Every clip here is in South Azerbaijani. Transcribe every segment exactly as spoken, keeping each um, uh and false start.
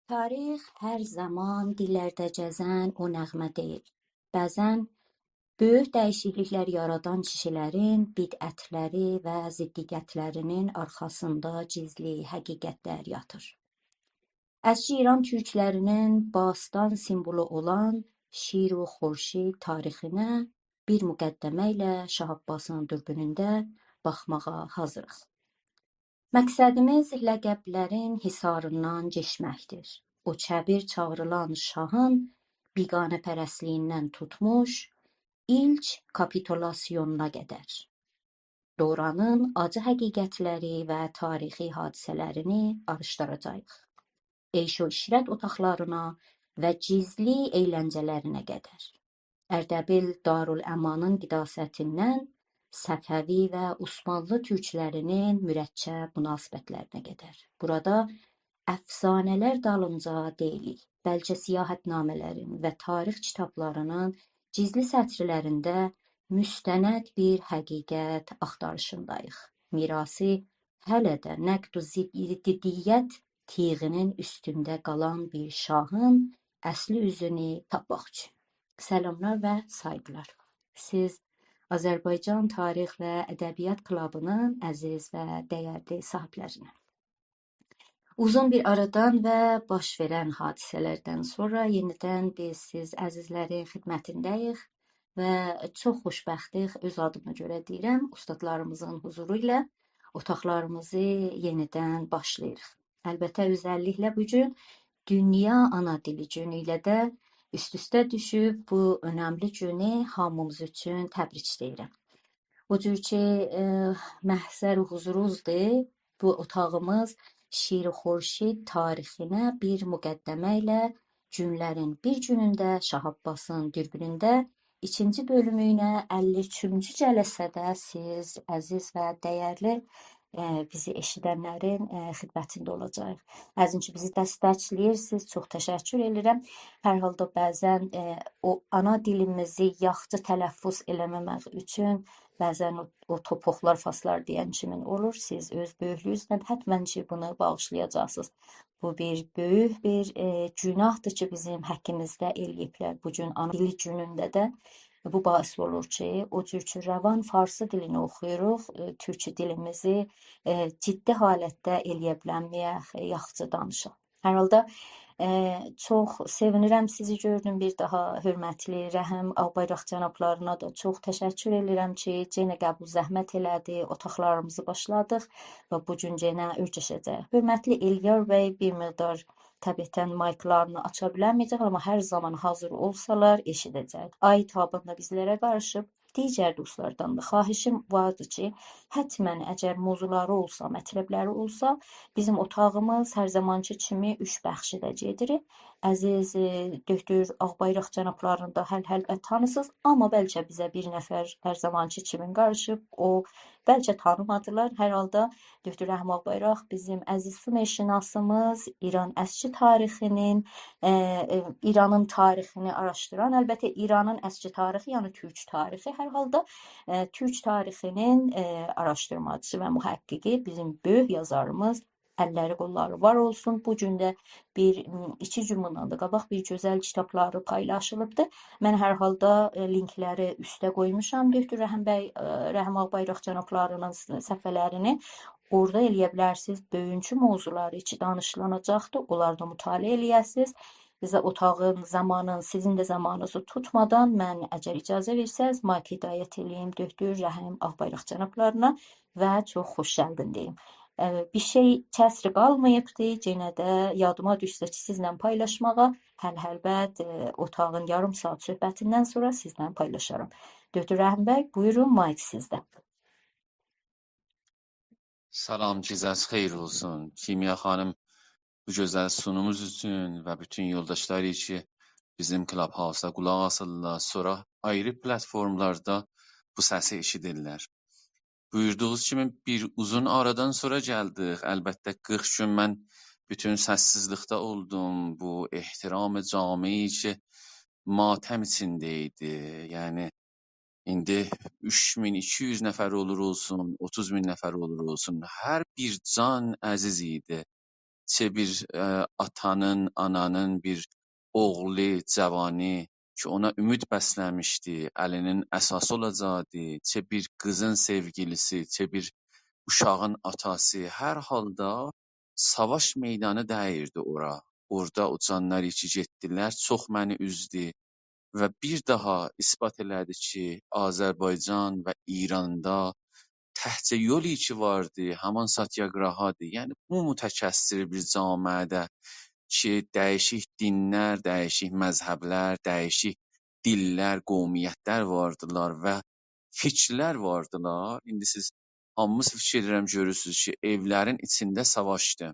تاریخ هر زامان دیللرده گزن او نغمه دئییل. بعضاً بؤیوک دییشیکلیکلر یارادان کیشیلرین بدعتلری و ضدیتلرینین آرخاسیندا گیزلی حقیقتلر یاتیر. اسکی ایران تورکلرینین باستان سیمبولو اولان شیر و خورشید تاریخینه بیر مقدمه ایله شاه عباسین دوربینونده باخماغا حاضیریق. مقصدیمیز لقبلرین حصاریندان کئچمکدیر. او کبیر چاغریلان شاهین بیگانه‌پرستلیگیندن توتموش ایلک کاپیتولاسیونونا قدر. دورانین آجی حقیقتلری و تاریخی حادثه‌لرینی آراشدیراجاغیق. عیش و عشرت اوتاقلارینا و گیزلی ائیلنجه‌لرینه قدر. اردبیل دارالامانین قداستیندن صفوی و عثمانلی تورکلرینین مرکب مناسبتلرینه قدر. بورادا افسانه‌لر دالینجا دئییلیک، بلکه سیاحت‌نامه‌لرین و تاریخ کیتابلارینین گیزلی سطرلرینده مستند بیر حقیقت آختاریشینداییق. میراثی هله ده نقد و ضد-، ضدیت تیغینین اوستونده قالان بیر شاهین اصلی اوزونو تاپماق اوچون. سلاملار و سایغیلار. سیز آذربایجان تاریخ و ادبیات کلابینین عزیز و دیرلی صاحیبلرینن. اوزون بیر آرادان و باش وئرن حادثه‌لردن سونرا یئنیدن بیز سیز عزیزلرین خدمتینده‌ییک و چوخ خوشبختیک، اؤز آدیما گؤره دئییرم، اوستادلاریمیزین حضورو ایله اوتاقلاریمیزی یئنیدن باشلاییریق. البته، اؤزللیکله بو گون دونیا آنا دیلی گونو ایله ده اوست-اوسته دوشوب، بو اؤنملی گونو هامیمیز اوچون تبریک دئییرم. او جور کی، ائ، محضر حضوروزدور، بو اوتاغیمیز شیر و خورشید تاریخینه بیر مقدمه ایله گونلرین بیر گونونده شاه عباسین دوربینونده ایکینجی بؤلومو ایله اللی اوچونجو جلسه‌ده سیز عزیز و دیرلی، ائ، بیزی ائشیدنلرین، ائ، خدمتینده اولاجاغیق. از این کی، بیزی دستکله‌ییرسینیز، چوخ تشکر ائدیرم. هر حالدا بعضاً، ائ، او آنا دیلیمیزی یاخشی تلفظ ائله‌مه‌مک اوچون بعضاً او، او توپوقلار، فارسلار دئین کیمین اولور. سیز اؤز بؤیوکلویونوزله حتماً کی، بونو باغیشلایاجاقسینیز. بو بیر بؤیوک بیر، ائ، گوناهدیر کی، بیزیم حقیمیزده ائله‌ییبلر. بو گون آنا دیلی گونونده ده بو باعث اولور کی، او جور کی، روان فارسی دیلینی اوخویوروق، ائ، تورکو دیلیمیزی، ائ، جدی حالتده ائله‌یه بیلنمه‌یک، ائ، یاخشی دانیشاق. هر حالدا، ائ، چوخ سئوینیرم سیزی گؤردوم بیر داها، حؤرمتلی رحیم آغ‌بایراق جنابلارینا دا چوخ تشکر ائدیرم کی، یئنه قبول زحمت ائله‌دی، اوتاقلاریمیزی باشلادیق و بو گون یئنه اؤرگشه‌جه‌ییک. حؤرمتلی ائلیار بی، بیر مقدار طبیعتاً مایکلارینی آچا بیلنمه‌یه‌جکلر، آمما هر زامان حاضر اولسالار، ائشیده‌جک. آی تابیندا بیزلره قاریشیب، دیگر دوستلاردان دا خواهشیم واردیر کی، حتماً اگر موضوعلاری اولسا، مطلبلری اولسا، بیزیم اوتاغیمیز هر زامانکی کیمی اوچ بخشیده گئدیر. عزیز، ائ، دکتر آغ‌بایراق جنابلارینی دا هل-، هلبت تانیسینیز، آمما بلکه بیزه بیر نفر هر زامانکی کیمی قاریشیب، او بلکه تانیمادیلار. هر حالدا دکتر رحیم آغ‌بایراق بیزیم عزیز سومرشناسیمیز، ایران اسکی تاریخینین، ائ، ائ، ایرانین تاریخینی آراشدیران، البته ایرانین اسکی تاریخی، یعنی تورک تاریخی، هر حالدا، ائ، تورک تاریخینین، ائ، آراشدیرماجیسی و محققی، بیزیم بؤیوک یازاریمیز، اللری قوللاری وار اولسون. بو گون ده بیر، م، ایکی گون بوندان دا قاباق بیر گؤزل کیتابلاری پایلاشیلیبدی. من هر حالدا، ائ، لینکلری اوسته قویموشام، دکتر رحیم بی، ائ، رحیم آغ‌بایراق جنابلارینین س-، صفحه‌لرینی. اورادا ائلیه بیلرسینیز، بوگونکو موضوعلاری کی دانیشیلاجاقدی، اونلاری دا مطالعه ائلیه‌سینیز. بیزه اوتاغین، زامانین، سیزین ده زامانینیزی توتمادان من، اگر اجازه وئرسز، مایک هدایت ائله‌ییم دکتر رحیم آغ‌بایراق جنابلارینا و چوخ خوش گلدین دئییم. ائ، بیر شئی کسری قالماییبدی، یئنه ده یادیما دوشسه کی، سیزله پایلاشماغا، هل-، هلبت، ائ، اوتاغین یاریم ساعات صحبتیندن سونرا سیزله پایلاشارام. دکتر رحیم بی، بویورون، مایک سیزده. سلام، گئجه‌ز خئیر اولسون. کیمیا خانیم، بو گؤزل سونوموز اوچون و بوتون یولداشلار کی بیزیم کلاب‌هاوسدا قولاق آسیرلار، سونرا آیری پلاتفورملاردا بو سسی ائشیدیرلر. بویوردوغونوز کیمی بیر اوزون آرادان سونرا گلدیک. البته، قیرخ گون من بوتون سس‌سیزلیکده اولدوم. بو احترام جامعی کی ماتم ایچینده ایدی. یعنی، ایندی اوچ مین ایکی یوز نفر اولور اولسون، اوتوز مین نفر اولور اولسون، هر بیر جان عزیز ایدی. چه بیر، ائ، آتانین، آنانین بیر اوغلو، جوانی کی، اونا امید بسله‌میشدی، ائلی‌نین اساسی اولاجاقدی، چه بیر قیزین سئوگیلیسی، چه بیر اوشاغین آتاسی، هر حالدا ساواش میدانی دئییردی اورا. اورادا او جانلار کی گئتدیلر، چوخ منی اوزدو و بیر داها اثبات ائله‌دی کی، آذربایجان و ایراندا تکجه یول کی واردی، همان ساتیاگراهادیر. یعنی، بو متکثر بیر جامعه‌ده کی، دییشیک دینلر، دییشیک مذهبلر، دییشیک دیللر، قومیتلر واردیلار و فیکیرلر واردیلار. ایندی سیز هامینیز فیکیر ائدیرم، گؤرورسونوز کی، ائولرین ایچینده ساواشدی.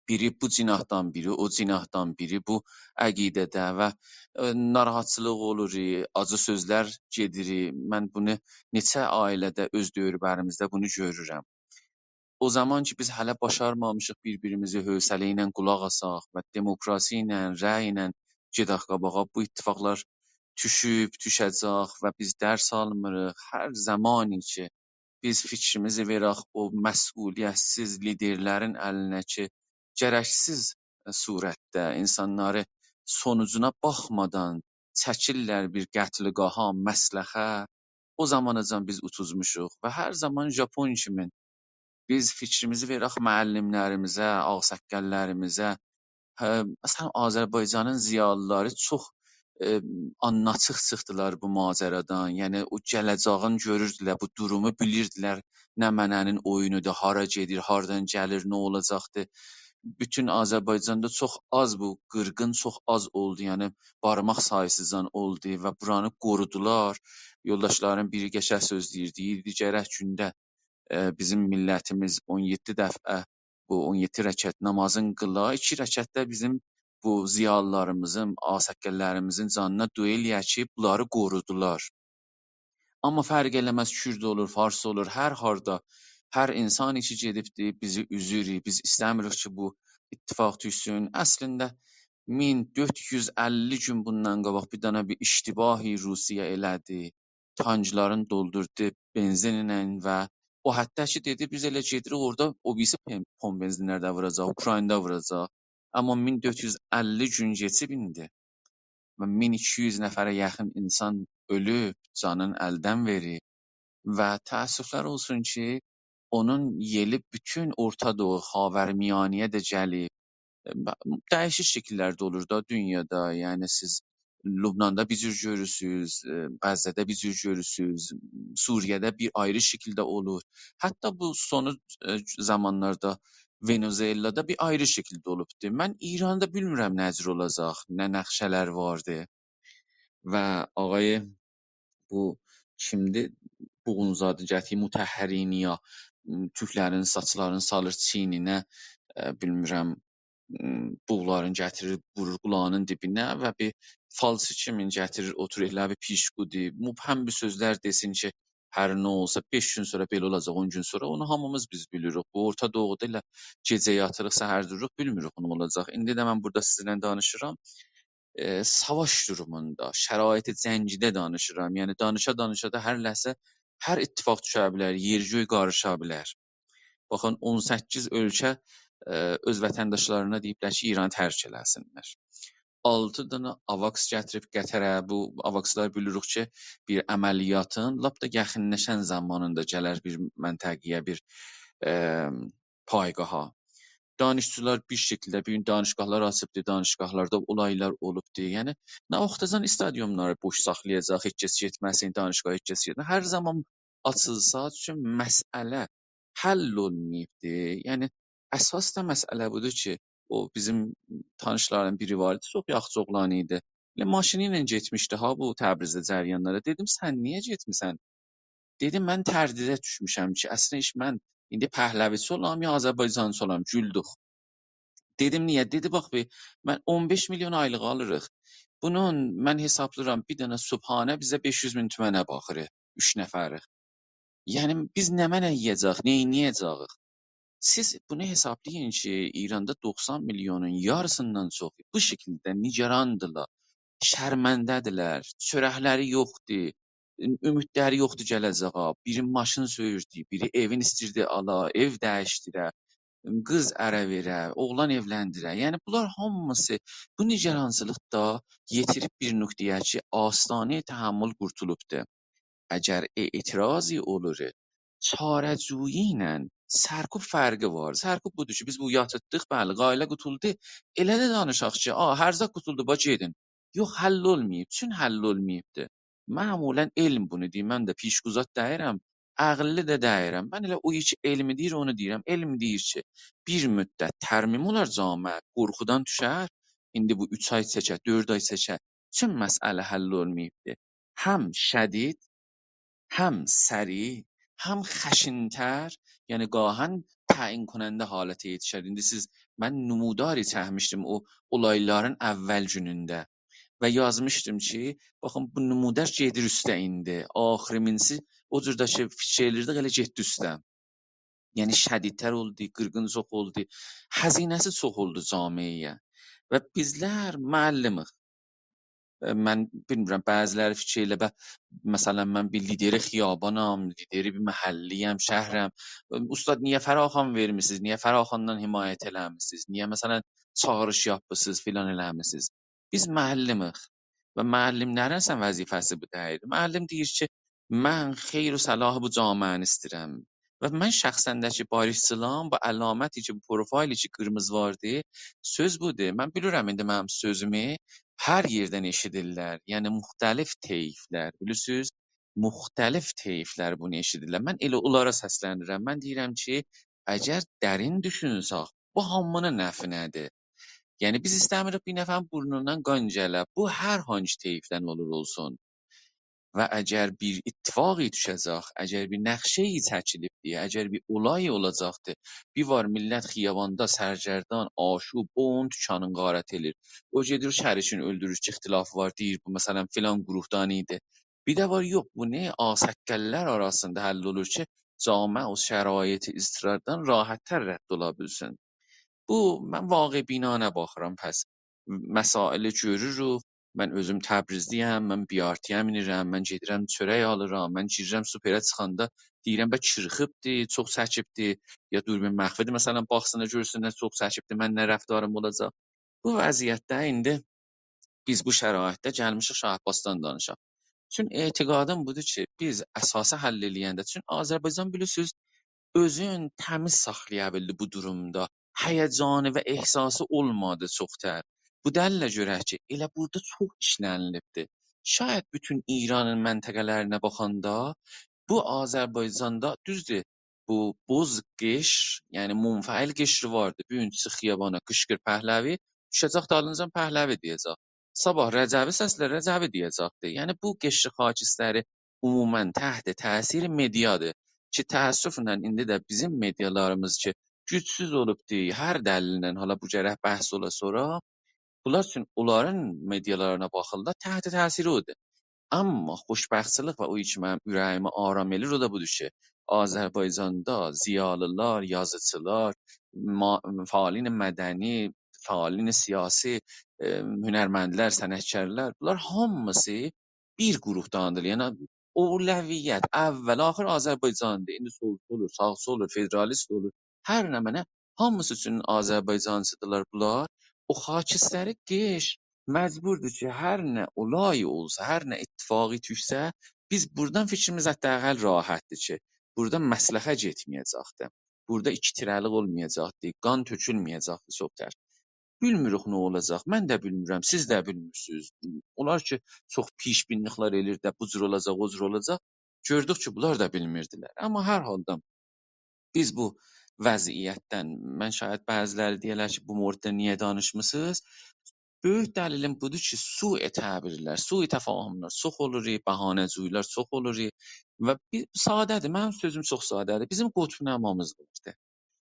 بیری بو جناحدان، بیری او جناحدان، بیری بو عقیده‌ده و، ائ، ناراحتچیلیق اولور، آجی سؤزلر گئدیر. من بونو نئچه عائله‌ده، اؤز دؤوربریمیزده بونو گؤرورم. او زامان کی، بیز هله باشارمامیشیق بیر-بیریمیزی حوصله ایله قولاق آساق و دموکراسی ایله، رأی ایله گئدک قاباغا، بو اتفاقلار دوشوب، دوشه‌جک و بیز درس آلمیریق. هر زامانی کی، بیز فیکریمیزی وئرک او مسئولیت‌سیز لیدرلرین الینه کی، گرکسیز صورتده اینسانلاری سونوجونا باخمادان چکیرلر بیر قتلگاها، مسلخه، او زاماناجان بیز اوتوزموشوق و هر زامان ژاپون کیمین بیز فیکریمیزی وئرک معلملریمیزه، آغ‌ساققاللاریمیزا. هه، مثلا، آذربایجانین ضیالیلاری چوخ، ائ، آنلاتیق چیخدیلار بو ماجرادان. یعنی، او گله‌جه‌یین گؤروردولر، بو دورومو بیلیردیلر، نمنه‌نین اویونودور، هارا گئدیر، هاردان گلیر، نه اولاجاقدیر. بوتون آذربایجاندا چوخ آز بو قیرغین، چوخ آز اولدو. یعنی، بارماق ساییسیجان اولدو و بورانی قورودولار. یولداشلارین بیری قشنگ سؤز دئییر، دئییردی، گرک گونده، ائ، بیزیم میللتیمیز اون یئددی دفعه بو اون یئددی رکعت نامازین قیلا، ایکی رکعت ده بیزیم بو ضیالیلاریمیزین، آغ‌ساققاللاریمیزین جانینا دعا ائله‌یک کی، بونلاری قورودولار. آمما فرق ائله‌مز، کورد اولور، فارس اولور، هر هاردا، هر اینسان کی گئدیبدی، بیزی اوزور، بیز ایسته‌میریک کی، بو اتفاق دوشسون. اصلینده، مین دؤرد یوز اللی گون بوندان قاباق بیر دنه بیر اشتباهی روسیه ائله‌دی. تانکلارین دولدوردو بنزینله و او حدده کی، دئدی، بیز ائله گئدیریک اورادا او بیریسی پم-، پمپ بنزینلرده ووراجاق، اوکراینادا ووراجاق. آمما مین دؤرد یوز اللی گون کئچیب ایندی و مین ایکی یوز نفره یاخین اینسان اؤلوب، جانین الدن وئریب. و تأسفلر اولسون کی، اونون یئلی بوتون اورتا دوغو، خاورمیانه‌یه ده گلیب. ائ، ب-، دییشیک شکیللرده اولور دا دونیادا. یعنی، سیز لبناندا بیر جور گؤرورسونوز، ائ، غزه‌ده بیر جور گؤرورسونوز، سوریه‌ده بیر آیری شکیلده اولور. حتی بو سونو، ائ، زامانلاردا ونزوئلادا بیر آیری شکیلده اولوبدور. من ایراندا بیلمیرم نه جور اولاجاق، نه نقشه‌لر واردی. و آقای، بو کیمدیر؟ بوغونزادی گتیریر مطهرینی یا، م، تورکلرین ساچلارینی سالیر چیینینه، ائ، بیلمیرم، م، بوغلارین گتیریر، وورور قولاغینین دیبینه و بیر فالچی کیمین گتیریر، اوتورور ائله بیر پیشقودی، مبهم بیر سؤزلر دئسین کی، هر نه اولسا، بئش گون سونرا بئله اولاجاق، اون گون سونرا، اونو هامیمیز بیز بیلیریک. بو اورتا دوغودا ائله گئجه یاتیریق، سحر دوروروق، بیلمیریک نه اولاجاق. ایندی ده من بورادا سیزینله دانیشیرام. ائ، ساواش دوروموندا، شرایط جنگیده دانیشیرام. یعنی، دانیشا-دانیشا دا هر لحظه هر اتفاق دوشه بیلر، یئر گؤی قاریشا بیلر. باخین، اون سککیز اؤلکه، ائ، اؤز وطنداشلارینا دئییبلر کی، ایرانی ترک ائله‌سینلر. آلتی دنه آواکس گتیریب قطره. بو آواکسلار بیلیریک کی، بیر عملیاتین لاپ دا یاخینلاشان زامانیندا گلر بیر منطقه‌یه، بیر، ائ، پایگاها. دانشجولار بیر شکیلده، بیر گون دانشگاهلار آچیبدی، دانشگاهلاردا اولایلار اولوبدو. یعنی، نه واختاجان استادیوملاری بوش ساخلایاجاق، هئچ کس گئتمه‌سین، دانشگاها هئچ کس گئتمه‌سین. هر زامان آچیلسا، چون مسئله حل اولماییبدی. یعنی، اساس دا مسئله بودور کی، او بیزیم تانیشلارین بیری وار ایدی، چوخ یاخشی اوغلان ایدی. ائله ماشینی ایله گئتمیشدی ها بو تبریزه جریانلارا. دئدیم، «سن نییه گئتمیسن؟» دئدی، «من تردیده دوشموشم کی، اصلینده هئچ من ایندی پهلوی‌چی اولام، یا آذربایجانچی اولام؟» گولدوک. دئدیم، «نییه؟» دئدی، «باخ بیر، من اون بئش میلیون آیلیق آلیریق. بونون من حسابلاییرام، بیر دنه صبحانه بیزه بئش یوز مین تومنه باخیر، اوچ نفریک. یعنی، بیز نمنه یئیه‌جه‌ییک، نئینیه‌جه‌ییک؟» سیز بونو حسابلایین کی، ایراندا دوخسان میلیونون یاریسیندان چوخو بو شکیلده نگراندیلار، شرمنده‌دیرلر، چؤرکلری یوخدور، امیدلری یوخدور گله‌جه‌یه. بیری ماشین سوروردو، بیری ائوین ایستیردی آلا، ائو دییشدیره. قیز اره وئره، اوغلان ائولندیره. یعنی بونلار هامیسی، بو نگرانچیلیق دا یئتیریب بیر نقطه‌یه کی، آستانه‌ی تحمل قورتولوبدور. اگر اعتراضی اولور، چاره‌جویی ایله سرکوب فرقی وار. سرکوب بودور کی، بیز بو یاتیتدیق، بلی، قایلا قوتولدو. ائله ده دانیشاق کی، آ، هر زاد قوتولدو، با گئدین. یوخ، حل اولماییب. چون حل اولماییبدیر؟ معمولاً علم بونو دئییر. من ده پیشگوزار دئییرم، عقللی ده دئییرم. من ائله او کی علمی دئییر، اونو دئییرم. علم دئییر کی، بیر مدت ترمیم اولار جامعه، قورخودان دوشر. ایندی بو اوچ آی چکر، دؤرد آی چکر. چون مسئله حل اولماییبدیر. هم شدید، هم سریع، هم خشن‌تر، یعنی گاهاً تعیین‌کننده حالته یئتیشر. ایندی سیز، من نموداری چکمیشدیم او اولایلارین اول گونونده و یازمیشدیم کی، باخین، بو نمودار گئدیر اوسته ایندی. آخیرینجیسی، او جور ده کی، فیکیر ائلیردیک، ائله گئتدی اوسته. یعنی شدیدتر اولدو، قیرغین چوخ اولدو، هزینه‌سی چوخ اولدو جامعه‌یه. و بیزلر معلمیک. ائ، من بیلمیرم، بعضی‌لری فیکیر ائله به، مثلاً، من بیر لیدر خیابانام، لیدر بیر محله‌یم، شهرم. ائ، اوستاد، نییه فراخوان وئرمیسینیز؟ نییه فراخواندان حمایت ائله‌میسینیز؟ نییه، مثلاً، چاغیریش یاپمیسینیز، فلان ائله‌میسینیز؟ بیز معلمیک و معلم‌لرین اصلاً وظیفه‌سی بو دئییل. معلم دئییر کی، من خیر و صلاح بو جامعه‌نی ایسته‌ییرم. و من شخصاً ده کی، باریشچیلام، بو علامتی کی، بو پروفایلی کی، قیرمیزی واردی، سؤز بودور. من بیلیرم، ایندی منیم سؤزومو هر یئردن ائشیدیرلر. یعنی، مختلف طیف‌لر، بیلیرسینیز، مختلف طیف‌لر بونو ائشیدیرلر. من ائله اونلارا سسلنیرم. من دئییرم کی، اگر درین دوشونسک، بو هامینین نفعینه‌دیر. یعنی، بیز ایسته‌میریک بیر نفرین بورنوندان قان گله. بو هر هانسی طیفدن اولور اولسون. و اگر بیر اتفاقی دوشه‌جک، اگر بیر نقشه‌ای چکیلیبدیر، اگر بیر اولای اولاجاقدیر، بیر وار میللت خیاباندا سرگردان، آشوب، او اونون دوکانینی غارت ائله‌ییر. او گئدیر، او شریکینی اؤلدورور کی، اختلاف وار، دئییر، بو، مثلاً، فلان گروهدان ایدی. بیر ده وار، یوخ، بو نه، آغ‌ساققال‌لار آراسیندا حل اولور کی، جامعه او شرایط اضطراردان راحت‌تر رد اولا بیلسین. بو، من واقع‌بینانه باخیرام، پس مسائلی گؤروروک. من اؤزوم تبریزلی‌یم، من بی‌آرتی‌یه مینیرم، من گئدیرم چؤرک آلیرام، من گیریرم سوپره، چیخاندا دئییرم، به چیرخیبدی، چوخ چکیبدی، یا دوربین مخفی‌دیر، مثلاً، باخسینلار، گؤرسونلر، چوخ چکیبدی، من نه رفتاریم اولاجاق؟ بو وضعیتده ایندی بیز بو شرایطده گلمیشیک شاه عباسدان دانیشاق. چون اعتقادیم بودور کی، بیز اساسی حل ائله‌ینده، چون آذربایجان، بیلیرسینیز، اؤزون تمیز ساخلایا بیلدی بو دورومدا. هیجانی و احساسی اولمادی چوخ‌تر. بو دلیله گؤره کی، ائله بورادا چوخ ایشله‌نیلیبدی. شاید بوتون ایرانین منطقه‌لرینه باخاندا، بو آذربایجاندا، دوزدور، بو بوز قشر، یعنی منفعل قشری واردی. بو گون چیخ خیابانا، قیشقیر پهلوی، دوشه‌جک دالینجان پهلوی دئیه‌جک. صاباح رجوی سسله، رجوی دئیه‌جکدی. یعنی بو قشر خاکستری عموماً تحت تأثیر مدیادیر کی، تأسفله ایندی ده بیزیم مدیالاریمیز کی، گوجسوز اولوبدور، هر دلیلله، حالا بو گرک بحث اولا سونرا، بونلار اوچون، اونلارین مدیالارینا باخیرلار، تحت تأثیر اودور. آمما خوشبختچیلیک و او کی منیم اوره‌ییمی آرام ائله‌ییر، او دا بودور کی، آذربایجاندا ضیالیلار، یازیچیلار، ما-، فعالین مدنی، فعالین سیاسی، ائ، هنرمندلر، صنعتکارلار، بونلار هامیسی بیر گروهداندیر. یعنی، اولویت، اول، آخیر آذربایجاندیر. ایندی سولچو اولور، ساغچی اولور، فدرالیست اولور، هر نمنه، هامیسی اوچون آذربایجانچیدیرلار بونلار. او خاکستری قشر مجبوردور کی، هر نه اولای اولسا، هر نه اتفاقی دوشسه، بیز بورادان فیکریمیز حداقل راحتدیر کی، بورادا مسلخه گئتمه‌یه‌جکدیر. بورادا ایکی تیره‌لیک اولمایاجاقدیر، قان تؤکولمه‌یه‌جکدیر چوخ‌تر. بیلمیریک نه اولاجاق، من ده بیلمیرم، سیز ده بیلمیرسینیز. اونلار کی، چوخ پیش‌بینی‌لیکلر ائله‌ییر ده، بو جور اولاجاق، او جور اولاجاق. گؤردوک کی، بونلار دا بیلمیردیلر. آمما هر حالدا بیز بو وضعیتدن، من شاید بعضی‌لری دئیه‌لر کی، بو مورددا نییه دانیشمیسینیز؟ بؤیوک دلیلیم بودور کی، سوء تعبیرلر، سوء تفاهم‌لر چوخ اولور، بهانه‌جویی‌لر چوخ اولور و بیر، ساده‌دیر، منیم سؤزوم چوخ ساده‌دیر. بیزیم قطب‌نمامیز واردی.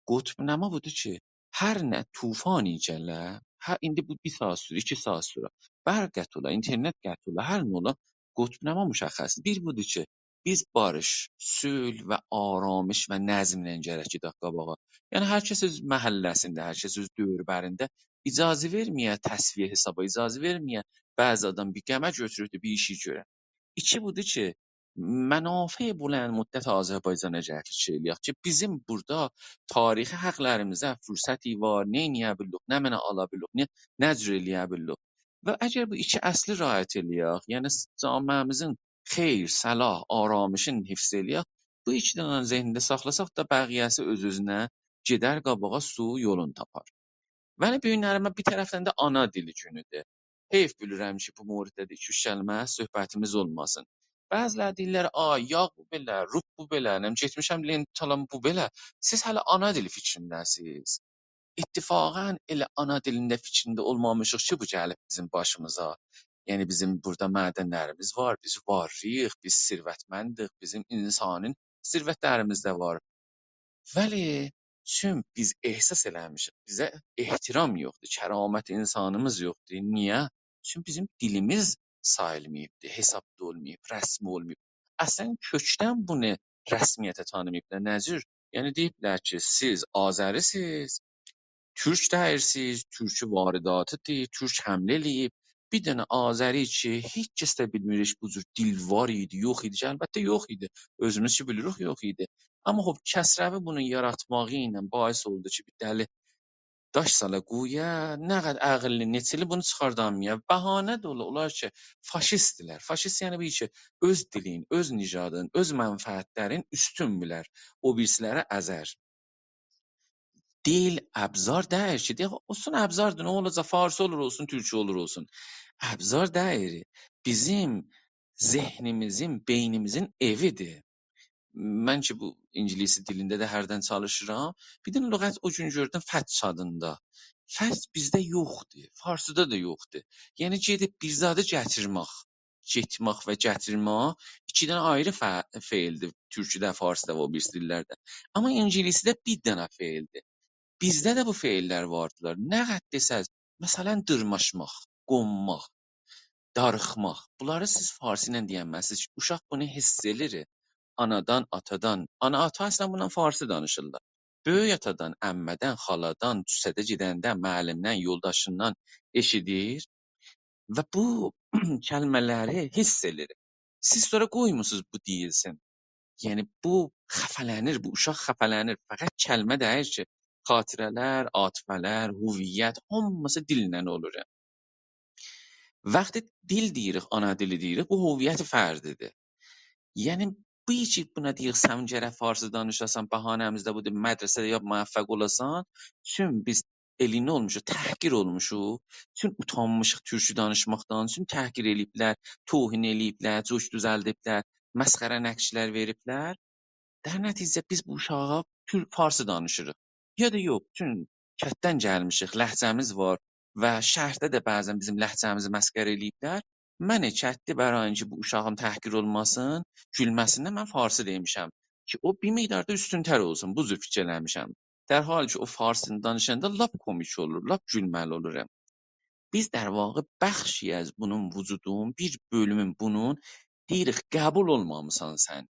قطب‌نما بودور کی، هر نه طوفانی گله، هه، ایندی بو بیر ساعت سورور، ایکی ساعت سورور، برق قطع اولا، اینترنت قطع اولا، هر نه اولا، قطب‌نما مشخصدیر. بیر بودور کی، بیز باریش، صلح و آرامش و نظمله گرک گئدک قاباغا. یعنی، هر کس اؤز محله‌سینده، هر کس اؤز دؤوربرینده، اجازه وئرمه‌یک تصفیه حسابا، اجازه وئرمه‌یک بعضی آدام بیر قمه گؤتوروبدور، بیر ایشی گؤره. ایکی بودور کی، منافع بلندمدت آذربایجانا گرک فیکیر ائله‌یک کی، بیزیم بورادا تاریخی حقلریمیزه فرصت وار، نه ائلیه بیلیریک، نمنه آلا بیلیریک، نه، نه جور ائلیه بیلیریک. و اگر بو ایکی اصلی رعایت ائلیه‌ک، یعنی جامعه‌میزین خیر، صلاح، آرامشین حفظ ائلیه‌ک، بو ایکی دنه‌نی ذهنده ساخلاساق دا بقیه‌سی اؤز-اؤزونه گئدر قاباغا، سو یولون تاپار. ولی بو گونلری من بیر طرفدن ده آنا دیلی گونودور. حیف بیلیرم کی، بو موردده ده ایکی-اوچ کلمه صحبتیمیز اولماسین. بعضی‌لری دئییرلر: «آی، یاغ بو بئله، روب بو بئله، نم گئتمیشم لنتالام بو بئله.» سیز هله آنا دیلی فیکرینده‌سیز. اتفاقاً ائله آنا دیلینده فیکرینده اولمامیشیق کی، بو گلیب بیزیم باشیمیزا. یعنی بیزیم بورادا معدنلریمیز وار، بیز وارلیغیق، بیز ثروتمندیک، بیزیم انسانی ثروتلریمیز ده وار. ولی چون بیز احساس ائله‌میشیک، بیزه احترام یوخدور، کرامت انسانیمیز یوخدور. نییه؟ چون بیزیم دیلیمیز ساییلماییبدیر، حسابدا اولماییب، رسمی اولماییب. اصلاً کؤکدن بونو رسمیته تانیماییبلار. نه جور؟ یعنی دئییبلر کی، سیز آذری‌سیز، تورک دئییرسیز، تورکو وارداتی‌دیر، تورک حمله ائله‌ییب. بیر دنه آذری کی، هئچ کس ده بیلمیر هئچ بو جور دیل وار ایدی، یوخ ایدی کی، البته یوخ ایدی. اؤزوموز کی بیلیریک، یوخ ایدی. آمما خوب، کسروی بونون یاراتماغی ایله باعث اولدو کی، بیر دلی داش سالا قویویا، نه قدر عاغیللی، نئچه‌لی، بونو چیخاردانمایا. بهانه ده اولا، اولار کی، فاشیستدیرلر. فاشیست یعنی بو کی، اؤز دیلین، اؤز نژادین، اؤز منفعتلرین اوستون بیلر، او بیریسی‌لری ازر. دیل ابزار دئییل کی، دئیک، اولسون ابزاردیر، نه اولاجاق، فارسی اولور، اولسون، تورکی اولور، اولسون. ابزار دئییل. بیزیم ذهنیمیزین، بئینیمیزین ائویدیر. من کی، بو اینگیلیسی دیلینده ده هردن چالیشیرام. بیر دنه لغت او گون گؤردوم، فتش آدیندا. فتش بیزده یوخدور، فارسیدا دا یوخدور. یعنی گئدیب بیر زادی گتیرمک. گئتمک و گتیرمک ایکی دنه آیری فع-، فعلدیر. تورکوده، فارسدا و او بیریسی دیللرده. آمما اینگیلیسیده بیر دنه فعلدیر. بیزده ده بو فعللر واردیلار. نه قدر دئسز، مثلاً، دیرماشماق، قونماق، داریخماق. بونلاری سیز فارسی ایله دئینمزسینیز کی، اوشاق بونو حس ائلیر. آنادان، آتادان. آنا، آتا اصلاً بونونلا فارسی دانیشیرلار. بؤیوک آتادان، عمه‌دن، خالادان، کوچه‌ده گئدنده، معلمدن، یولداشیندان ائشیدیر. و بو کلمه‌لری حس ائلیر. سیز سونرا قویموسونوز بو دئییلسین. یعنی، بو خفه‌لنیر، بو اوشاق خفه‌لنیر. فقط کلمه دئییل کی، خاطره‌لر، عاطفه‌لر، هویت، هامیسی دیلله اولور. وقتی دیل دئییریک، آنا دیلی دئییریک، بو هویت فردی‌دیر. یعنی، بو کی، بونا دئییریک، سن گرک فارسی دانیشاسان، بهانه‌میز ده بودور، مدرسه‌ده یا موفق اولاسان، چون بیز الینه اولموشوق، تحقیر اولموشوق، چون اوتانمیشیق تورکو دانیشماقدان، چون تحقیر ائله‌ییبلر، توهین ائله‌ییبلر، جوک دوزلدیبلر، مسخره نقشلر وئریبلر. در نتیجه بیز بو اوشاغا تور-، فارسی دانیشیریق. یا دا یوخ، چون کتدن گلمیشیک، لهجه‌میز وار و شهرده ده بعضاً بیزیم لهجه‌میزی مسخره ائله‌ییبلر. من کتلی، برای اینکه بو اوشاغیم تحقیر اولماسین، گولمه‌سین ده من فارسی دئمیشم کی، او بیر مقدار دا اوستون‌تر اولسون، بو جور فیکیر ائله‌میشم. در حالی کی، او فارسینی دانیشاندا لاپ کومیک اولور، لاپ گولمه‌لی اولورام. بیز، در واقع، بخشی از بونون وجودون، بیر بؤلومون بونون، دئییریک، قبول اولمامیسان سن.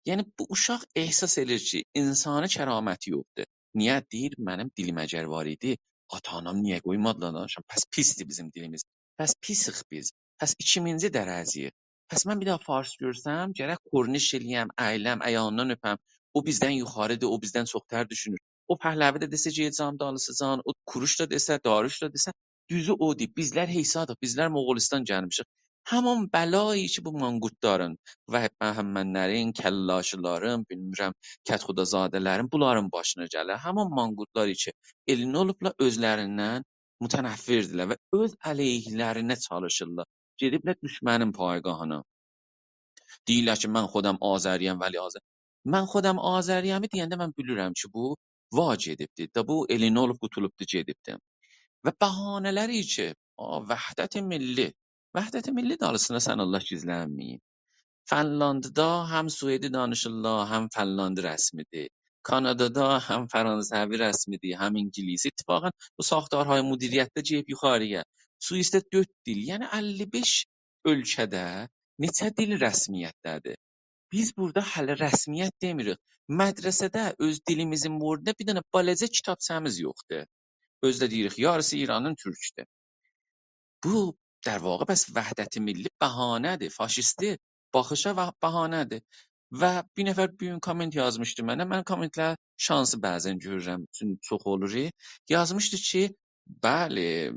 یعنی، بو اوشاق احساس ائله‌ییر کی، انسانی کرامتی یوخدور. نییه؟ دئییر، منیم دیلیم اگر وار ایدی، آتا-آنام نییه قویمادیلار دانیشام؟ پس پیسدیر بیزیم دیلیمیز. پس پیسیک بیز. پس ایکیمینجی درجه‌ییک. پس من بیر داها فارس گؤرسم، گرک کورنیش ائله‌یم، اییلم، ایاغیندان اؤپم. او بیزدن یوخاری‌دیر، او بیزدن چوخ‌تر دوشونور. او پهلوی ده دئسه گئده‌جم دالیسیجان، او کوروش دا دئسه، داریوش دا دئسه، دوزو اودور. بیزلر هئچ زادیق، بیزلر مغولستان گلمیشیک. همان بلایی کی، بو مانقورتلارین و اهرمنلرین، کلاشیلارین، بیلمیرم، کدخدازاده‌لرین، بونلارین باشینا گلیر. همان مانقورتلار کی، الینه اولوبلار، اؤزلریندن متنفردیرلر و اؤز علیه‌لرینه چالیشیرلار. گئدیبلر دوشمنین پایگاهینا. دئییرلر کی، «من خودم آذری‌یم، ولی آذر-»، «من خودم آذری‌یمی» دئینده من بیلیرم کی، بو وا گئدیبدی. دا بو الینه اولوب قوتولوبدو، گئدیبدی. و بهانه‌لری کی، آ، وحدت ملی، وحدت ملی دالیسیندا سن الله گیزلنمه‌یین. فنلاندیدا هم سوئدی دانیشیرلار، هم فنلاندی رسمی‌دیر. کانادادا هم فرانسوی رسمی‌دیر، هم اینگیلیسی. اتفاقاً بو ساختارهای مدیریتده گئدیب یوخاری‌یا. سوئیسده دؤرد دیل، یعنی اللی بئش اؤلکه‌ده نئچه دیل رسمیتده‌دیر؟ بیز بورادا هله رسمیت دئمیریک. مدرسه‌ده اؤز دیلیمیزین موردینده بیر دنه بالاجا کیتابچه‌میز یوخدور. اؤزو ده دئییریک، یاریسی ایرانین تورکودور. بو، در واقع، پس وحدت ملی بهانه‌دیر، فاشیستی باخیشا و بهانه‌دیر. و بیر نفر بو گون کامنت یازمیشدی منه. من کامنتلر شانسی بعضا گؤرورم، چون چوخ اولور. یازمیشدی کی، بلی،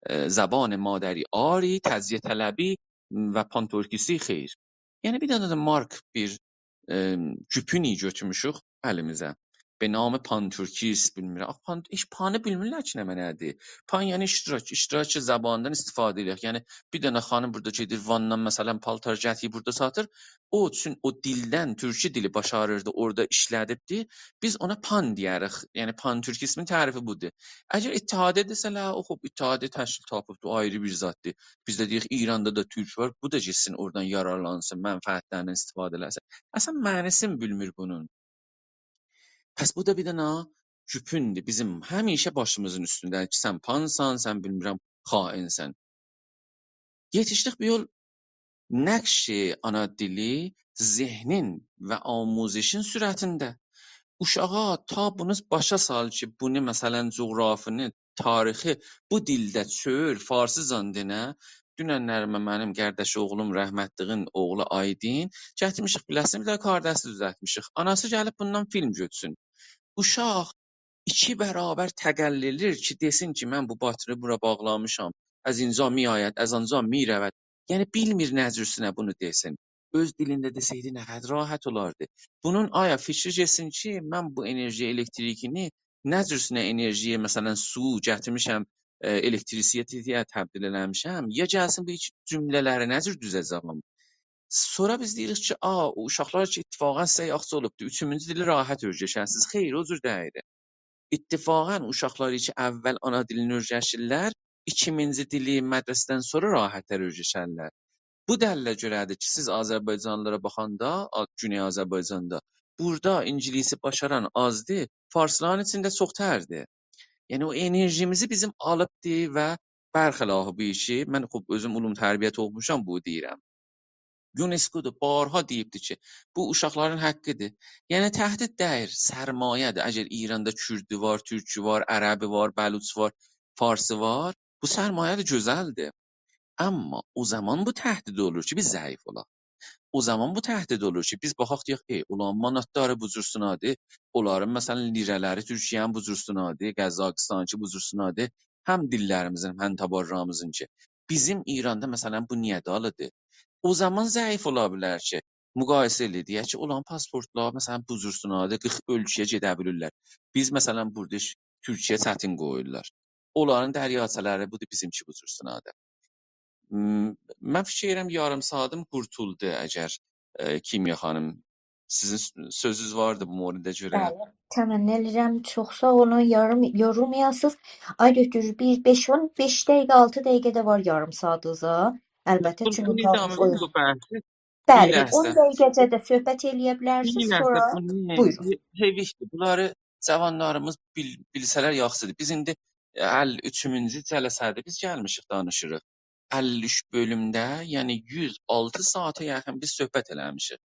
ائ، زبان مادری آری، تجزیه‌طلبی و پان‌تورکیستی خیر. یعنی بیر دنه ده مارک بیر، ائ، گوپون گؤتورموشوک الیمیزه. به نام پان‌تورکیست، بیلمیرم. آخی پان، هئچ پانی بیلمیرلر کی، نه معنادیر. پان یعنی اشتراک، اشتراک زباندان استفاده ائله‌یک. یعنی بیر دنه خانیم بورادا گئدیر واندان، مثلا، پالتار گتیریب بورادا ساتیر. او اوچون او دیلدن، تورکی دیلی باشاریردی، اورادا ایشله‌دیبدی. بیز اونا پان دئیه‌ریک. یعنی پان‌تورکیسمین تعریفی بودور. اگر اتحادیه دئسه‌لر، او خوب، اتحادیه تشکیل تاپیبدی، او آیری بیر زاددیر. بیز ده دئیک، ایراندا دا تورک وار، بو دا گئتسین اورادان یارارلانسین، منفعتلریندن استفاده ائله‌سین. اصلا معنی‌سینی بیلمیر بونون. پس بو دا بیر دنه گوپوندور بیزیم همیشه باشیمیزین اوستونده کی، سن پانسان، سن، بیلمیرم، خائنسن. یئتیشدیک بیر یول نقش آنا دیلی ذهنین و آموزشین صورتینده. اوشاغا تا بونو باشا سال کی، بونو، مثلا، جغرافینی، تاریخی بو دیلده چؤور، فارسیجان دئنه. دوننلری منیم قارداش اوغلوم، رحمتلیگین اوغلو آیدین، گتیرمیشیک بیله‌سینه، بیر دنه کاردستی دوزلتمیشیک. آناسی گلیب بوندان فیلم گؤتورسون. اوشاق ایکی برابر تقلا ائله‌ییر کی، دئسین کی، من بو باطنی بورا باغلامیشام. از اینجا می‌آید، از آنجا می‌رود. یعنی بیلمیر نه جورسونه بونو دئسین. اؤز دیلینده دئسه‌یدی، نه قدر راحت اولاردی. بونون آیا فیکری گئتسین کی، من بو انرژی الکتریکینی نه جورسونه انرژی‌یه، مثلا، سو گتیرمیشم، ائ، الکتریسیته‌یه تبدیل ائله‌میشم، یا گلسین بو ایکی جمله‌لری نه جور دوزه‌جه‌یم؟ سونرا بیز دئییریک کی، آ، او اوشاقلار کی، اتفاقا سیزه یاخشی اولوبدو، اوچومونجو دیلی راحت اؤیره‌شه‌سینیز. خیر، او جور دئییل. اتفاقا اوشاقلار کی، اول آنا دیلینی اؤیره‌شیرلر، ایکیمینجی دیلی مدرسه‌دن سونرا راحت‌تر اؤیره‌شرلر. بو دلیله گؤره‌دیر کی، سیز آذربایجانلیلارا باخاندا، آ، گونئی آذربایجاندا، بورادا اینگیلیسی باشاران آزدیر، فارسلارین ایچینده چوخ‌تردیر. یعنی او انرژیمیزی بیزیم آلیبدی و برخلاف بو ایشی، من خوب اؤزوم علوم تربیت اوخوموشام، بو دئییرم. یونسکو دا بارها دئییبدی کی، بو اوشاقلارین حقی‌دیر. یعنی تهدید دئییل، سرمایه‌دیر. اگر ایراندا کوردو وار، تورکو وار، عربی وار، بلوچ وار، فارسی وار، بو سرمایه‌دیر، گؤزلدیر. آمما او زامان بو تهدید اولور کی، بیز ضعیف اولاق. او زامان بو تهدید اولور کی، بیز باخاق دئیک، ای، اولارین ماناتلاری بو جور سینادی، اونلارین، مثلا، لیره‌لری، تورکیه‌نین بو جور سینادی، قزاقیستانینکی بو جور سینادی، هم دیللریمیزین، هم تبارلاریمیزین کی، بیزیم ایراندا، مثلا، بو نییه دالی‌دیر؟ او زامان ضعیف اولا بیلر کی، مقایسه ائله‌یک، دئیک کی، اولارین پاسپورتلاری، مثلا، بو جور سینادی، قیرخ اؤلکه‌یه گئده بیلیرلر. بیز، مثلا، بورادا ایش، تورکیه چتین قویورلار. اونلارین دریاچه‌لری بودور، بیزیمکی بو جور سینادی. م، من فیکیر ائدیرم، یاریم ساعاتیم قورتولدو، اگر، ائ، کیمیا خانیم، سیزین س، سؤزونوز واردی بو مورده گؤره. بلی، تمنا ائدیرم، چوخ ساغ اولون، یاریم، یورولمایاسینیز. آی دکتر، بیر بئش، اون بئش دقیقه، آلتی دقیقه ده وار یاریم ساعاتینیزا. البته، بو، چونکی بونو ادامه تاریخ وئرین، بو بحثی. بلی، بیر لحظه. اون دقیقه‌جه ده صحبت ائله‌یه بیلرسینیز، بیر لحظه، سونرا بو نه، بویورون. نه، حئیف کی، بونلاری جاوانلاریمیز بیل، بیلسه‌لر یاخشی‌دیر. بیز ایندی، ائ، اللی اوچونجو جلسه‌دیر، بیز گلمیشیک، دانیشیریق. اللی اوچ بؤلومده، یعنی یوز آلتی ساعاتا یاخین بیز صحبت ائله‌میشیک.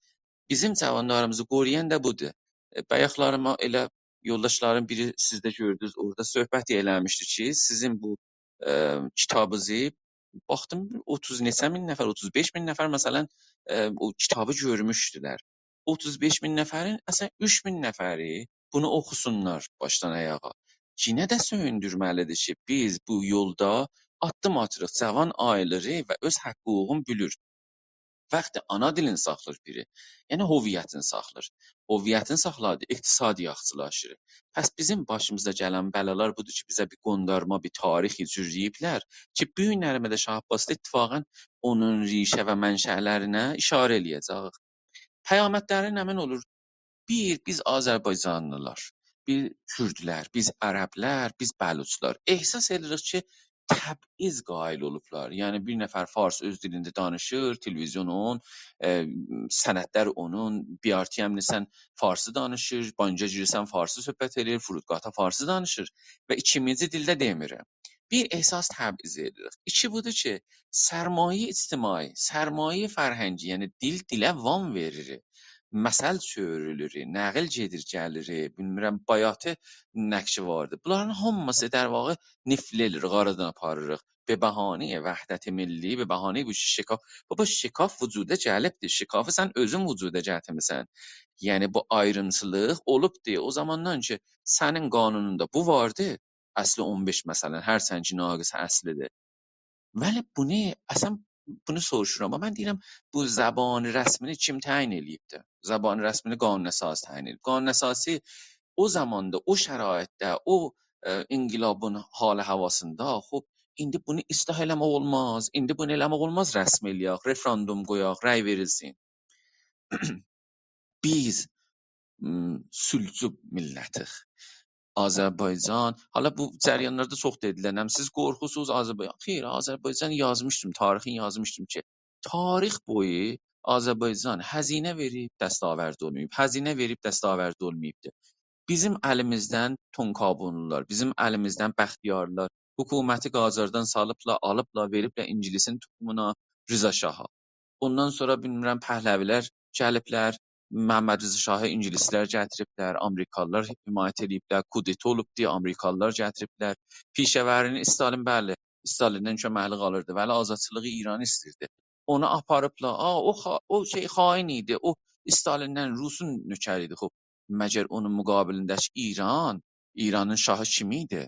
بیزیم جاوانلاریمیزی قورویان دا بودور. ائ، بایاقلاری ما ائله یولداشلارین بیری، سیز ده گؤردونوز، اورادا صحبت ائله‌میشدی کی، سیزین بو، ائ، کیتابینیزی باخدیم، اوتوز نئچه مین نفر، اوتوز بئش مین نفر، مثلا، ائ، او کیتابی گؤرموشدولر. اوتوز بئش مین نفرین، اصلا، اوچ مین نفری بونو اوخوسونلار باشدان آیاغا. یئنه ده سؤیوندورمه‌لی‌دیر کی، بیز بو یولدا آددیم آتیریق، جاوان آییلیر و اؤز حق حقوقون بیلیر. وقتی آنا دیلینی ساخلیر بیری، یعنی هویتینی ساخلیر. هویتینی ساخلادی، اقتصاد یاخشیلاشیر. پس بیزیم باشیمیزا گلن بلالار بودور کی، بیزه بیر قوندارما، بیر تاریخ جورله‌ییبلر کی، بو گونلریمه ده شاه عباسدا اتفاقا اونون ریشه و منشألرینه ایشاره ائله‌یه‌جه‌ییک. پیامدلری نمنه اولور؟ بیر، بیز آذربایجانلیلار، بیر کوردلر، بیز عربلر، بیز بلوچلار احساس ائدیریک کی، تبعیض قائل اولوبلار. یعنی، بیر نفر فارس اؤز دیلینده دانیشیر، تلویزیونون، ائ، سندلر اونون، بی آر تی امینی سن فارسی دانیشیر، بانکا گیریرسن فارسی صحبت ائله‌ییر، فرودگاهدا فارسی دانیشیر و ایکیمینجی دیلده دئمیر. بیر احساس تبعیض ائدیریک. ایکی بودور کی، سرمایه اجتماعی، سرمایه فرهنگی، یعنی دیل، دیله وام وئریر. مثل چؤورولور، نقل گئدیر گلیر، بیلمیرم، بایاتی نقشی واردی. بونلارین هامیسی، در واقع، نفله ائله‌ییریک، آرادان آپاریریق. به بهانهٔ وحدت ملی، به بهانهٔ بو شکاف، بابا، شکاف وجودا گلیبدیر، شکافی سن اؤزون وجودا گتیرمیسن. یعنی بو آیریمچیلیق اولوبدور. او زاماندان کی سنین قانونوندا بو واردی، اصل اون بئش مثلا، هرچند کی ناقص اصلیدیر. ولی بونو، اصلا بونو سوروشورام. آمما من دئییرم، بو زبان رسمینی کیم تعیین ائله‌ییبدی؟ زبان رسمینی قانون اساسی تعیین ائله‌ییب. قانون اساسی او زاماندا، او شرایطده، او، ائ، انقلابین حال و هواسیندا، خوب، ایندی بونو اصلاح ائله‌مک اولماز، ایندی بونو ائله‌مک اولماز، رسمی ائله‌یک، رفراندوم قویاق، رأی وئریلسین. بیز، م، سولچو میللتیک. آذربایجان، حالا بو جریانلاردا چوخ دئدیلر، نم، سیز قورخورسونوز آذربایجان. خیر، آذربایجان یازمیشدیم، تاریخین یازمیشدیم کی، تاریخ بویو آذربایجان هزینه وئریب، دستاورد اولماییب. هزینه وئریب، دستاورد اولماییبدی. بیزیم الیمیزدن تونکابونلولار، بیزیم الیمیزدن بختیارلار حکومتی قاجاردان سالیبلا، آلیبلا، وئریبله انگلیسین توخومونا، رضا شاها. اوندان سونرا، بیلمیرم، پهلوی‌لر گلیبلر، محمد رضا شاهی انگلیس‌لر گتیریبلر، آمریکالی‌لار حمایت ائله‌ییبلر، کودتا اولوبدو، آمریکالی‌لار گتیریبلر. پیشه‌وری‌نی استالین، بلی، استالیندن کؤمکلیک آلیردی، ولی آزادچیلیغی ایرانی ایستیردی. اونو آپاریبلار، آ، او خا-، او شئی خائن ایدی، او استالیندن، روسون نوکری ایدی. خوب، مگر اونون مقابلینده ایران، ایرانین شاهی کیم ایدی؟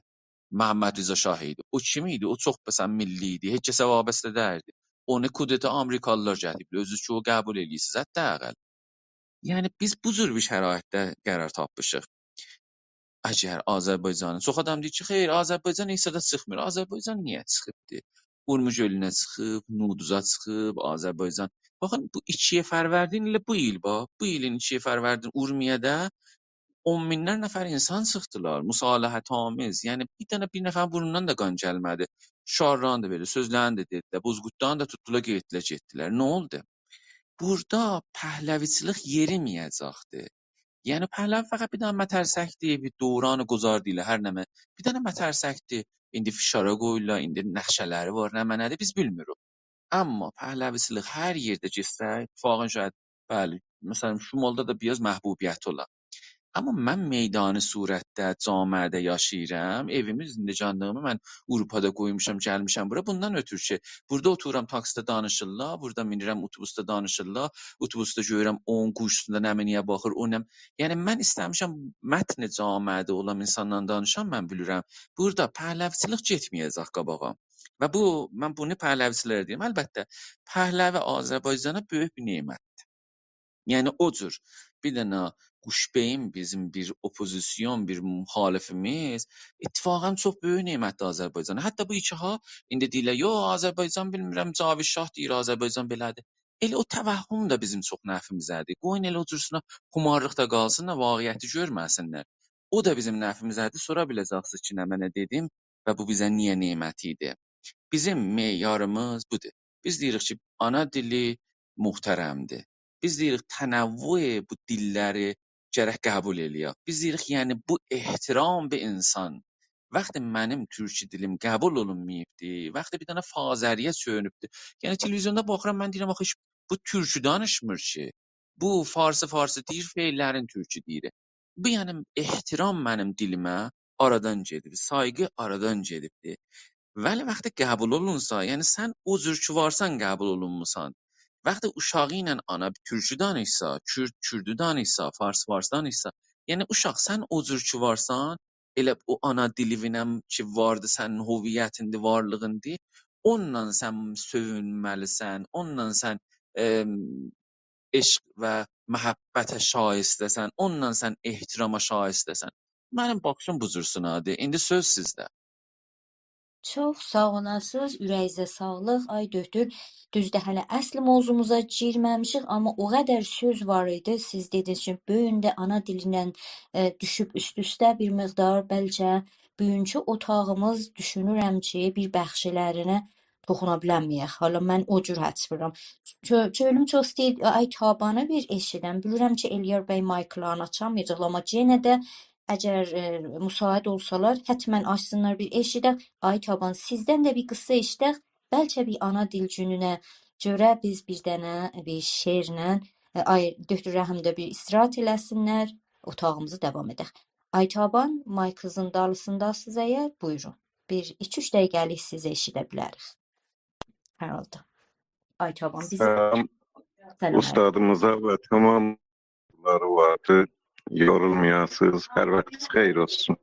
محمد رضا شاه ایدی. او کیم ایدی؟ او چوخ، مثلا، میللی ایدی، هئچ کسه وابسته دئییلدی. اونو کودتا آمریکالی‌لار گتیریبلر، اؤزو کی او قبول ائله‌ییرسیز، حداقل. یعنی بیز بو جور بیر شرایطده قرار تاپمیشیق. اگر آذربایجانی، چوخ آدام دئییر کی، خیر، آذربایجان هئچ زادا چیخمیر. آذربایجان نییه چیخیبدی؟ اورمو گؤلونه چیخیب، نودوزا چیخیب، آذربایجان. باخین، بو ایکی فروردین ایله بو ایل، باخ، بو ایلین ایکی فروردین اورمیه‌ده اون مینلر نفر اینسان چیخدیلار، مصالحت‌آمیز. یعنی بیر دنه، بیر نفرین بورنوندان دا قان گلمه‌دی. شعارلارینی دا وئردی، سؤزلرینی ده دئدیلر، بزغوردلارینی دا توتدولار، گئتدیلر، گئتدیلر. نه اولدو؟ بورادا پهلوی‌چیلیک یئریمه‌یه‌جکدی. یعنی پهلوی فقط بیر دنه مترسکدی، بیر دوران گذار دئییرلر، هر نمنه. بیر دنه مترسکدی. ایندی فشارا قویورلار، ایندی نقشه‌لری وار، نمنه‌دیر، بیز بیلمیریک. آمما پهلوی‌چیلیک هر یئرده گئتسه، اتفاقاً شاید، بلی، مثلا، شمالدا دا بیر آز محبوبیتی اولا. آمما من میدانی صورتده، جامعه‌ده یاشاییرام. ائویمی، زندگانلیغیمی من آوروپادا قویموشام، گلمیشم بورا. بوندان اؤترو کی، بورادا اوتورورام، تاکسیده دانیشیرلار، بورادا مینیرم، اتوبوسدا دانیشیرلار، اتوبوسدا گؤرورم، اونون قویوسوندا نمنه‌یه باخیر، او نه، یعنی من ایسته‌میشم متن جامعه‌ده اولان اینسانلا دانیشام، من بیلیرم. بورادا پهلوی‌چیلیک گئتمه‌یه‌جک قاباغا. و بو، من بونو پهلوی‌چیلره دئییرم. البته، پهلوی آذربایجانا بؤیوک بیر نعمتدیر. یعنی او جور بیر دنه قوش‌بئیین بیزیم بیر اوپوزیسیون، بیر مخالفیمیز، اتفاقاً چوخ بؤیوک نعمتدیر آذربایجانا. حتی بو ایکی ها ایندی دئییرلر، یوخ، آذربایجان، بیلمیرم، جاوید شاه دئییر، آذربایجان بئله‌دیر. ائله او توهم ده بیزیم چوخ نفعیمیزه‌دیر. قویون ائله او جورسونه خومارلیق دا قالسین دا، واقعیتی گؤرمه‌سینلر. او دا بیزیم نفعیمیزه‌دیر. سورا بیله‌جکسینیز کی، نمنه دئدیم و بو بیزه نییه نعمت ایدی. بیزیم معیاریمیز بودور. بیز دئییریک کی، آنا دیلی محترمدیر. بیز دئییریک، تنوع بو دیللری گرک قبول ائله‌یک. بیز دئییریک، یعنی بو احترام به انسان. وقتی منیم تورکی دیلیم قبول اولونماییبدی، وقتی بیر دنه فارسی‌یه چؤنوبدو. یعنی تلویزیوندا باخیرام، من دئییرم، آخی هئچ بو تورکی دانیشمیر کی. بو فارسی فارسی دئییر، فعل‌لرین تورکی دئییر. بو، یعنی، احترام منیم دیلیمه آرادان گئدیب، سایغی آرادان گئدیبدیر. ولی وقتی قبول اولونسا، یعنی سن او جور کی وارسان، قبول اولونموسان. وقتی اوشاغی ایله آنا تورکی دانیشسا، کورد کوردو دانیشسا، فارس فارس دانیشسا، یعنی اوشاق، سن او جور کی وارسان، ائله او آنا دیلیوینن کی واردی، سنین هویتیندی، وارلیغیندی، اونونلا سن سؤیونمه‌لیسن، اونونلا سن، ائم، عشق و محبته شایسته‌سن، اونونلا سن احتراما شایسته‌سن. منیم باخیشیم بو جورسونه‌دیر. ایندی سؤز سیزده. چوخ ساغ اولاسینیز، اوره‌یینیزه ساغلیق، آی دؤکتور. دوزدور، هله اصل موضوعوموزا گیرمه‌میشیک، آمما او قدر سؤز وار ایدی. سیز دئدینیز کی، بو گون ده آنا دیلینن، ائ، دوشوب اوست-اوسته بیر مقدار، بلکه بوگونکو اوتاغیمیز، دوشونورم کی، بیر بخشلرینه توخونا بیلمه‌یک. حالا من او جور حدس وورورام. چؤ-، کؤنلوم چوخ ایسته‌ییر، آی تابانی بیر ائشیدم. بیلیرم کی، الیار بی مایکلارینی آچامایاجاقلار، آمما یئنه ده اگر، ائ، مساعد اولسالار، حتماً آچسینلار، بیر ائشیدک. آی تابان، سیزدن ده بیر قیسسا ائشیدک. بلکه بیر آنا دیل گونونه گؤره بیز بیر دنه بیر شعرله ائ، آی، دکتر رحیم ده بیر استراحت ائله‌سینلر، اوتاغیمیزی داوام ائدک. آی تابان، مایکینیزین دالیسینداسینیز اگر، بویورون. بیر ایکی-اوچ دقیقه‌لیک سیزی ائشیده بیلریک. هر حالدا. آی تابان، بیزی سلام. سلام علیکم. اوستادیمیزا و تمام واردی. یورولمایاسینیز. هر واختینیز خئییر اولسون.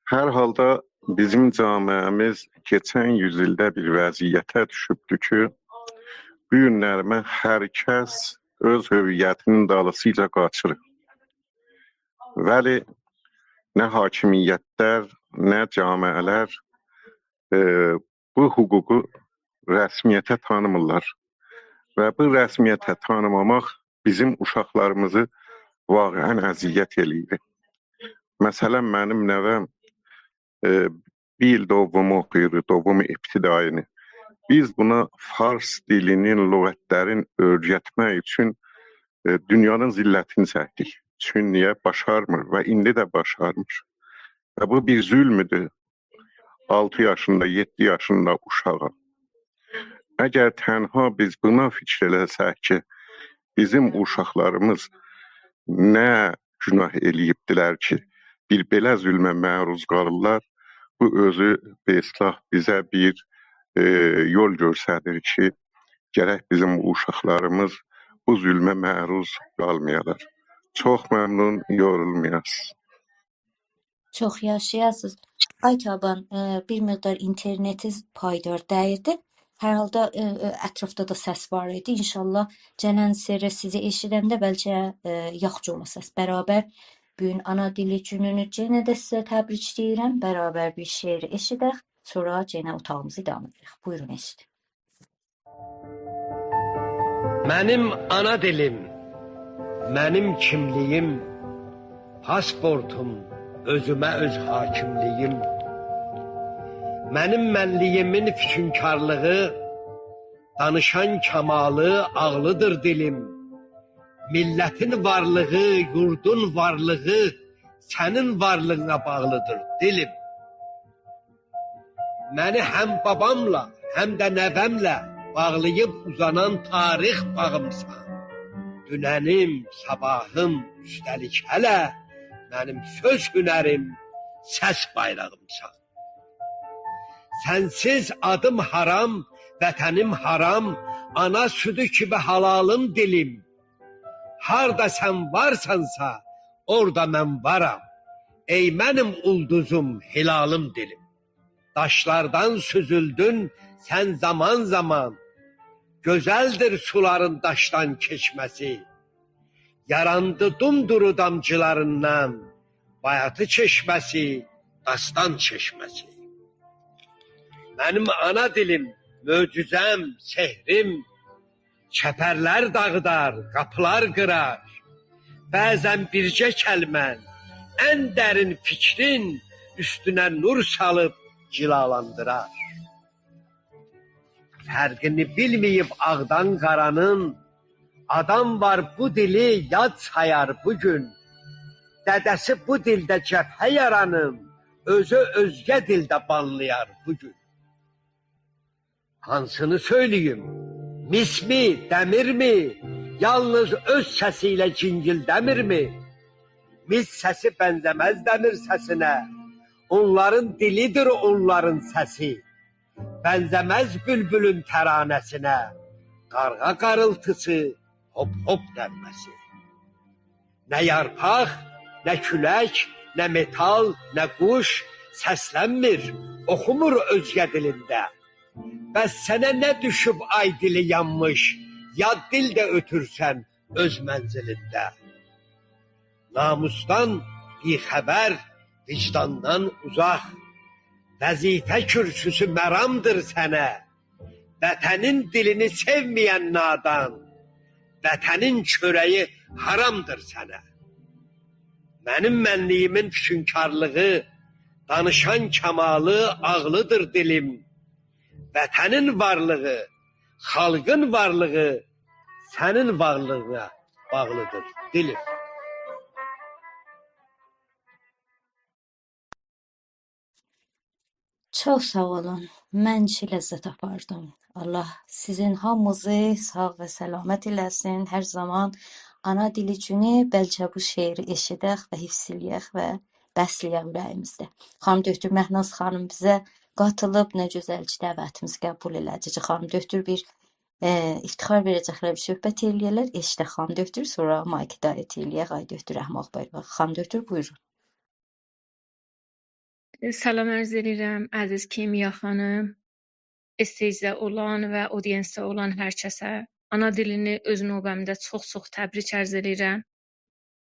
هر حالدا بیزیم جامعه‌میز کئچن یوز ایلده بیر وضعیته دوشوبدور کی، بو گونلری هر کس اؤز هویتینین دالیسیجا قاچیر. ولی نه حاکمیت‌لر، نه جامعه‌لر، ائ، بو حقوقو رسمیته تانیمیرلار. و بو رسمیته تانیماماق بیزیم اوشاقلاریمیزی واقعاً اذیت ائله‌ییر. مثلاً، منیم نوه‌م، ائ، بیر ایل دوم اوخویور، دوم ابتدایینی. بیز بونا فارس دیلینین لغت‌لرین اؤیرتمک اوچون، ائ، دونیانین ذلتینی چکدیک. چون نییه؟ باشارمیر و ایندی ده باشارمیر. و بو بیر ظلمدور آلتی یاشیندا، یئددی یاشیندا اوشاغا. اگر تنها بیز بونا فیکیر ائله‌سک کی، بیزیم اوشاقلاریمیز نه گناه ائله‌ییبدیلر کی، بیر بئله ظلمه معروض قالیرلار، بو اؤزو، به اصطلاح، بیزه بیر، ائ، یول گؤستریر کی، گرک بیزیم اوشاقلاریمیز بو ظلمه معروض قالمایالار. چوخ ممنون، یورولمایاسینیز. چوخ یاشایاسینیز. آی تابان، ائ، بیر مقدار اینترنتینیز پایدار دئییردی. هر حالدا، ائ، ائ، اطرافدا دا سس وار ایدی. انشاءالله گلن سری سیزی ائشیدنده بلکه، ائ، یاخشی اولا سس. برابر بو گون آنا دیلی گونونو یئنه ده سیزه تبریک دئییرم. برابر بیر شعر ائشیدک، سونرا یئنه اوتاغیمیزی ادامه ائدک. بویورون، ائشیدین. منیم آنا دیلیم، منیم کیملیگیم، پاسپورتوم، اؤزومه اؤز حاکیملیگیم. منیم منلیگیمین فوشونکارلیغی، دانیشان کمالی، عاغلیدیر دیلیم. میللتین وارلیغی، یوردون وارلیغی سنین وارلیغینا باغلیدیر دیلیم. منی هم باباملا، هم ده نوه‌مله باغلاییب اوزانان تاریخ باغیمسان. دوننیم، صاباحیم، اوسته‌لیک هله منیم سؤز هنریم، سس بایراغیمسان. سنسیز آدیم حرام، وطنیم حرام، آنا سودو کیمی حلالیم دیلیم. هاردا سن وارسانسا، اورادا من وارام. ای منیم اولدوزوم، هلالیم دیلیم. داشلاردان سوزولدون سن زامان زامان. گؤزلدیر سولارین داشدان کئچمه‌سی. یاراندی دومدورو دامجیلاریندان، بایاتی چشمه‌سی، داستان چشمه‌سی. منیم آنا دیلیم، معجزه‌م، سحریم، چپرلر داغیدار، قاپیلار قیرار. بعضاً بیرجه کلمه‌ن ان درین فیکرین اوستونه نور سالیب جیلالاندیرار. فرقینی بیلمه‌ییب آغدان قارانین، آدام وار بو دیلی یاد سایار بو گون. دده‌سی بو دیلده جبهه یارانین، اؤزو اؤزگه دیلده بانلایار بو گون. هانسینی سؤیله‌ییم؟ میس‌می، دمیرمی؟ یالنیز اؤز سسی ایله جینگیلده‌میرمی؟ میس سسی بنزه‌مز دمیر سسینه، اونلارین دیلیدیر اونلارین سسی. بنزه‌مز بولبولون ترانه‌سینه، قارغا قاریلتیسی، هوپ-هوپ نغمه‌سی. نه یارپاق، نه کولک، نه متال، نه قوش سسلنمیر، اوخومور اؤزگه دیلینده. بس سنه نه دوشوب، آی دیلی یانمیش، یاد دیل ده اؤتورسن اؤز منزیلینده؟ ناموسدان بی‌خبر، وجداندان اوزاق، وظیفه کورسوسو مرامدیر سنه. وطنین دیلینی سئومه‌ین نادان، وطنین چؤره‌یی حرامدیر سنه. منیم منلیگیمین فوشونکارلیغی، دانیشان کمالی، عاغلیدیر دیلیم. وطنین وارلیغی، خالقین وارلیغی سنین وارلیغینا باغلیدیر دیلیم. چوخ ساغ اولون. من کی لذت آپاردیم. الله سیزین هامینیزی ساغ و سلامت ائله‌سین. هر زامان آنا دیلی گونو بلکه بو شعری ائشیدک و حفظ ائله‌یک و بسله‌یک اوره‌ییمیزده. خانیم دکتر مهناز خانیم بیزه قاتیلیب، نه گؤزل کی دعوتیمیزی قبول ائله‌دی. خانیم دکتر، بیر، ائ، افتخار وئره‌جکلر، بیر صحبت ائله‌یه‌لر. ائشیدک خانیم دکتر، سونرا مایکی دعوت ائله‌یک آقای دکتر رحماق بایراق. خانیم دکتر، بویورون. سلام عرض ائدیرم، عزیز کیمیا خانیم، استیجده اولان و اودینسده اولان هر کسه. آنا دیلینی اؤز نوبه‌مده چوخ-چوخ تبریک عرض ائدیرم.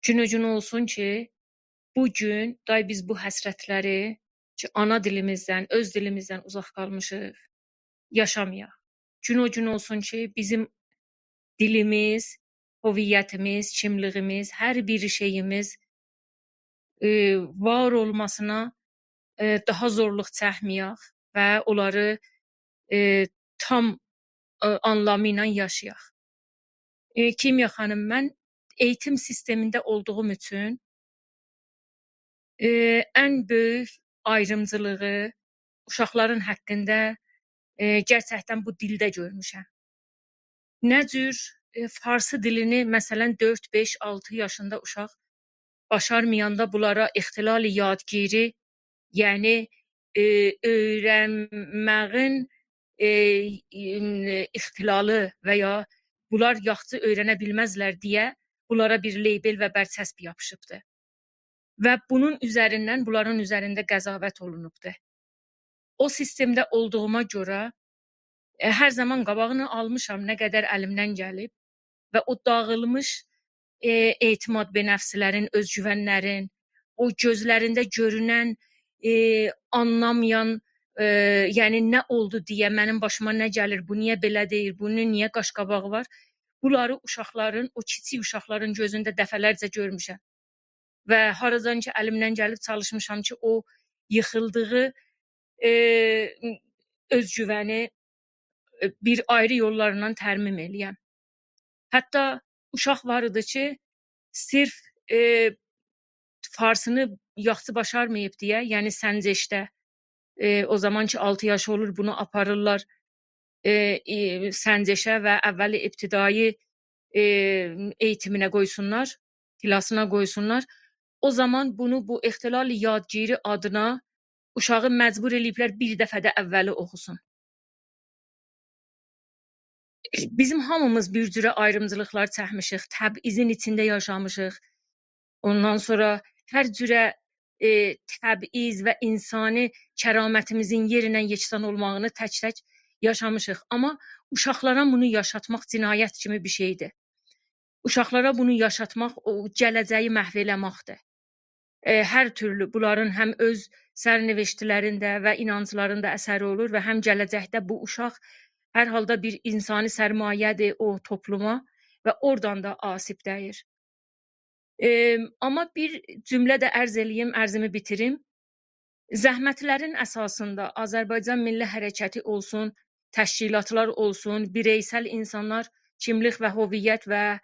گون او گون اولسون کی، بو گون دای بیز بو حسرتلری کی، آنا دیلیمیزدن، اؤز دیلیمیزدن اوزاق قالمیشیق، یاشامایاق. گون او گون اولسون کی، بیزیم دیلیمیز، هویتیمیز، کیملیگیمیز، هر بیر شئییمیز، ائ، وار اولماسینا، ائ، داها زورلوق چکمه‌یک و اونلاری، ائ، تام، ائ، آنلامی ایله یاشایاق. ائ، کیمیا خانیم، من ائییتیم سیستمینده اولدوغوم اوچون، ائ، ان بؤیوک آیریمجیلیغی اوشاقلارین حاقیندا، ائ، گئرچکدن بو دیلده گؤرموشم. نه جور، ائ، فارسی دیلینی، مثلا، دؤرد، بئش، آلتی یاشیندا اوشاق باشارمایاندا بونلارا اختلال یادگیری، یعنی، ائ، اؤیرنمه‌یین، ائ، اختلالی و یا بونلار یاخشی اؤیرنه بیلمزلر دئیه بونلارا بیر لیبل و برچسب یاپیشیبدی. و بونون اوزریندن، بونلارین اوزرینده قضاوت اولونوبدو. او سیستمده اولدوغوما گؤره، ائ، هر زامان قاباغینی آلمیشام، نه قدر الیمدن گلیب و او داغیلمیش، ائ، اعتماد به نفسلرین، اؤزگوونلرین، او گؤزلرینده گؤرونن، ائ، آنلامایان، ائ، یعنی نه اولدو دئیه، منیم باشیما نه گلیر، بو نییه بئله دئییر، بونون نییه قاش-قاباغی وار؟ بونلاری اوشاقلارین، او کیچیک اوشاقلارین گؤزونده دفعه‌لرجه گؤرموشم. و هاراجان کی، الیمدن گلیب چالیشمیشام کی، او ییخیلدیغی، ائ، اؤزگوونی، ائ، بیر آیری یوللارلا ترمیم ائله‌یم. حتی اوشاق وار ایدی کی، صرف، ائ، فارسینی یاخشی باشارماییب دئیه، یعنی سنجشده، ائ، او زامان کی، آلتی یاش اولور، بونو آپاریرلار، ائ، ائ، سنجشه و اول ابتدایی، ائ، ائییتیمینه قویسونلار، کلاسینا قویسونلار. او زامان بونو، بو اختلال یادگیری آدینا اوشاغی مجبور ائله‌ییبلر بیر دفعه ده اولی اوخوسون. بیزیم هامیمیز بیر جوره آیریمجیلیقلار چکمیشیک، تبعیضین ایچینده یاشامیشیق. اوندان سونرا هر جوره، ائ، تبعیض و انسانی کرامتیمیزین یئرینن یکسان اولماغینی تک-تک یاشامیشیق. آمما اوشاقلارا بونو یاشاتماق جنایت کیمی بیر شئیدیر. اوشاقلارا بونو یاشاتماق او گله‌جه‌یی محو ائله‌مکدیر. ائ، هر تورلو بونلارین هم اؤز سرنوشتلرینده و اینانجلاریندا اثری اولور و هم گله‌جکده بو اوشاق هر حالدا بیر انسانی سرمایه‌دیر او توپلوما و اورادان دا آسیب دَییر. ائ، آمما بیر جمله ده عرض ائله‌ییم، عرضیمی بیتیریم. زحمتلرین اساسیندا آذربایجان میللی حرکتی اولسون، تشکیلاتلار اولسون، بیرئیسل انسانلار، کیملیک و هویت و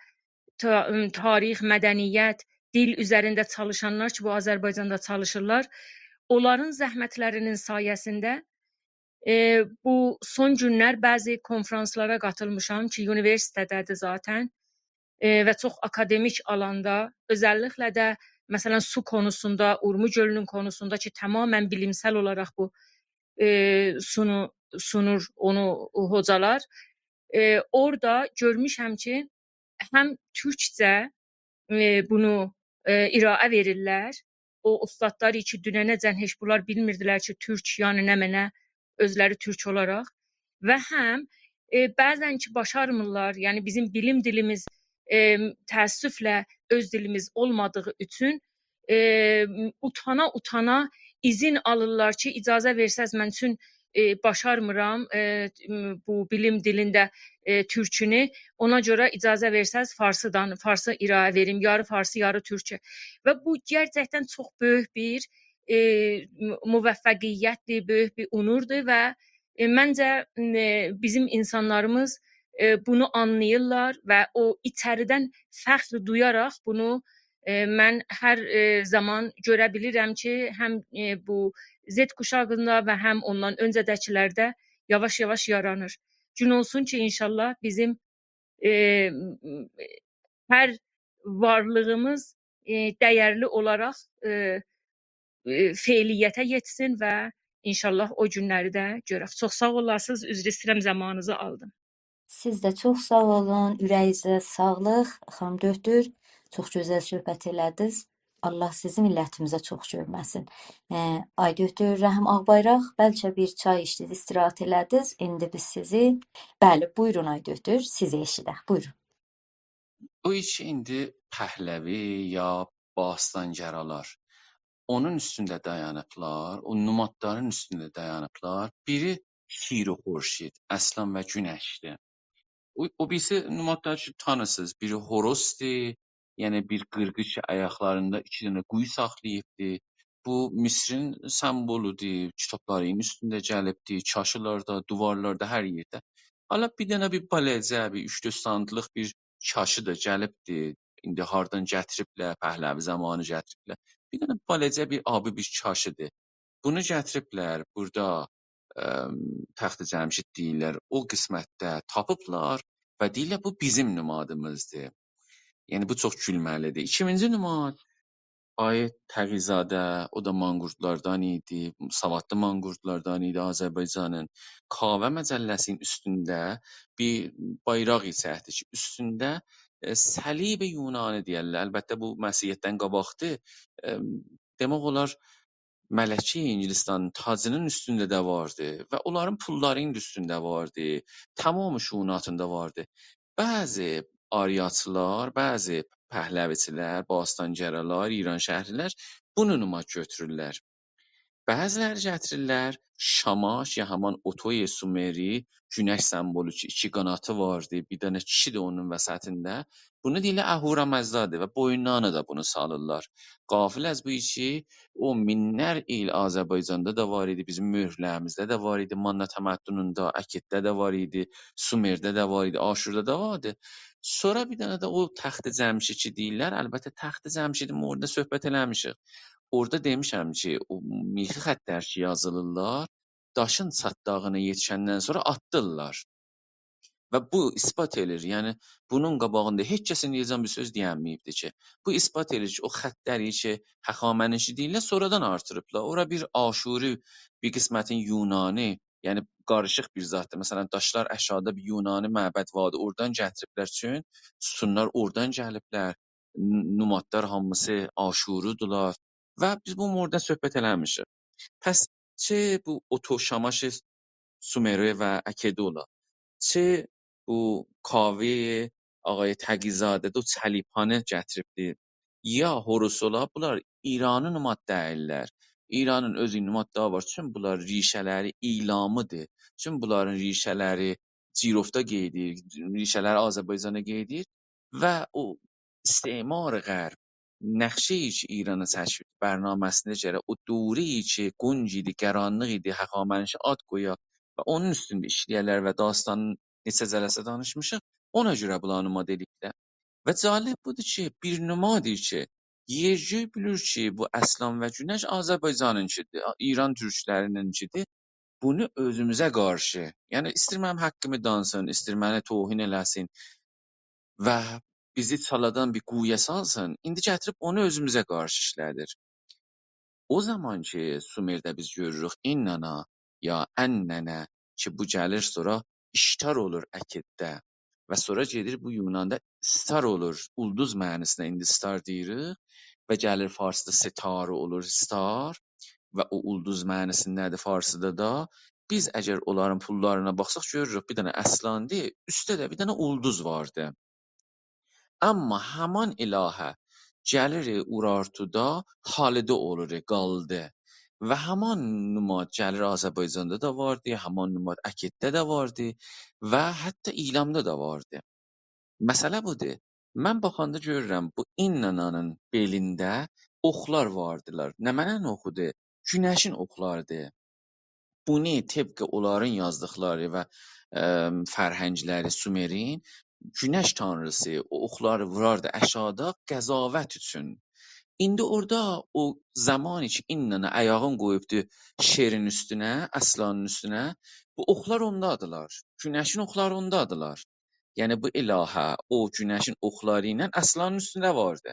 تا-، تاریخ، مدنیت، دیل اوزرینده چالیشانلار کی، بو آذربایجاندا چالیشیرلار، اونلارین زحمتلرینین سایه‌سینده، ائ، بو سون گونلر بعضی کنفرانسلارا قاتیلمیشام کی، اونیوئرسیته‌ده‌دیر ذاتاً، ائ، و چوخ آکادمیک آلاندا، اؤزللیکله ده، مثلا، سو قونوسوندا، اورمو گؤلونون قونوسوندا کی، تمامیله بیلیمسل اولاراق بو، ائ، سونو-، سونور اونو هوجالار. ائ، اورادا گؤرموشم کی، هم تورکجه، ائ، بونو، ائ، ارائه وئریرلر. او اوستادلار کی، دوننه‌جن هئچ بونلار بیلمیردیلر کی، تورک، یعنی نمنه، اؤزلری تورک اولاراق. و هم، ائ، بعضا کی، باشارمیرلار، یعنی بیزیم بیلیم دیلیمیز، ائ، تأسفله اؤز دیلیمیز اولمادیغی اوچون، ائ، اوتانا-اوتانا ایذین آلیرلار کی، اجازه وئرسز، من چون، ائ، باشارمیرام، ائ، م، بو بیلیم دیلینده، ائ، تورکونو، اونا گؤره اجازه وئرسز، فارسیدان، فارسی ارائه وئریم، یاری فارسی، یاری تورکو. و بو گئرچکدن چوخ بؤیوک بیر، ائ، م، موفقیتدیر، بؤیوک بیر اونوردور و، ائ، منجه، م، بیزیم انسانلاریمیز، ائ، بونو آنلاییرلار و او ایچریدن فخر دویاراق بونو، ائ، من هر، ائ، زامان گؤره بیلیرم کی، هم، ائ، بو Z قوشاغیندا و هم اوندان اؤنجه‌ده‌کیلرده یاواش-یاواش یارانیر. گون اولسون کی، انشاءالله بیزیم، ائ، هر وارلیغیمیز، ائ، دَیرلی اولاراق، ائ، ائ، فعلیته یئتسین و انشاءالله او گونلری ده گؤرک. چوخ ساغ اولاسینیز، عذر ایسته‌ییرم، زامانینیزی آلدیم. سیز ده چوخ ساغ اولون، اوره‌یینیزه ساغلیق، خانیم دؤکتور. چوخ گؤزل صحبت ائله‌دینیز. الله سیزی میللتیمیزه چوخ گؤرمه‌سین. ائ، آی دؤکتور رحیم آغ‌بایراق، بلکه بیر چای ایچدینیز، استراحت ائله‌دینیز. ایندی بیز سیزی، بلی، بویورون آی دؤکتور، سیزی ائشیدک. بویورون. بو ایکی ایندی پهلوی یا باستانگرالار، اونون اوستونده دایانیبلار، او نمادلارین اوستونده دایانیبلار. بیری شیر و خورشید، اصلان و گونشدیر. او، او بیریسی نمادلار کی، تانیسینیز. بیری هوروسدور، یعنی بیر قیرغی کی، آیاقلاریندا ایکی دنه قویو ساخلاییبدی. بو مصرین سمبولودور، کیتابلارین اوستونده گلیبدی، چاشیلاردا، دیوارلاردا، هر یئرده. حالا بیر دنه بیر بالاجا، بیر اوچ-دؤرد سانتلیق بیر چاشی دا گلیبدی. ایندی هاردان گتیریبلر، پهلوی زامانی گتیریبلر. بیر دنه بالاجا بیر آبی بیر چاشیدیر. بونو گتیریبلر، بورادا، ام، تخت جمشید دئییرلر، او قسمتده تاپیبلار و دئییرلر، «بو بیزیم نمادیمیزدیر.» یعنی، بو چوخ گولمه‌لیدیر. ایکینجی نماد، آقای تقی‌زاده، او دا مانقورتلاردان ایدی، سوادلی مانقورتلاردان ایدی آذربایجانین. کاوه مجله‌سینین اوستونده بیر بایراق ایچه‌دی کی، اوستونده، ائ، صلیب یونانی دئیرلر. البته، بو مسیحیتدن قاباقدیر. ائ، دئمک اولار، ملکه انگلستانین تاجینین اوستونده ده واردی و اونلارین پوللارینین دا اوستونده واردی. تمام شؤوناتیندا واردی. بعضی آریاچیلار، بعضی پهلویچیلر، باستانگرالار، ایرانشهری‌لر بونو نماد گؤتورورلر. بعضی‌لری گتیریرلر شاماش، یا همان اوتوی سومری، گونش سمبولو کی، ایکی قاناتی واردی، بیر دنه کیشی ده اونون وسطینده. بونو دئییرلر اهورامزدادیر و بوینلارینا دا بونو سالیرلار. غافل از بو کی، او مینلر ایل آذربایجاندا دا وار ایدی، بیزیم مؤهورلریمیزده ده وار ایدی، ماننا تمدنونده، اکدده ده وار ایدی، سومرده ده وار ایدی، آشوردا دا واردی. سونرا بیر دنه ده او تخت جمشید کی دئییرلر، البته تخت جمشیدین اورادا صحبت ائله‌میشیک. اورادا دئمیشم کی، او میخی خطلر کی یازیلیرلار، داشین چاتداغینا یئتیشندن سونرا آتدیرلار. و بو اثبات ائله‌ییر، یعنی بونون قاباغیندا هئچ کسین دئیه‌جم بیر سؤز دئینمه‌ییبدی کی، بو اثبات ائله‌ییر کی، او خطلری کی، هخامنشی دئییرلر، سونرادان آرتیریبلار. اورا بیر آشوری، بیر قسمتین یونانی، یعنی قاریشیق بیر زاددیر. مثلا، داشلار آشاغیدا بیر یونانی معبد واردی، اورادان گتیریبلر، چون ستونلار اورادان گلیبلر، ن-، نمادلار هامیسی آشوری‌دیرلار و بیز بو مورددا صحبت ائله‌میشیک. پس چه بو اوتو شاماش سومری و اکدی اولا، چه بو کاوه آقای تقی‌زاده ده او چلیپانی گتیریبدی، یا هوروس اولا، بونلار ایرانی نماد دئییللر. ایرانین اؤز نمادلاری وار، چون بونلار ریشه‌لری ایلامی‌دیر. چون بونلارین ریشه‌لری جیروفتا قئییدیر، ریشه‌لری آذربایجانا قئییدیر و او استعمار غرب نقشه‌ای کی ایرانا چکیب، برنامه‌سینده گرک او دوره‌ای کی گنج ایدی، قارانلیق ایدی، هخامنشی آد قویا و اونون اوستونده ایشله‌یه‌لر و داستانین نئچه جلسه دانیشمیشیق، اونا گؤره بونلاری نماد ائله‌ییبلر. و جالب بودور کی، بیر نمادی کی، یئر گؤی بیلیر کی، بو اصلان و گونش آذربایجانینکی‌دیر، ایران تورکلرینینکی‌دیر. بونو اؤزوموزه قارشی، یعنی ایستیر منیم حاققیمی دانسین، ایستیر منی توهین ائله‌سین و بیزی چالادان بیر قویویا سالسین، ایندی گتیریب اونو اؤزوموزه قارشی ایشله‌دیر. او زامان کی، سومرده بیز گؤروروک ایننانا یا اننه کی، بو گلیر سونرا اشتار اولور اکدده و سونرا گئدیر بو یوناندا استار اولور، اولدوز معنی‌سینده ایندی استار دئییریک و گلیر فارسدا ستاره اولور استار و او اولدوز معنی‌سینده‌دیر فارسیدا دا. بیز اگر اونلارین پوللارینا باخساق گؤروروک، بیر دنه اصلاندی، اوستده ده بیر دنه اولدوز واردی. آمما همان الهه گلیر اورارتودا، هالیده اولور، قالدی. و همان نماد گلیر آذربایجاندا دا واردی، همان نماد اکدده ده واردی و حتی ایلامدا دا واردی. مسئله بودور. من باخاندا گؤرورم، بو ایننانانین بئلینده اوخلار واردیلار. نمنه‌نین اوخودور؟ گونشین اوخلاریدیر. بونو طبق اونلارین یازدیقلاری و، ائ، فرهنگلری سومرین، گونش تانریسی او اوخلاری ووراردی آشاغیدا قضاوت اوچون. ایندی اورادا او زامان کی، ایندی آیاغین قویوبدو شیرین اوستونه، اصلانین اوستونه، بو اوخلار اوندادیلار. گونشین اوخلاری اوندادیلار. یعنی بو الهه، او گونشین اوخلاری ایله اصلانین اوستونده واردی.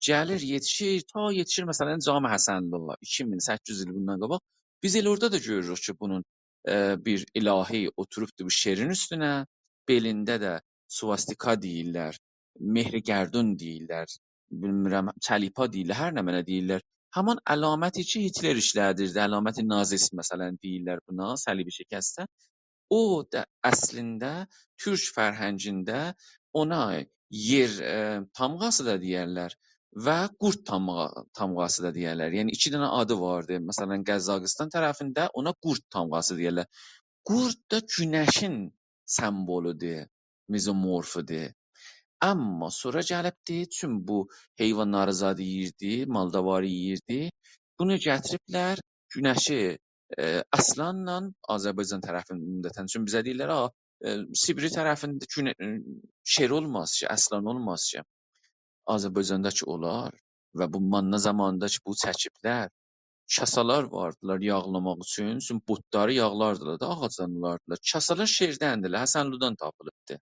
گلیر، یئتیشیر، تا یئتیشیر، مثلا، جام حسنلوغا، ایکی مین سککیز یوز ایل بوندان قاباق. بیز ائله اورادا دا گؤروروک کی، بونون، ائ، بیر الهی اوتوروبدور بو شیرین اوستونه، بئلینده ده سواستیکا دئییرلر، مهر گردون دئییرلر، بیلمیرم، چلیپا دئییرلر، هر نمنه دئییرلر. همان علامتی کی، هیتلر ایشله‌دیردی، علامت نازیسم، مثلا، دئییرلر بونا، صلیب شکسته. او دا اصلینده تورک فرهنگینده اونا یئر، ائ، تامغاسی دا دئیرلر و قورد تامغا-، تامغاسی دا دئیرلر. یعنی، ایکی دنه آدی واردی. مثلا، قزاقیستان طرفینده اونا قورد تامغاسی دئیرلر. قورد دا گونشین سمبولودور، مزومورفودور. آمما سونرا گلیبدی، چون بو حیوانلاری زاد یئییردی، مال-داواری یئییردی، بونو گتیریبلر، گونشی، ائ، اصلانلا آذربایجان طرفینده عمدتاً، چون بیزه دئییرلر، «آ، ائ، سیبری طرفینده گونه-، ائ، شیر اولماز کی، اصلان اولماز کی.» آذربایجاندا کی اولار و بو ماننا زامانیندا کی بو چکیبلر، کاسالار واردیلار یاغلاماق اوچون، چون بوتلاری یاغلاردیلار دا، آغاجدان اولاردیلار. کاسالار شیردندیلر، حسنلودان تاپیلیبدی.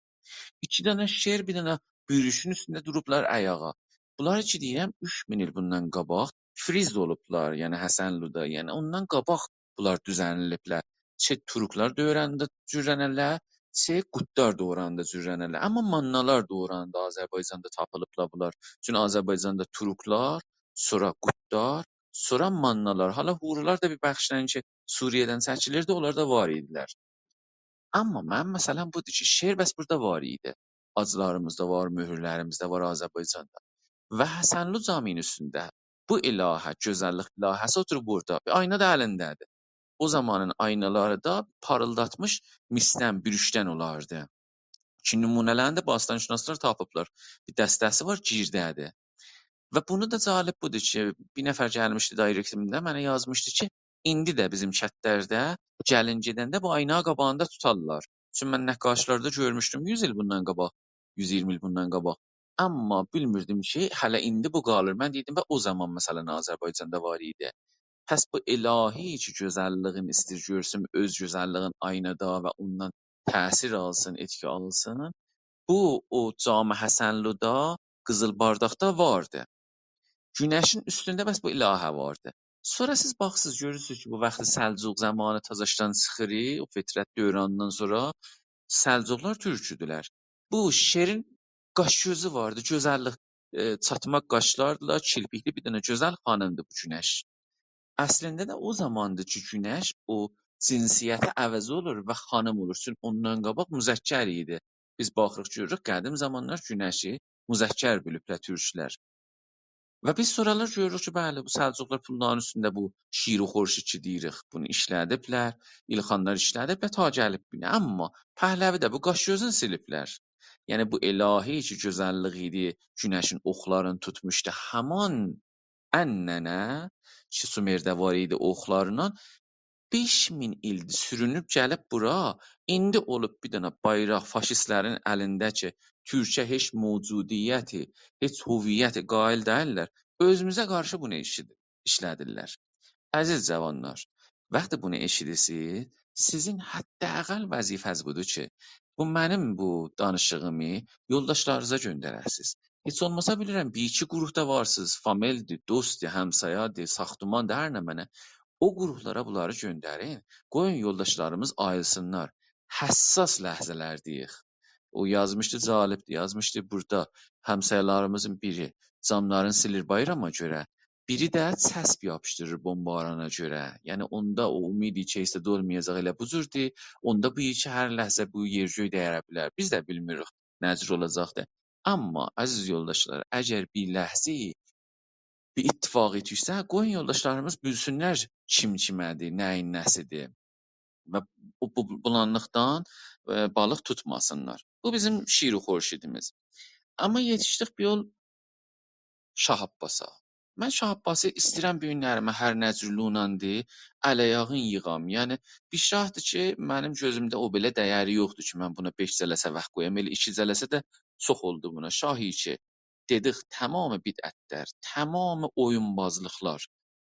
ایکی دنه شیر، بیر دنه بوروشون اوستونده دوروبلار آیاغا. بونلار کی دئییرم، اوچ مین ایل بوندان قاباق فریز اولوبلار، یعنی حسنلودا. یعنی اوندان قاباق بونلار دوزنلیبلر. چه تورکلار دورانیندا جورلنه‌لر، چه قوتلار دورانیندا جورلنه‌لر. آمما ماننالار دورانیندا آذربایجاندا تاپیلیبلار بونلار. چون آذربایجاندا تورکلار، سونرا قوتلار، سونرا ماننالار. حالا هورولار دا بیر بخشله کی سوریه‌دن چکیلیردی، اونلار دا وار ایدیلر. آمما منیم مسئله‌م بودور کی، شیر بس بورادا وار ایدی. آجلاریمیزدا وار، مؤهورلریمیزده وار آذربایجاندا. و حسنلو جامی‌نین اوستونده بو الهه، گؤزللیک الهه‌سی اوتوروب بورادا. بیر آینا دا الینده‌دیر. او زامانین آینالاری دا پاریلداتمیش مسدن، بوروشدن اولاردی. کی نمونه‌لرینی ده باستان‌شناسلار تاپیبلار. بیر دسته‌سی وار، گیرده‌دیر. و بونو دا جالب بودور کی، بیر نفر گلمیشدی دایرکتیمده، منه یازمیشدی کی، ایندی ده بیزیم کتلرده گلین گئدنده بو آینا قاباغیندا توتارلار. چون من نقاشلاردا گؤرموشدوم، یوز ایل بوندان قاباق، یوز اییرمی ایل بوندان قاباق. آمما بیلمیردیم کی، هله ایندی بو قالیر. من دئدیم، «به، او زامان، مثلا، آذربایجاندا وار ایدی.» پس بو الهی کی، گؤزللیگین ایستیر گؤرسون، اؤز گؤزللیگین آینادا و اوندان تأثیر آلسین، ائتکی آلسین، بو، او جام حسنلودا، قیزیل بارداقدا واردی. گونشین اوستونده بس بو الهه واردی. سونرا سیز باخیرسینیز، گؤرورسونوز کی، بو واختی سلجوق زامانی تازاشدان چیخیر، او فترت دورانیندان سونرا سلجوقلار تورک ایدیلر. بو شیرین قاش گؤزو واردی، گؤزللیک، ائ، چاتماق قاشلاردیلار، کیرپیکلی بیر دنه گؤزل خانیمدیر بو گونش. اصلینده ده او زاماندیر کی، گونش او جنسیتی عوض اولور و خانیم اولور. چون اوندان قاباق مذکر ایدی. بیز باخیریق، گؤروروک، قدیم زامانلار گونشی مذکر بیلیبلر تورکلر. و بیز سونرالار گؤروروک کی، بلی، بو سلجوقلار پوللارین اوستونده بو شیر و خورشید کی دئییریک، بونو ایشله‌دیبلر، ایلخانلار ایشله‌دیب و تا گلیب بو گونه. آمما پهلوی‌ده بو قاش گؤزونو سیلیبلر. یعنی بو الهی کی، گؤزللیک ایدی، گونشین اوخلارینی توتموشدو. همان اننه کی، سومرده وار ایدی اوخلارینان، بئش مین ایلدیر سورونوب گلیب بورا، ایندی اولوب بیر دنه بایراق فاشیستلرین الینده کی، تورکه هئچ موجودیتی، هئچ هویتی قائل دئییللر. اؤزوموزه قارشی بونو ائشیدیر، ایشله‌دیرلر. عزیز جاوانلار، وقتی بونو ائشیدیرسیز، سیزین حداقل وظیفه‌ز بودور کی، بو منیم بو دانیشیغیمی یولداشلارینیزا گؤندره‌سیز. هئچ اولماسا بیلیرم، بیر ایکی گروهدا وارسینیز، فامیلدیر، دوستدور، همسایه‌دیر، ساختماندیر، هر نمنه. او گروهلارا بونلاری گؤندرین. قویون یولداشلاریمیز آییلسینلار. حساس لحظه‌لرده‌ییک. او یازمیشدی، جالبدیر، یازمیشدی، بورادا همسایه‌لریمیزین بیری جاملارینی سیلیر بایراما گؤره، بیری ده چسب یاپیشدیریر بمبارانا گؤره. یعنی اوندا او امید کی، هئچ ده دولمایاجاق، ائله بو جوردور. اوندا بو کی، هر لحظه بو یئر گؤی دَیره بیلر. بیز ده بیلمیریک نه جور اولاجاقدیر. آمما، عزیز یولداشلار، اگر بیر لحظه بیر اتفاقی دوشسه، قویون یولداشلاریمیز بیلسینلر کیم کیمه‌دیر، نه‌یین نه‌سیدیر. و بو، بو بولانلیقدان، ائ، بالیق توتماسینلار. بو بیزیم شیر و خورشیدیمیز. آمما یئتیشدیک بیر یول شاه عباسا. من شاه عباسی ایسته‌ییرم بو گونلریمه هر نه جور لوناندی، ال-آیاغین ییغام. یعنی، بیر شاهدیر کی، منیم گؤزومده او بئله دَیری یوخدور کی، من بونا بئش جلسه واخت قویام. ائله ایکی جلسه ده چوخ اولدو بونا. شاهی کی، دئدیک، تمام بدعت‌لر، تمام اویون‌بازلیقلار،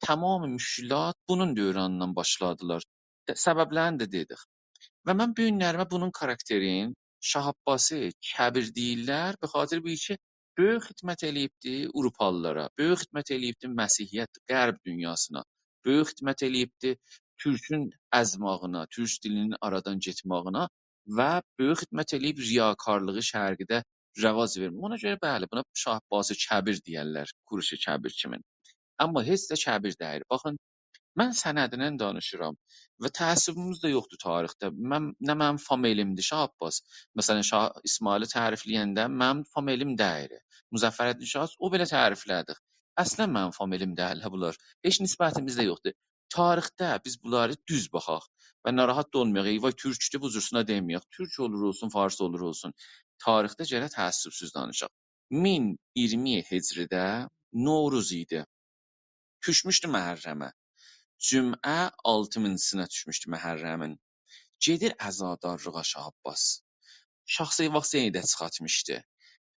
تمام مشکلات بونون دورانیندان باشلادیلار. س-، سبب‌لرینی ده دئدیک. و من بو گونلریمه بونون کاراکترین، شاه عباسی کبیر دئییرلر، به خاطر بو کی، بؤیوک خدمت ائله‌ییبدی آوروپالیلارا، بؤیوک خدمت ائله‌ییبدی مسیحیت، غرب دونیاسینا، بؤیوک خدمت ائله‌ییبدی تورکون ازماغینا، تورک دیلینین آرادان گئتماغینا و بؤیوک خدمت ائله‌ییب ریاکارلیغی شرقده رواج وئرمه‌ییب. اونا گؤره، بلی، بونا شاه عباسی کبیر دئیرلر، کوروش کبیر کیمین. آمما هئچ ده کبیر دئییل. باخین، من سندینن دانیشیرام و تعصبوموز دا یوخدور تاریخده. من، نه منیم فامیلیمدیر شاه عباس. مثلا، شاه اسماعیلی تعریفله‌ینده منیم فامیلیم دئییل. مظفرالدین شاه، او بئله تعریفله‌دیک. اصلا منیم فامیلیم دئییل بونلار. هئچ نسبتیمیز ده یوخدور. تاریخده بیز بونلاری دوز باخاق و ناراحت دا اولمایاق. «ای وای، تورکدور»، بو جورسونه دئمه‌یک. تورک اولور اولسون، فارس اولور اولسون. تاریخده گرک تعصب‌سوز دانیشاق. مین اییرمی هجری‌ده نوروز ایدی. دوشموشدو محرمه. جمعه آلتی‌سینا دوشموشدو محرمین. گئدیر عزادارلیغا شاه عباس. شاه سیواس زئیده چیخارتمیشدی.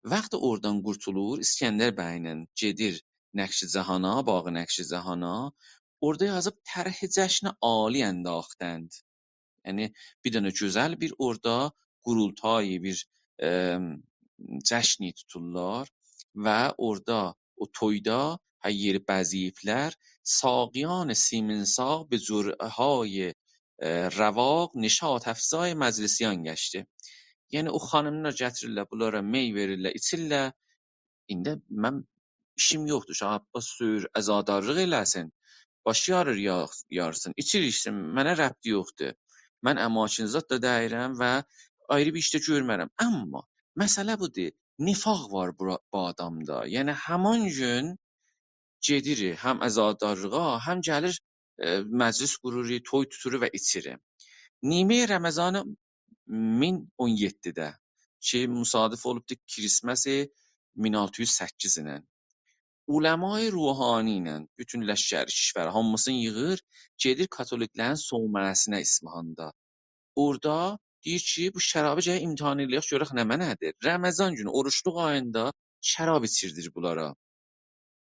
وقتی اورادان قورتولور، اسکندر بی‌له گئدیر نقش‌جهانا، باغ نقش‌جهانا. اورادا یازیب: «طرح جشن عالی انداختند.» یعنی، بیر دنه گؤزل بیر اورادا قورولتایی، بیر، ائم، جشنی توتورلار و اورادا، او تویدا هر یئری بزه‌ییبلر. «ساقیان سیمین‌ساق به جرعه‌های، اه، رواق نشاط‌افزای مجلسیان گشته.» یعنی، او خانیملار گتیریرلر، بونلارا می وئریرلر، ایچیرلر. ایندی من ایشیم یوخدور، شاه عباس سؤیور، عزادارلیق ائله‌سین. باشی یاریر، یا-، یارسین، ایچیر ایچسین، منه ربطی یوخدور. من اماکن زاد دا دئییرم و آیری بیر ایش ده گؤرمرم. آمما مسئله بودور، نفاق وار بورا-، بو آدامدا. یعنی، همان گون گئدیر هم عزادارلیغا، هم گلیر، ائ، مجلس قورور، توی توتور و ایچیر. نیمهٔ رمضان مین اون یئددیده کی، مصادف اولوبدو کریسمس مین آلتی یوز سککیز ایله. علمای روحانی ایله بوتون لشکر، کشور، هامیسینی ییغیر، گئدیر کاتولیک‌لرین صومعه‌سینه اصفهاندا. اورادا دئییر کی، بو شرابی گرک امتحان ائله‌یک، گؤرک نمنه‌دیر. رمضان گونو، اوروجلوق آییندا شراب ایچیردیر بونلارا.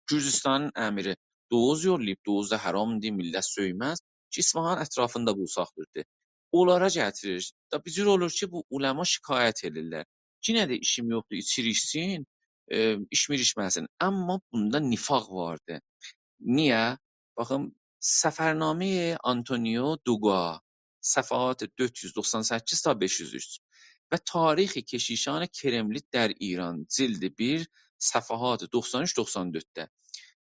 گورجوستانین امیری دوغوز یوللاییب، دوغوز دا حرامدیر، میللت سؤیمز کی، اصفهان اطرافیندا بو ساختیردی. اونلارا گتیریر. دا بیر جور اولور کی، بو علما شکایت ائدیرلر. یئنه ده ایشیم یوخدور، ایچیر ایچسین، ائ، ایچمیر ایچمه‌سین. آمما بوندا نفاق واردی. نییه؟ باخین، سفرنامهٔ آنتونیو دوگوا، صفحات دؤرد یوز دوخسان سککیز تا بئش یوز اوچ و تاریخ کشیشان کرملیت در ایران، جلد بیر، صفحات دوخسان اوچ دوخسان دؤردده.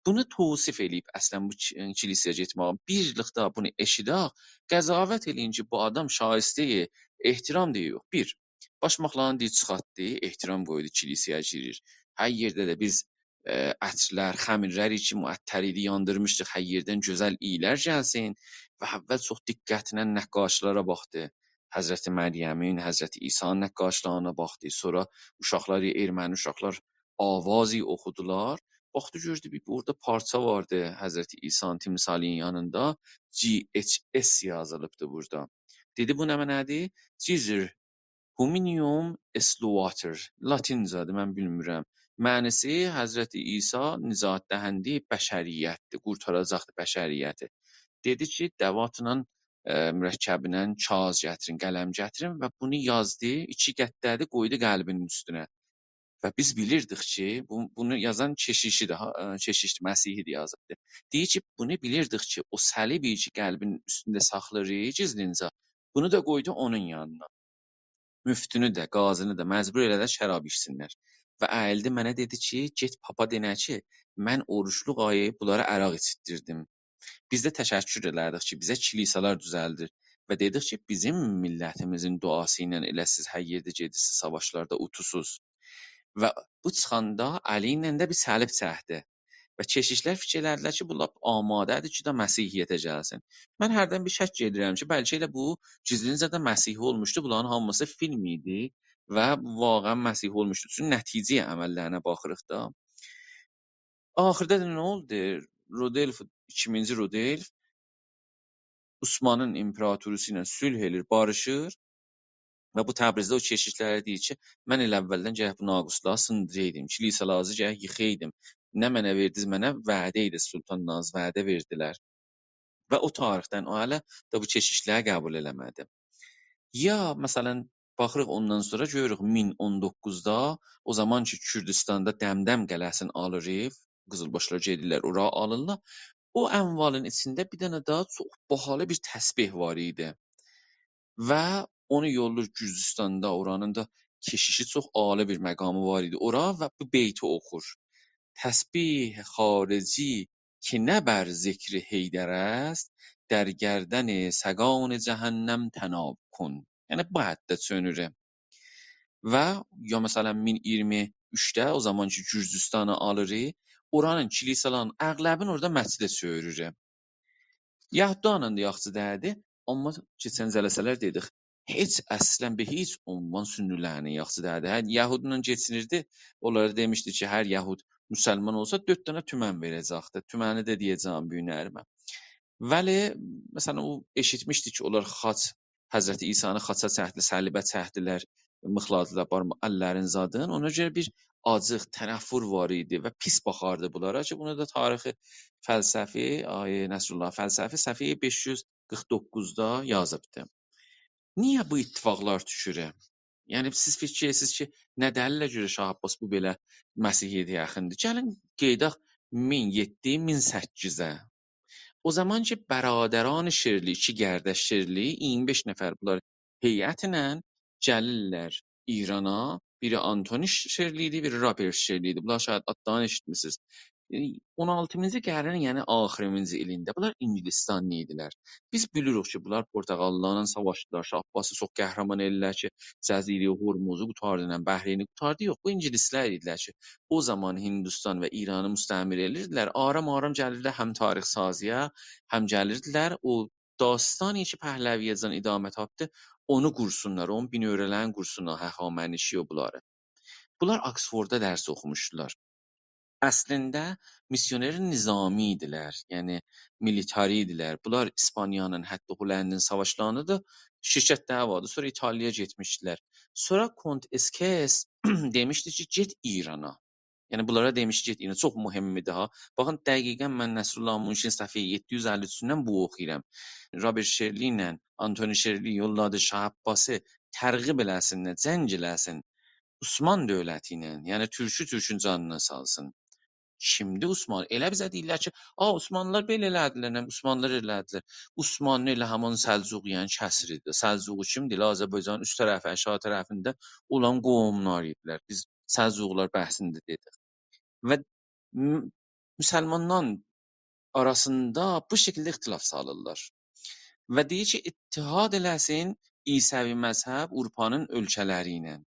بونو توصیف ائله‌ییب اصلا بو کی-، کلیسایا گئتمه‌یی. بیر ایللیکده بونو ائشیدک، قضاوت ائله‌یین کی، بو آدام شایسته‌ی احترام دئییل، یوخ. بیر، باشماقلارینی دئییر چیخارتدی، احترام قویدو، کلیسایا گیریر. هر یئرده ده بیز، ائ، عطرلر، خمیرلر کی معطر ایدی، یاندیرمیشدیق، هر یئردن گؤزل اییلر گلسین. و اول چوخ دقتله نقاشلارا باخدی. حضرت مریمین، حضرت عیسی‌نین نقاشلارینا باخدی. سونرا اوشاقلار، ارمنی اوشاقلار آوازی اوخودولار. باخدی، گؤردو بیر اورادا پارچا واردی، حضرت عیسی‌نین تمثالینین یانیندا «جی اچ اس» یازیلیبدی بورادا. دئدی: «بو نمنه‌دیر؟» «Caesar Humanum Salvator»، لاتینجادیر، من بیلمیرم. معنی‌سی: «حضرت عیسی نجات‌دهندهٔ بشریت‌دیر، قورتاراجاقدیر بشریتی.» دئدی کی، دواتلا، ائ، مرکبینن کاغیذ گتیرین، قلم گتیرین و بونو یازدی، ایکی قطعه‌دیر، قویدو قلبینین اوستونه. و بیز بیلیردیک کی، بو، بونو یازان کشیشی‌دیر، ها، ائ، کشیش‌دیر، مسیحی‌دیر یازیبدی. دئییر کی، بونو بیلیردیک کی، او صلیبی کی، قلبین اوستونده ساخلاییر گیزلینجه، بونو دا قویدو اونون یانینا. مفتونو ده، قاضینی ده مجبور ائله‌دی شراب ایچسینلر. و اییلدی منه دئدی کی، گئت پاپا دئنه کی، من اوروجلوق آیی بونلارا عرق ایچیتدیردیم. بیز ده تشکر ائله‌دیک کی، بیزه کلیسالار دوزلدیر. و دئدیک کی، بیزیم میللتیمیزین دعاسی ایله ائله سیز هر یئرده گئدیرسینیز، ساواشلاردا اوتوسوز. و بو چیخاندا الی ایله ده بیر صلیب چکدی. و کشیشلر فیکیر ائله‌دیلر کی، بو لاپ آماده‌دیر کی، دا مسیحیته گلسین. من هردن بیر شک ائدیرم کی، بلکه ائله بو گیزلینجه ده مسیحی اولموشدو. بونلارین هامیسی فیلم ایدی و واقعا مسیحی اولموشدو. چونکی نتیجه‌ی عمل‌لرینه باخیریق دا. آخیردا دا نه اولدو؟ رودولف، ایکینجی رودولف عثمانین ایمپراتوروسو ایله صلح ائله‌ییر، باریشیر و بو تبریزده او کشیشلره دئییر کی، من ائله اولدن گرک بو ناقوسلاری سیندیرایدیم، کلیسالارینیزی گرک ییخایدیم. نه منه وئردینیز، منه وعده ایدی، سلطان ناز وعده وئردیلر. و او تاریخدن او هله ده بو کشیشلری قبول ائله‌مه‌دی. یا، مثلا، باخیریق اوندان سونرا گؤروروک مین اون دوققوزدا، او زامان کی، کوردوستاندا دمدم قلعه‌سینی آلیریق، قیزیلباشلار گئدیرلر، اورا آلیرلار. او اموالین ایچینده بیر دنه داها چوخ باهالی بیر تسبیح وار ایدی. و اونو یوللور گورجوستاندا، اورانین دا کشیشی چوخ عالی بیر مقامی وار ایدی اورا و بو بیتی اوخور: «تسبیح خارجی که نه بر ذکر حیدر است، در گردن سگان جهنم طناب کن.» یعنی، بو حدده چؤنوره. و یا، مثلا، مین اییرمی اوچده، او زامان کی، گورجوستانی آلیریق، اورانین کلیسالارین اغلبین اورادا مسجده چئویریریک. یهودیلارلا دا یاخشی دئییردی، آمما کئچن جلسه‌لر دئدیک، هئچ، اصلا، به هئچ عنوان سنی‌لرله یاخشی دئییردی. هر یهودینان کئچینیردی، اونلارا دئمیشدی کی، هر یهود مسلمان اولسا، دؤرد دنه تومن وئره‌جکدی. تومنی ده دئیه‌جم بو گونلریمه. ولی، مثلا، او ائشیتمیشدی کی، اونلار خاچ، حضرت عیسانی خاچا چکدی، صلیبه چکدیلر، میخلادیلار بارما-، اللرین زادین. اونا گؤره بیر آجیق، تنفر وار ایدی و پیس باخاردی بونلارا کی، بونو دا تاریخ فلسفی، آقای نصرالله فلسفی صفحه بئش یوز قیرخ دوققوزدا یازیبدی. نییه بو اتفاقلار دوشور؟ یعنی، سیز فیکیر ائدیرسینیز کی، نه دلیله گؤره شاه عباس بو بئله مسیحیته یاخیندیر؟ گلین، قاییداق مین یئددی، مین سککیزه. او زامان کی، برادران شرلی، ایکی قارداش شرلی، اییرمی بئش نفر بونلار هیئتله گلیرلر ایرانا. بیری آنتونی شرلی ایدی، بیری رابرت شرلی ایدی. بونلار شاید آدلارینی ائشیتمیسینیز. ائ، اون آلتینجی قرنین، یعنی آخیرینجی ایلینده بونلار انگلستانلی ایدیلر. بیز بیلیریک کی، بونلار پرتغاللارلا ساواشدیلار، شاه عباسی چوخ قهرمان ائله‌دیلر کی، جزیره هرمزو قوتاردی، نه بحرینی قوتاردی. یوخ، بو انگلیسلر ایدیلر کی، او زامان هندوستان و ایرانی مستعمره ائدیردیلر. آرام-آرام گلیردیلر هم تاریخ‌سازی‌یه، هم گلیردیلر او داستانی کی، پهلوی‌یه‌جن ادامه تاپدی، اونو قورسونلار، اونون بینؤوره‌لرینی قورسونلار، هخامنشی و بونلاری. بونلار آکسفوردا درس اوخوموشدولار. اصلینده میسیونر نظامی ایدیلر، یعنی میلیتاری ایدیلر. بونلار ایسپانیانین، حتی هلندین ساواشلاریندا دا شرکتلری واردی. سونرا ایتالیایا گئتمیشدیلر. سونرا کنت اسکس دئمیشدی کی، گئت ایرانا. یعنی، بونلارا دئمیشدی، گئت ایرانا. چوخ مهمدور ها. باخین، دقیقا من نصرالله منشی‌نین صفحه یئددی یوز اللی اوچوندن بو اوخویورام. رابرت شرلی ایله آنتونی شرلی یوللادی شاه عباسی ترغیب ائله‌سینلر، جنگ ائله‌سین عثمان دؤولتی ایله، یعنی تورکو تورکون جانینا سالسین. کیمدیر عثمان؟ ائله بیزه دئییرلر کی، «آ، عثمانلیلار بئله ائله‌دیلر، نه عثمانلیلار ائله‌دیلر.» عثمانلی ائله همان سلجوقیان کسری‌دیر. سلجوقی کیمدیر؟ ائله آذربایجانین اوست طرفی، آشاغی طرفینده اولان قوملار ایدیلر. بیز سلجوقلار بحثینده دئدیک. و م-، مسلمانلارین آراسیندا بو شکیلده اختلاف سالیرلار. و دئییر کی، اتحاد ائله‌سین عیسوی مذهب آوروپانین اؤلکه‌لری ایله.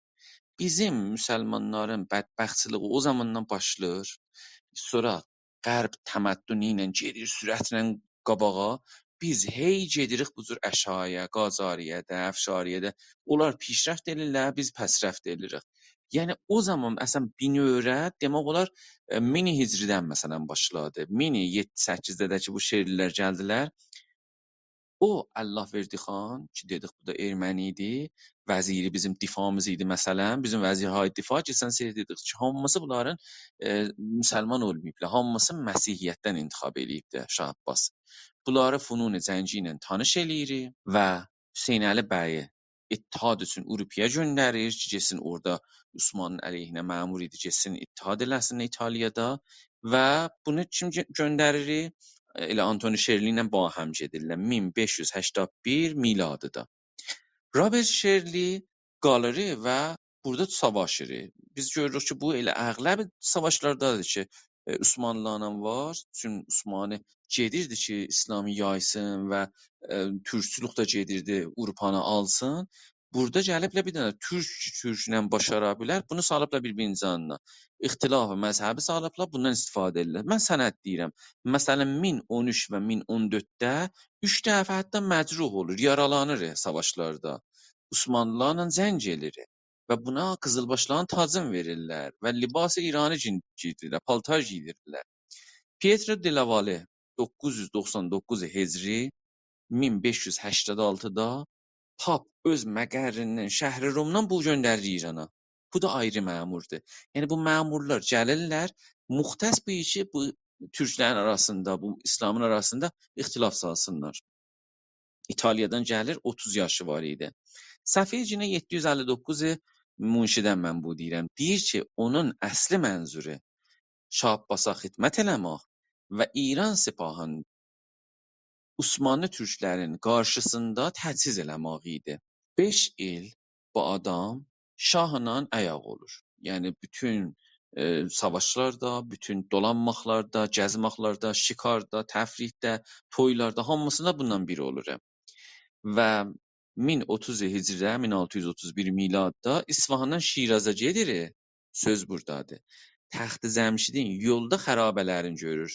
بیزیم مسلمانلارین بدبختچیلیغی او زاماندان باشلاییر. سونرا غرب تمدنو ایله گئدیر سرعتله قاباغا. بیز هئی گئدیریک بو جور اشاعیه، قاجاریه‌ده، افشاریه‌ده. اونلار پیشرفت ائدیرلر، بیز پس‌رفت ائدیریک. یعنی، او زامان، اصلا، بینؤوره، دئمک اولار، ائ، مین هجری‌دن، مثلا، باشلادی. مین یئددی سککیزده ده کی، بو شرلی‌لر گلدیلر. او الله‌وردی خان کی، دئدیک، بو دا ارمنی ایدی، وزیری بیزیم دفاعیمیز ایدی، مثلا، بیزیم وزیرهای دفاع، کئچن سری دئدیک کی، هامیسی بونلارین، ائ، مسلمان اولماییبلار، هامیسی مسیحیتدن انتخاب ائله‌ییبدی شاه عباس. بونلاری فنون جنگی ایله تانیش ائله‌ییر و حسینعلی بیی اتحاد اوچون آوروپایا گؤندریر کی، گئتسین اورادا، عثمانین علیهینه مأمور ایدی، گئتسین اتحاد ائله‌سین ایتالیادا. و بونو کیم گؤ-، گؤندریر؟ ائله آنتونی شرلی ایله باهم گئدیرلر. مین بئش یوز هشتاد بیر میلادیدا. رابرت شرلی قالیر و بورادا ساواشیر. بیز گؤروروک کی، بو ائله اغلب ساواشلاردادیر کی، ائ، عثمانلیلارلا وار. چون عثمانی گئدیردی کی، اسلامی یایسین و، ائ، تورکچولوک ده گئدیردی، آوروپانی آلسین. بورادا گلیبلر بیر دنه تورک تورکله باشارا بیلر، بونو سالیبلار بیر-بیرینین جانینا. اختلاف مذهبی سالیبلار، بوندان استفاده ائدیرلر. من سند دئییرم. مثلا، مین اون اوچ و مین اون دؤردده اوچ دفعه حتی مجروح اولور، یارالانیر ساواشلاردا. عثمانلیلارلا جنگ ائله‌ییر. و بونا قیزیلباشلارین تاجین وئریرلر و لباس ایرانی گئ-، گئیدیرلر، پالتار گئیدیرلر. پیتر دلاواله، دوققوز یوز دوخسان دوققوز هجری، مین بئش یوز هشتاد آلتیدا پاپ اؤز مقریندن، شهر رومدان بو گؤندریر ایرانا. بو دا آیری مأموردور. یعنی بو مأمورلار گلیرلر، مختص بو کی، بو تورکلرین آراسیندا، بو ایسلامین آراسیندا اختلاف سالسینلار. ایتالیادان گلیر، اوتوز یاشی وار ایدی. صفحه یئنه یئددی یوز اللی دوققوز منشی‌دن من بو دئییرم. دئییر کی، اونون اصلی منظورو شاه عباسا خدمت ائله‌مک و ایران سپاهین عثمانلی تورکلرین قارشیسیندا تجهیز ائله‌مک ایدی. بئش ایل بو آدام شاهلا آیاق اولور. یعنی، بوتون، ائ، ساواشلاردا، بوتون دولانماقلاردا، گزمکلرده، شکاردا، تفریحده، تویلاردا، هامیسیندا بونونلا بیر اولور. و مین اوتوز هجری‌ده، مین آلتی یوز اوتوز بیر میلاددا اصفهاندان شیرازا گئدیر. سؤز بورادادیر. تخت جمشیدین یولدا خرابه‌لرینی گؤرور.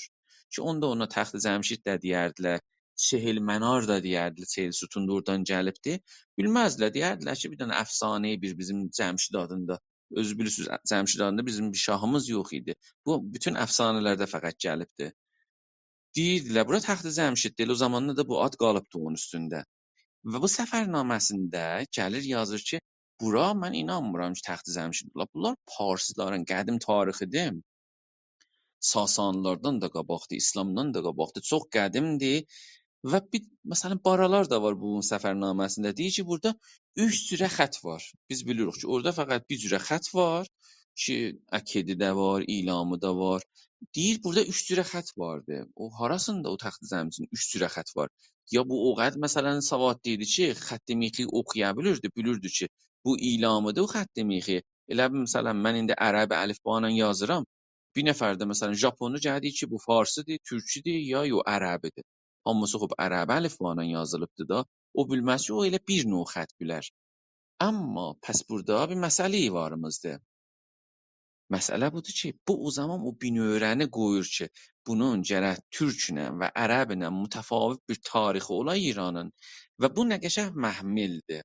کی، اوندا اونا تخت جمشید ده دئیردیلر، چهل منار دا دئیردیلر، چهل ستون دا اورادان گلیبدی. بیلمزدیلر، دئیردیلر کی، بیر دنه افسانه، بیر بیزیم جمشید آدیندا، اؤزو بیلیرسینیز، جمشید آدیندا بیزیم بیر شاهیمیز یوخ ایدی. بو، بوتون افسانه‌لرده فقط گلیبدی. دئییردیلر، بورا تخت جمشیددیر. ائله او زاماندا دا بو آد قالیبدی اونون اوستونده. و بو سفرنامه‌سینده گلیر، یازیر کی، بورا من اینانمیرام کی، تخت جمشید اولا. بونلار پارسلارین قدیم تاریخیدیر. ساسانیلاردان دا قاباقدیر، ایسلامدان دا قاباقدیر، چوخ قدیمدیر. و بیر، مثلا، بارالار دا وار بونون سفرنامه‌سینده. دئییر کی، بورادا اوچ جوره خط وار. بیز بیلیریک کی، اورادا فقط بیر جوره خط وار کی، اکدی‌ده وار، ایلامی‌دا وار. دئییر، بورادا اوچ جوره خط واردی. او هاراسیندا او تخت جمشیدین اوچ جوره خط وار؟ یا بو او قدر، مثلا، سوادلی ایدی کی، خط میخی اوخویا بیلیردی، بیلیردی کی، بو ایلامی‌دیر، او خط میخی. ائله بیل، مثلا، من ایندی عربی الفبا ایله یازیرام. بیر نفر ده، مثلا، ژاپونلو گلدی کی، بو فارسی‌دیر، تورکودور، یا یوخ، عربی‌دیر. هامیسی، خوب، عربی الفبا ایله یازیلیبدیر دا. او بیلمز کی، او ائله بیر نوع خط بیلر. آمما پس بورادا بیر مسئله واریمیزدیر. مسئله بودور کی، بو او زامان او بینؤوره‌نی قویور کی، بونون گرک تورکله و عربله متفاوت بیر تاریخی اولا ایرانین و بو نه قشنگ محملدیر.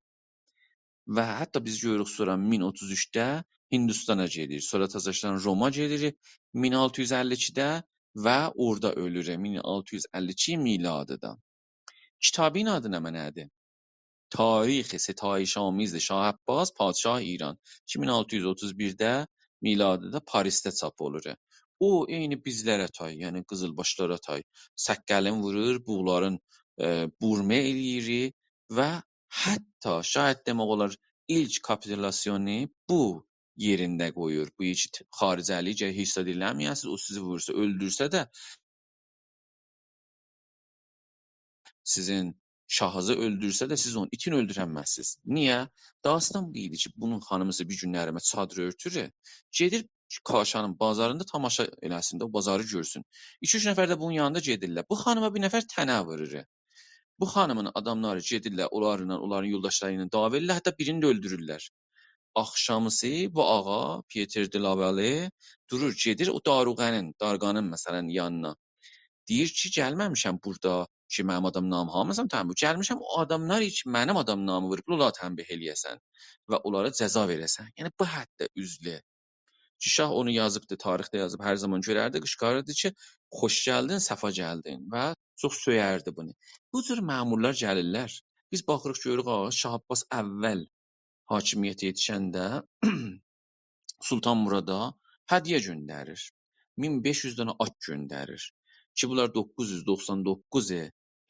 و حتی بیز گؤروروک، سونرا مین اوتوز اوچده هندوستانا گئدیر، سونرا تازاشدان روما گئدیر، مین آلتی یوز اللی ایکیده و اورادا اؤلور، مین آلتی یوز اللی ایکی میلادی‌دا. کیتابین آدی نمنه‌دیر؟ تاریخ ستایش‌آمیز شاه عباس، پادشاه ایران، کی، مین آلتی یوز اوتوز بیرده میلادی‌ده پاریسده چاپ اولور. او، عینی بیزلره تای، یعنی قیزیلباشلارا تای، سققلین وورور، بوغلارین، ائ، بورمه ائله‌ییر و حتی، شاید دئمک اولار، ایلک کاپیتولاسیونو بو یئرینده قویور. بو هئچ خارجه‌لیگه هئچ زاد ائله‌مه‌یه‌سینیز، او سیزی وورسا، اؤلدورسه ده، سیزین شاهیزی اؤلدورسه ده، سیز اونون ایتین اؤلدورنمزسینیز. نییه؟ داستان بو ایدی کی، بونون خانیمی سیزه بیر گونلری چادیر اؤرتور، گئدیر کاشانین بازاریندا تماشا ائله‌سین ده، او بازاری گؤرسون. ایکی-اوچ نفر ده بونون یانیندا گئدیرلر. بو خانیما بیر نفر طعنه وورور. بو خانیمین آداملاری گئدیرلر، اونلارلا، اونلارین یولداشلاری ایله دعوا ائدیرلر، حتی بیرینی ده اؤلدورورلر. آخشامیسی بو آغا، پیتر دلاواله، دورور، گئدیر او داروغه‌نین، دارغانین، مثلا، یانینا. دئییر کی، گلمه‌میشم بورادا کی، منیم آدامنامه‌می هامیسینی تنبیه، گلمیشم او آداملار کی، منیم آدامنامیمی ووروبلار، اونلاری تنبیه ائله‌یه‌سن و اونلارا جزا وئره‌سن. یعنی، بو حدده عجله. کی، شاه اونو یازیبدی، تاریخده یازیب، هر زامان گؤرردی، قیشقیریردی کی، «خوش گلدین، صفا گلدین» و چوخ سؤیردی بونو. بو جور مأمورلار گلیرلر. بیز باخیریق، گؤروروک، آغا، شاه عباس اول حاکمیته یئتیشنده سلطان مورادا هدیه گؤندریر. مین بئش یوز دنه آت گؤندریر. کی، بونلار دوققوز یوز دوخسان دوققوز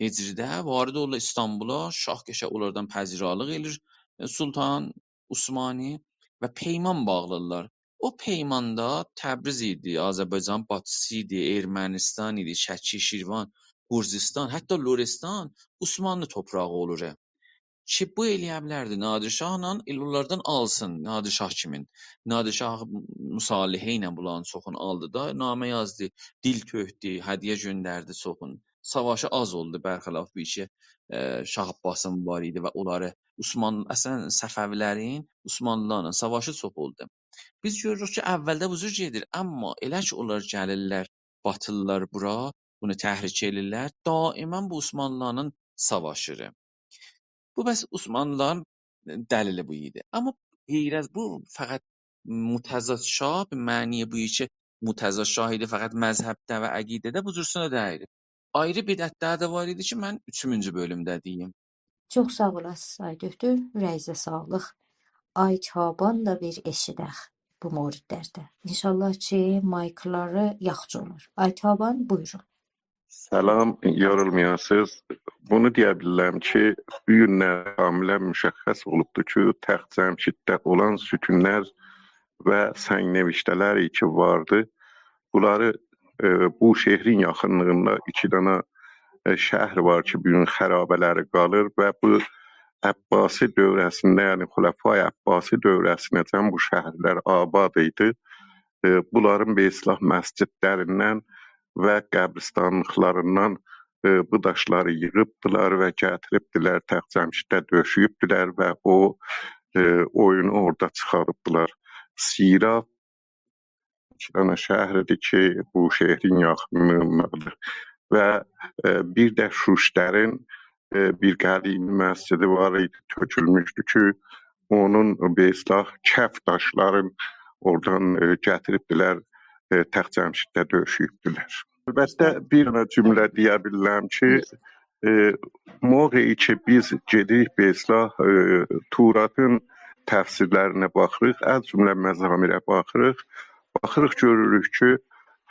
هجری‌ده وارد اولورلار استانبولا، شاه قشنگ اونلاردان پذیرایی‌لیق ائله‌ییر، ائ، سلطان عثمانی و پیمان باغلاییرلار. او پیماندا تبریز ایدی، آذربایجان باتیسی ایدی، ارمنستان ایدی، شکی، شیروان، گرجستان، حتی لرستان عثمانلی توپراغی اولور. کی، بو ائله‌یه بیلردی نادر شاهلا، ائله اونلاردان آلسین، نادر شاه کیمین. نادر شاه مصالحه ایله بونلارین چوخونو آلدی دا، نامه یازدی، دیل تؤکدو، هدیه گؤندردی چوخونو. ساواشی آز اولدو، برخلاف بیر ایکی، ائ، شاه عباسین وار ایدی و اونلاری عثمان، اصلا، صفوی‌لرین عثمانلی‌لارلا ساواشی چوخ اولدو. بیز گؤروروک کی، اولده بو جور گئدیر، آمما ائله کی، اونلار گلیرلر، باتیلیلار بورا، بونو تحریک ائله‌ییرلر، دائما بو عثمانلی‌لارلا ساواشیر. بو بس عثمانلی‌لارین دلیلی بو ایدی. آمما غیر از بو، فقط متضاد شاه، به معنی بو کی، متضاد شاهدی فقط مذهبده و عقیده‌ده، بو جورسونه دئییل. آیری بدعتلر ده وار ایدی کی، من اوچونجو بؤلومده دئییم. چوخ ساغ اولاسیز، آی دؤکتور، اوره‌ییزه ساغلیق. آی تابان دا بیر ائشیدک بو موردلرده. انشاءالله کی، مایکلاری یاخشی اولار. آی تابان، بویورون. سلام، یورولمایاسینیز. بونو دئیه بیلرم کی، بو گونلر کاملاً مشخص اولوبدور کی، تخت جمشیدده اولان ستونلر و سنگ‌نوشته‌لر کی واردی، بونلاری، ائ، بوشهرین یاخینلیغیندا ایکی دنه، ائ، شهر وار کی، بو گون خرابه‌لری قالیر و بو عباسی دوره‌سینده، یعنی خلفای عباسی دوره‌سینه‌جن بو شهرلر آباد ایدی. ائ، بونلارین، به اصطلاح، مسجدلریندن و قبرستانلیقلاریندان، ائ، بو داشلاری ییغیبدیلار و گتیریبدیلر، تخت جمشیدده دؤشه‌ییبدیلر و او، ائ، اویونو اورادا چیخاریبدیلار. سیرا ایکی دنه شهر ایدی کی، بوشهرین یاخینلیغیندادیر. و، ائ، بیر ده شوشترین، ائ، بیر قدیمی مسجدی وار ایدی، تؤکولموشدو کی، اونون، به اصطلاح، کف داشلارین اورادان، ائ، گتیریبدیلر، ائ، تخت جمشیدده دؤشه‌ییبدیلر. البته، بیر دنه جمله دئیه بیلرم کی، ائ، موقعی کی، بیز گئدیریک، به اصطلاح، ائ، توراتین تفسیرلرینه باخیریق، از جمله مزامیره باخیریق، باخیریق، گؤروروک کی،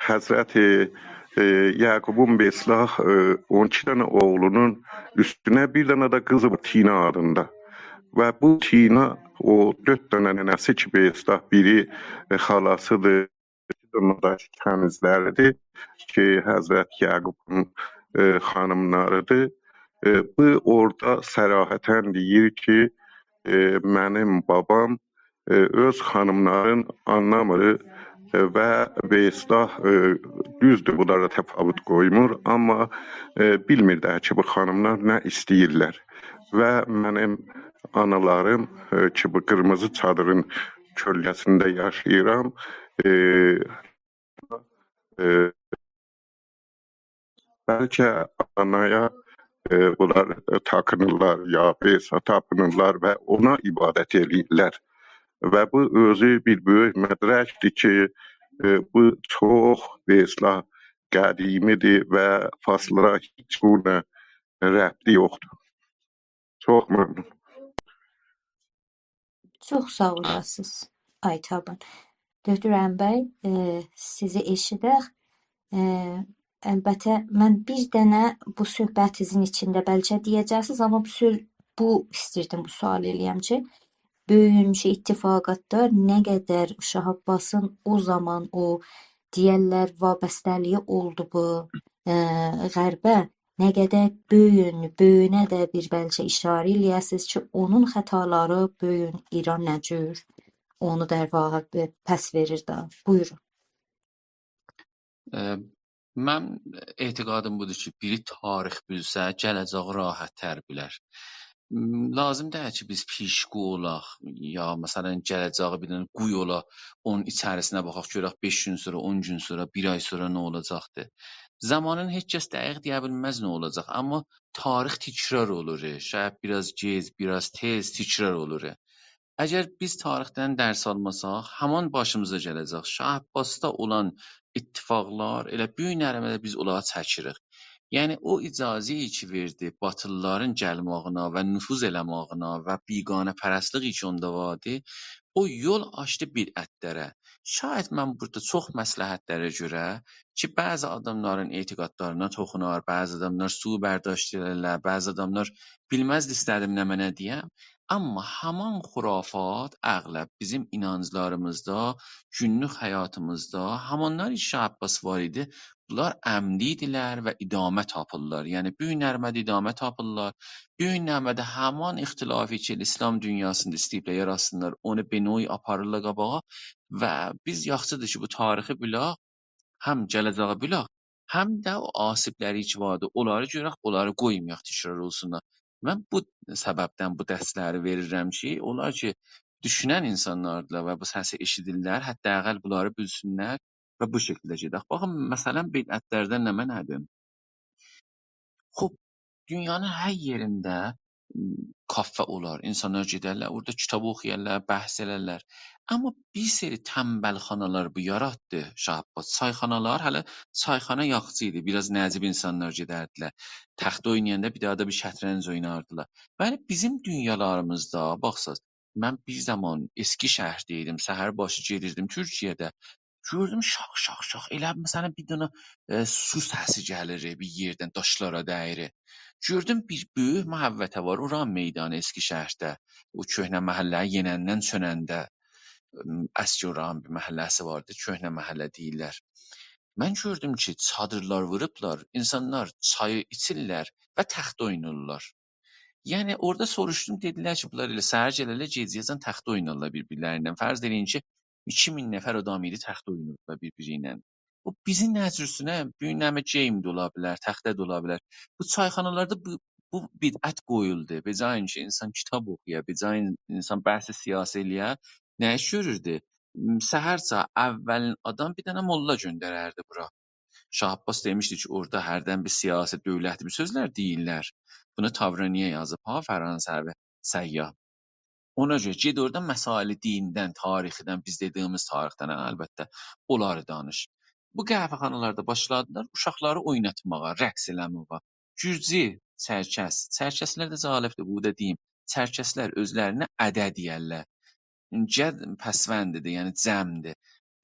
حضرت، ائ، یعقوبون، به اصطلاح، ائ، اون ایکی دنه اوغلونون اوستونه بیر دنه ده قیزی وار، تینا آدیندا. و بو تینا، او دؤرد دنه ننه‌سی کی، به اصطلاح، بیری، ائ، خالاسیدیر، بیر دنه ده کنیزلریدیر کی، حضرت یعقوبون، ائ، خانیملاریدیر. ائ، بو اورادا صراحتاً دئییر کی، ائ، منیم بابام، ائ، اؤز خانیملارین آنلامیر، ائ، و، به اصطلاح، ائ، دوزدور، بونلارا تفاوت قویمور، آمما، ائ، بیلمیر ده کی، بو خانیملار نه ایسته‌ییرلر. و منیم آنالاریم، ائ، کی، بو قیرمیزی چادیرین کؤلگه‌سینده یاشاییرام، ائ، ائ، بلکه آنایا، ائ، بونلار، ائ، تاپینیرلار، یا بئسا تاپینیرلار و اونا عبادت ائله‌ییرلر. و بو اؤزو بیر بؤیوک مدرکدیر کی، ائ، بو چوخ، به اصطلاح، قدیمیدیر و فارسلارا هئچ گونه ربطی یوخدور. چوخ ممنون. چوخ ساغ اولاسینیز، آی تابان. دؤکتور امین بی، ائ، سیزی ائشیدک. ائ، البته، من بیر دنه بو صحبتینیزین ایچینده بلکه دئیه‌جکسینیز، آمما بو سؤ-، بو ایستیردیم بو سؤال ائله‌یم کی، بوگونکو اتفاقاتدا نه قدر شاه عباسین او زامان او دئیرلر وابسته‌لیگی اولدو بو، ائ، غربه، نه قدر بوگون، بوگونه ده بیر بلکه اشاره ائله‌یه‌سینیز کی، اونون خطالاری بوگون ایران نه جور اونو در واقع پس وئریر ده. بویورون. ائ، من اعتقادیم بودور کی، بیری تاریخ بیلسه، گله‌جه‌یی راحت‌تر بیلر. م، لازیم دئییل کی، بیز پیشگو اولاق، یا، مثلاً، گله‌جه‌یی بیر دنه قویو اولا، اونون ایچریسینه باخاق، گؤرک بئش گون سونرا، اون گون سونرا، بیر آی سونرا نه اولاجاقدیر. زامانین هئچ کس دقیق دئیه بیلمز نه اولاجاق، آمما تاریخ تکرار اولور. شاید بیر آز گئج، بیر آز تئز تکرار اولور. اگر بیز تاریخدن درس آلماساق، همان باشیمیزا گله‌جک. شاه عباسدا اولان اتفاقلار، ائله بو گونلریمده بیز اونلاری چکیریک. یعنی، او اجازه‌یی کی وئردی باتیلیلارین گلماغینا و نفوذ ائله‌ماغینا و بیگانه‌پرستلیک کی اوندا واردی، او یول آچدی بدعتلره. شاید من بورادا چوخ مصلحتلره گؤره کی، بعضی آداملارین اعتقادلارینا توخونار، بعضی آداملار سوء برداشت ائلرلر، بعضی آداملار بیلمز ایسته‌دیم نمنه دئیم. آمما همان خرافات اغلب بیزیم اینانجلاریمیزدا، گونلوک حیاتیمیزدا، همانلار کی شاه عباس وار ایدی، بونلار امنی ایدیلر و ادامه تاپیرلار. یعنی، بو گونلریمده ادامه تاپیرلار. بو گونلریمده همان اختلافی کی، ائله ایسلام دونیاسیندا ایسته‌ییبلر یاراتسینلار، اونو به نوعی آپاریرلار قاباغا و بیز یاخشیدیر کی، بو تاریخی بیلک، هم گله‌جه‌یی بیلک، هم ده او آسیبلری کی واردی، اونلاری گؤرک، اونلاری قویمایاق تکرار اولسونلار. من بو سببدن بو درسلری وئریرم کی، اونلار کی دوشونن اینسانلاردیلار و بو سسی ائشیدیرلر، حداقل بونلاری بیلسینلر و بو شکیلده گئدک. باخین، مثلاً، بدعتلردن نمنه‌دیر؟ خوب، دونیانین هر یئرینده، کافه اولار، اینسانلار گئدرلر، اورادا کیتاب اوخویارلار، بحث ائلرلر. آمما بیر سری تنبل‌خانالار بو یاراتدی شاه عباس. چایخانالار، هله چایخانا یاخشی ایدی، بیر آز نجیب اینسانلار گئدردیلر. تخته اوینایاندا بیر داها دا بیر شطرنج اویناردیلار. بلی، بیزیم دونیالاریمیزدا، باخساز، من بیر زامان اسکی‌شهرده ایدیم، سحر باشی گئدیردیم تورکیه‌ده. گؤردوم شاق، شاق، شاق، ائله مثلا بیر دنه، ائ، سو سسی گلیر، ائ، بیر یئردن داشلارا دَییر. گؤردوم بیر بؤیوک محوطه وار، اوران میدانی اسکی‌شهرده. او کؤهنه محله‌نی یئنندن چؤننده، م، اسکی اورانین بیر محله‌سی واردی، کؤهنه محله دئییرلر. من گؤردوم کی، چادیرلار ووروبلار، اینسانلار چایی ایچیرلر و تخته اوینایرلار. یعنی، اورادا سوروشدوم، دئدیلر کی، بونلار ائله سحر گلرلر، گئجه‌یه‌جن تخته اوینارلار بیر-بیرلرینن. فرض ائله‌یین کی، ایکی مین نفر آدام ایدی، تخته اویناییردیلار بیر-بیری ایله. بو بیزین نظر اوستونه، بو گون نمنه گیم ده اولا بیلر، تخته ده اولا بیلر. بو چایخانالاردا بو، بو بدعت قویولدو. به جای اینکه اینسان کیتاب اوخویا، به جای این-، اینسان بحث سیاسی ائله‌یه، نه ایش گؤروردو؟ م، سحر ساعت اولین آدام بیر دنه موللا گؤندرردی بورا. شاه عباس دئمیشدی کی، اورادا هردن بیر سیاسی، دؤولتی بیر سؤزلر دئییرلر. بونو تاورانی‌یه یازیب ها، فرانسوی سیاح. اونا گؤره گئت اورادا مسائل دیندن، تاریخدن، بیز دئدیگیمیز تاریخدن، هه، البته، اونلاری دانیش. بو قهوه‌خانالاردا باشلادیلار اوشاقلاری اویناتماغا، رقص ائله‌مه‌یه. گورجی، چرکس. چرکسلر ده جالبدیر، بو دا دئییم. چرکسلر اؤزلرینه اده دئیرلر. جد پسوندیدیر، یعنی جمع‌دیر.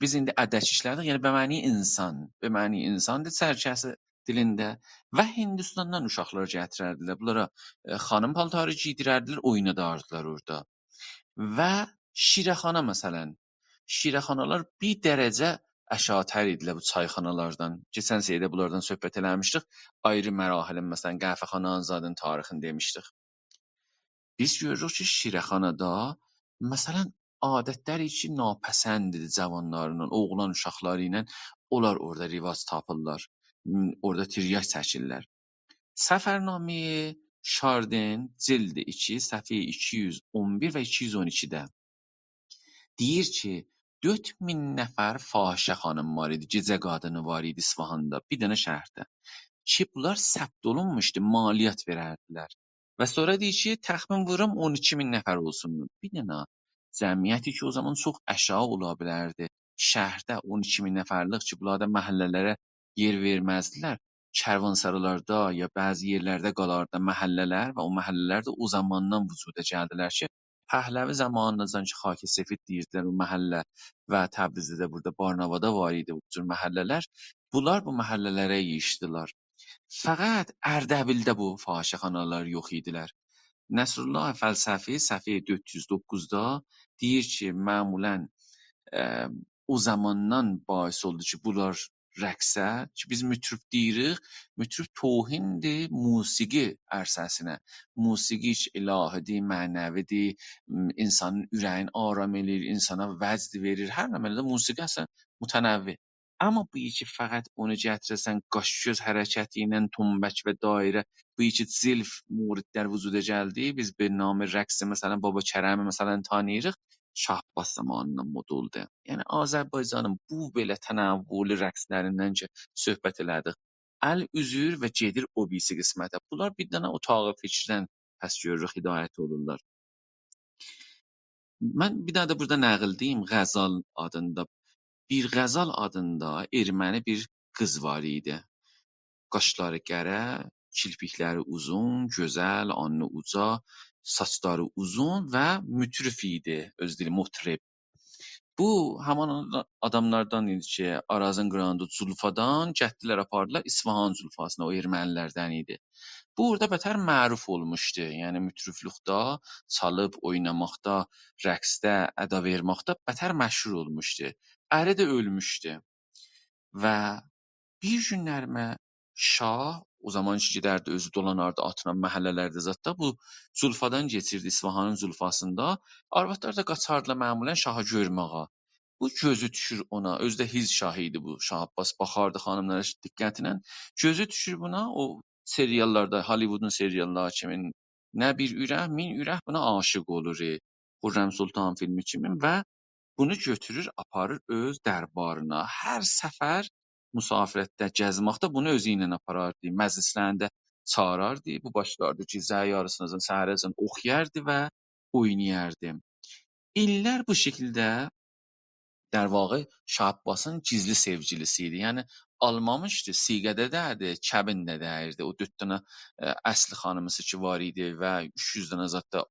بیز ایندی ادک ایشله‌دیک، یعنی به معنی انسان، به معنی انسان‌دیر چرکس دیلینده. و هندوستاندان اوشاقلار گتیرردیلر. بونلارا، ائ، خانیم پالتاری گئیدیرردیلر، اویناداردیلار اورادا. و شیره‌خانا، مثلا، شیره‌خانالار بیر درجه اشاع‌تر ایدیلر بو چایخانالاردان. کئچن سری‌ده بونلاردان صحبت ائله‌میشدیک. آیری مراحلین، مثلا، قهوه‌خانانین زادین تاریخینی دئمیشدیک. بیز گؤروروک کی، شیره‌خانادا، مثلا، عادتلر کی ناپسنددیر جوانلارینان، اوغلان اوشاقلاری ایله، اونلار اورادا رواج تاپیرلار، م، اورادا تریاک چکیرلر. سفرنامه‌ی شاردن، جلد ایکی، صفحه ایکی یوز اون بیر و ایکی یوز اون ایکیده. دئییر کی، دؤرد مین نفر فاحشه خانیم وار ایدی، گئجه قادینی وار ایدی اصفهاندا، بیر دنه شهرده. کی، بونلار ثبت اولونموشدو، مالیات وئرردیلر. و سونرا دئییر کی، تخمین ووروم اون ایکی مین نفر اولسون. بیر دنه جمعیتی کی، او زامان چوخ اشاعی اولا بیلردی. شهرده اون ایکی مین نفرلیک کی، بونلار دا محله‌لره یئر وئرمزدیلر. کرواندارلاردا یا بعضی یئرلرده قالاردی محله‌لر و او محله‌لر ده او زاماندان وجودا گلدیلر کی، پهلوی زامانیناجان کی، خاک سفید دئییردیلر او محله و تبریزده ده، بورادا بارناوادا وار ایدی بو جور محله‌لر. بونلار بو محله‌لره ییغیشدیلار. فقط اردبیلده بو فاحشه‌خانالار یوخ ایدیلر. نصرالله فلسفی صفحه دؤرد یوز دوققوزدا دئییر کی، معمولا، ائ، او زاماندان باعث اولدو کی، بونلار رقصه، کی، بیز مطرب دئییریک، مطرب توهین‌دیر موسیقی عرصه‌سینه. موسیقی کی، الهی‌دیر، معنوی‌دیر، م، اینسانین اوره‌یینی آرام ائله‌ییر، اینسانا وجد وئریر، هر نمنه‌ده موسیقی اصلا متنوع. آمما بو کی، فقط اونو گتیره‌سن، قاش-گؤز حرکتی ایله، تنبک و دایره، بو کی، زلف موردلر وجودا گلدی، بیز به نام رقص، مثلا، بابا کرمی، مثلا، تانیییریق، شاه عباس زامانیندان مد اولدو. یعنی، آذربایجانین بو بئله تنوعلو رقصلریندن کی، صحبت ائله‌دیک، ال اوزور و گئدیر او بیریسی قسمته. بونلار بیر دنه اتاق فکردن پس گؤروروک، هدایت اولورلار. من بیر دنه ده بورادا نقل دئییم، غزال آدیندا. بیر غزال آدیندا ارمنی بیر قیز وار ایدی. قاشلاری قره، کیرپیکلری اوزون، گؤزل، آلنی اوجا، ساچلاری اوزون و مطرب ایدی، اؤز دیلی مطرب. بو، همان آداملاردان ایدی کی، آرازین قیراغیندا زولفادان گتدیلر، آپاردیلار اصفهان زولفاسینا، او ارمنی‌لردن ایدی. بو اورادا بتر معروف اولموشدو. یعنی، مطرب‌لوقدا، چالیب اویناماقدا، رقصده، ادا وئرمکده بتر مشهور اولموشدو. اری ده اؤلموشدو. و بیر گونلرمه شاه، او زامان کی گئدردی، اؤزو دولاناردی آتلا محله‌لرده زاددا، بو زولفادان کئچیردی، اصفهانین زولفاسیندا. آروادلار دا قاچاردیلار معمولا شاهی گؤرمه‌یه. بو گؤزو دوشور اونا، اؤزو ده حیز شاهی ایدی بو، شاه عباس باخاردی خانیملارا دقتله. گؤزو دوشور بونا، او سریال‌لاردا، هالیوودون سریال‌لاری کیمی، نه بیر اورک، مین اورک بونا عاشیق اولور. خرم سلطان فیلمی کیمی و بونو گؤتورور، آپاریر اؤز دربارینا. هر سفر مسافرتده، گزمکده بونو اؤزو ایله آپاراردی. مجلس‌لرینده چاغیراردی. بو باشلاردی گئجه یاریسیناجان، سحره‌جن اوخویاردی و اوینایاردی. ایللر بو شکیلده، در واقع، شاه عباسین گیزلی سئوگیلیسی ایدی. یعنی، آلمامیشدی، صیقه‌ده دئییردی، کبین ده دئییردی. او دؤرد دنه، ائ، اصلی خانیمیسی کی وار ایدی و اوچ یوز دنه زاد دا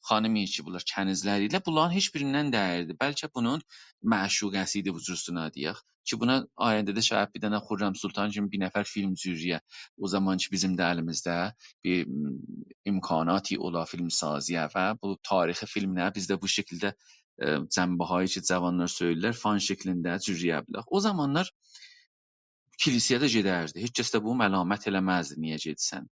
خانیم ایدی کی، بونلار کنیزلر ایدیلر. بونلارین هئچ بیریندن دئییردی. بلکه بونون معشوقه‌سی ایدی، بو جورسونه دئیک. کی بونا آینده‌ده شاید بیر دنه خرم سلطان کیمی بیر نفر فیلم جورله‌یه. او زامان کی بیزیم ده الیمیزده بیر، م، امکاناتی اولا فیلم‌سازی‌یه و بو تاریخی فیلملری بیز ده بو شکیلده، ائ، جنبه‌هایی کی جاوانلار سؤیلرلر، فان شکلینده جورله‌یه بیلک. او زامانلار کلیسایا دا گئدردی. هئچ کس ده بونو ملامت ائله‌مزدی، نییه گئدیرسن؟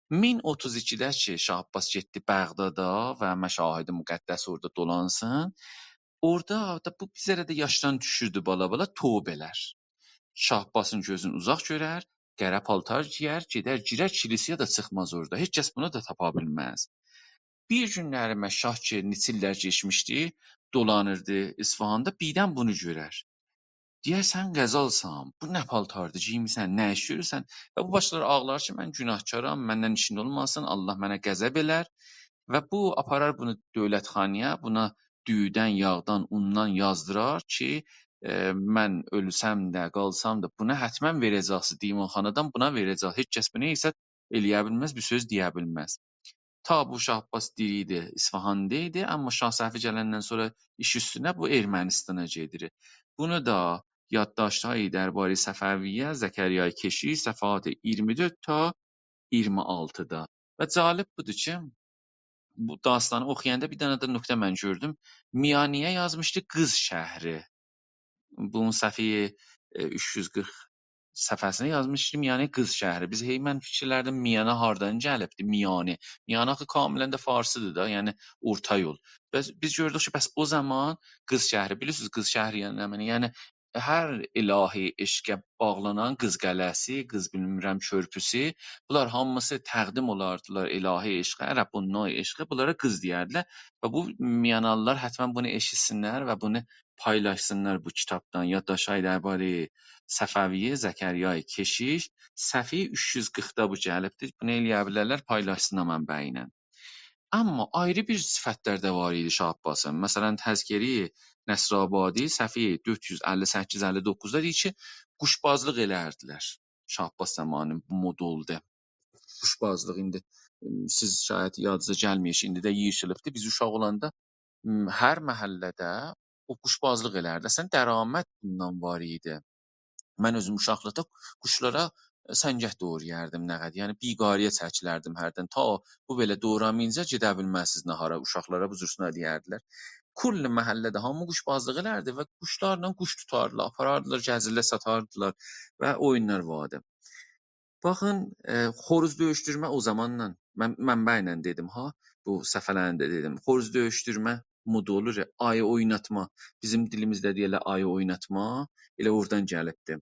مین اوتوز ایکیده کی شاه عباس گئتدی بغدادا و مشاهد مقدس اورادا دولانسین، اورادا دا بو بیر ذره ده یاشدان دوشوردو بالا-بالا، توبه‌لر. شاه عباسین گؤزون اوزاق گؤرر، قره پالتار گئیر، گئدر، گیرر کلیسایا، دا چیخماز اورادا. هئچ کس بونو دا تاپا بیلمز. بیر گونلری من، شاه کی نئچه ایللر کئچمیشدی، دولانیردی اصفهاندا، بیردن بونو گؤرر. دئیر: «سن غزالسان، بو نه پالتاردیر گئیمیسن، نه ایش گؤرورسن؟» و بو باشلار آغلار کی: «من گناهکارام، مندن ایشین اولماسین، الله منه غضب ائلر.» و بو آپارار بونو دؤولت‌خانایا، بونا دویودن، یاغدان، اوندان یازدیرار کی، ائ، «من اؤلسم ده، قالسام دا، بونا حتماً وئره‌جکسیز، دیوانخانادان بونا وئره‌جک. هئچ کس بونو هئچ ائلیه بیلمز، بیر سؤز دئیه بیلمز.» تا بو شاه عباس دیری ایدی، اصفهاندا ایدی، اما شاه صفوی گلندن سونرا ایش اوستونه بو ارمنستانا گئدیر. بونو دا «یادداشت‌های دربارهٔ صفویه»، زکریای کشیش، صفحات ایگیرمی دؤرد تا ایگیرمی آلتیدا. و جالب بودور کی، بو داستانی اوخویاندا بیر دنه ده نکته من گؤردوم. میانه‌یه یازمیشدی «قیز شهری». بونون صفحه، ائ، اوچ یوز قیرخ صفحه‌سینه یازمیشدی میانه «قیز شهری». بیز هی، من فیکیر ائلردیم، میانه هاردان گلیبدی، میانه؟ میانه آخی کاملاً ده فارسیدیر دا، یعنی اورتا یول. بس بیز گؤردوک کی، بس او زامان «قیز شهری»، بیلیرسینیز، «قیز شهری» یعنی نمنه؟ یعنی هر الهی عشقه باغلانان، قیز قلعه‌سی، قیز، بیلمیرم، کؤرپوسو، بونلار هامیسی تقدیم اولاردیلار الهی عشقه، «رب النوع» عشقه، بونلارا قیز دئیردیلر. و بو میانالیلار حتماً بونو ائشیتسینلر و بونو پایلاشسینلار بو کیتابدان، «یادداشت‌های دربارهٔ صفویه»، زکریای کشیش، صفحه اوچ یوز قیرخدا بو گلیبدیر. بونو ائلیه بیلرلر، پایلاشسینلار منبعی ایله. اما آیری بیر صفت‌لر ده وار ایدی شاه عباسین. مثلاً، «تذکرهٔ نصرآبادی»، صفحه دؤرد یوز اللی سککیز، اللی دوققوزدا دئییر کی، قوشبازلیق ائلردیلر شاه عباس زامانی بو مد اولدو. قوشبازلیق ایندی، ائ، سیز شاید یادینیزا گلمه‌یه کی، ایندی ده ییغیشیلیبدی. بیز اوشاق اولاندا، م، هر محله‌ده او قوشبازلیق ائلردی. اصلاً، درآمد بوندان وار ایدی. من اؤزوم اوشاقلیقدا قوشلارا، ائ، سنگک دوغرایاردیم، نه قدر، یعنی بیگاری‌یه چکیلردیم هردن. تا بو بئله دوغرامایینجا گئده بیلمزسینیز ناهارا، اوشاقلارا بو جورسونه دئیردیلر. کل محله‌ده هامی قوشبازلیق ائلردی و قوشلارلا قوش توتاردیلار، آپاراردیلار، گزیرلر ساتاردیلار و اویونلار واردی. باخین، ائ، خوروز دؤیوشدورمه او زاماندان، من، منبعله دئدیم ها، بو صفحه‌لرینده دئدیم. خوروز دؤیوشدورمه مد اولور، آیی اویناتما، بیزیم دیلیمیزده دئیرلر آیی اویناتما، ائله اورادان گلیبدیر.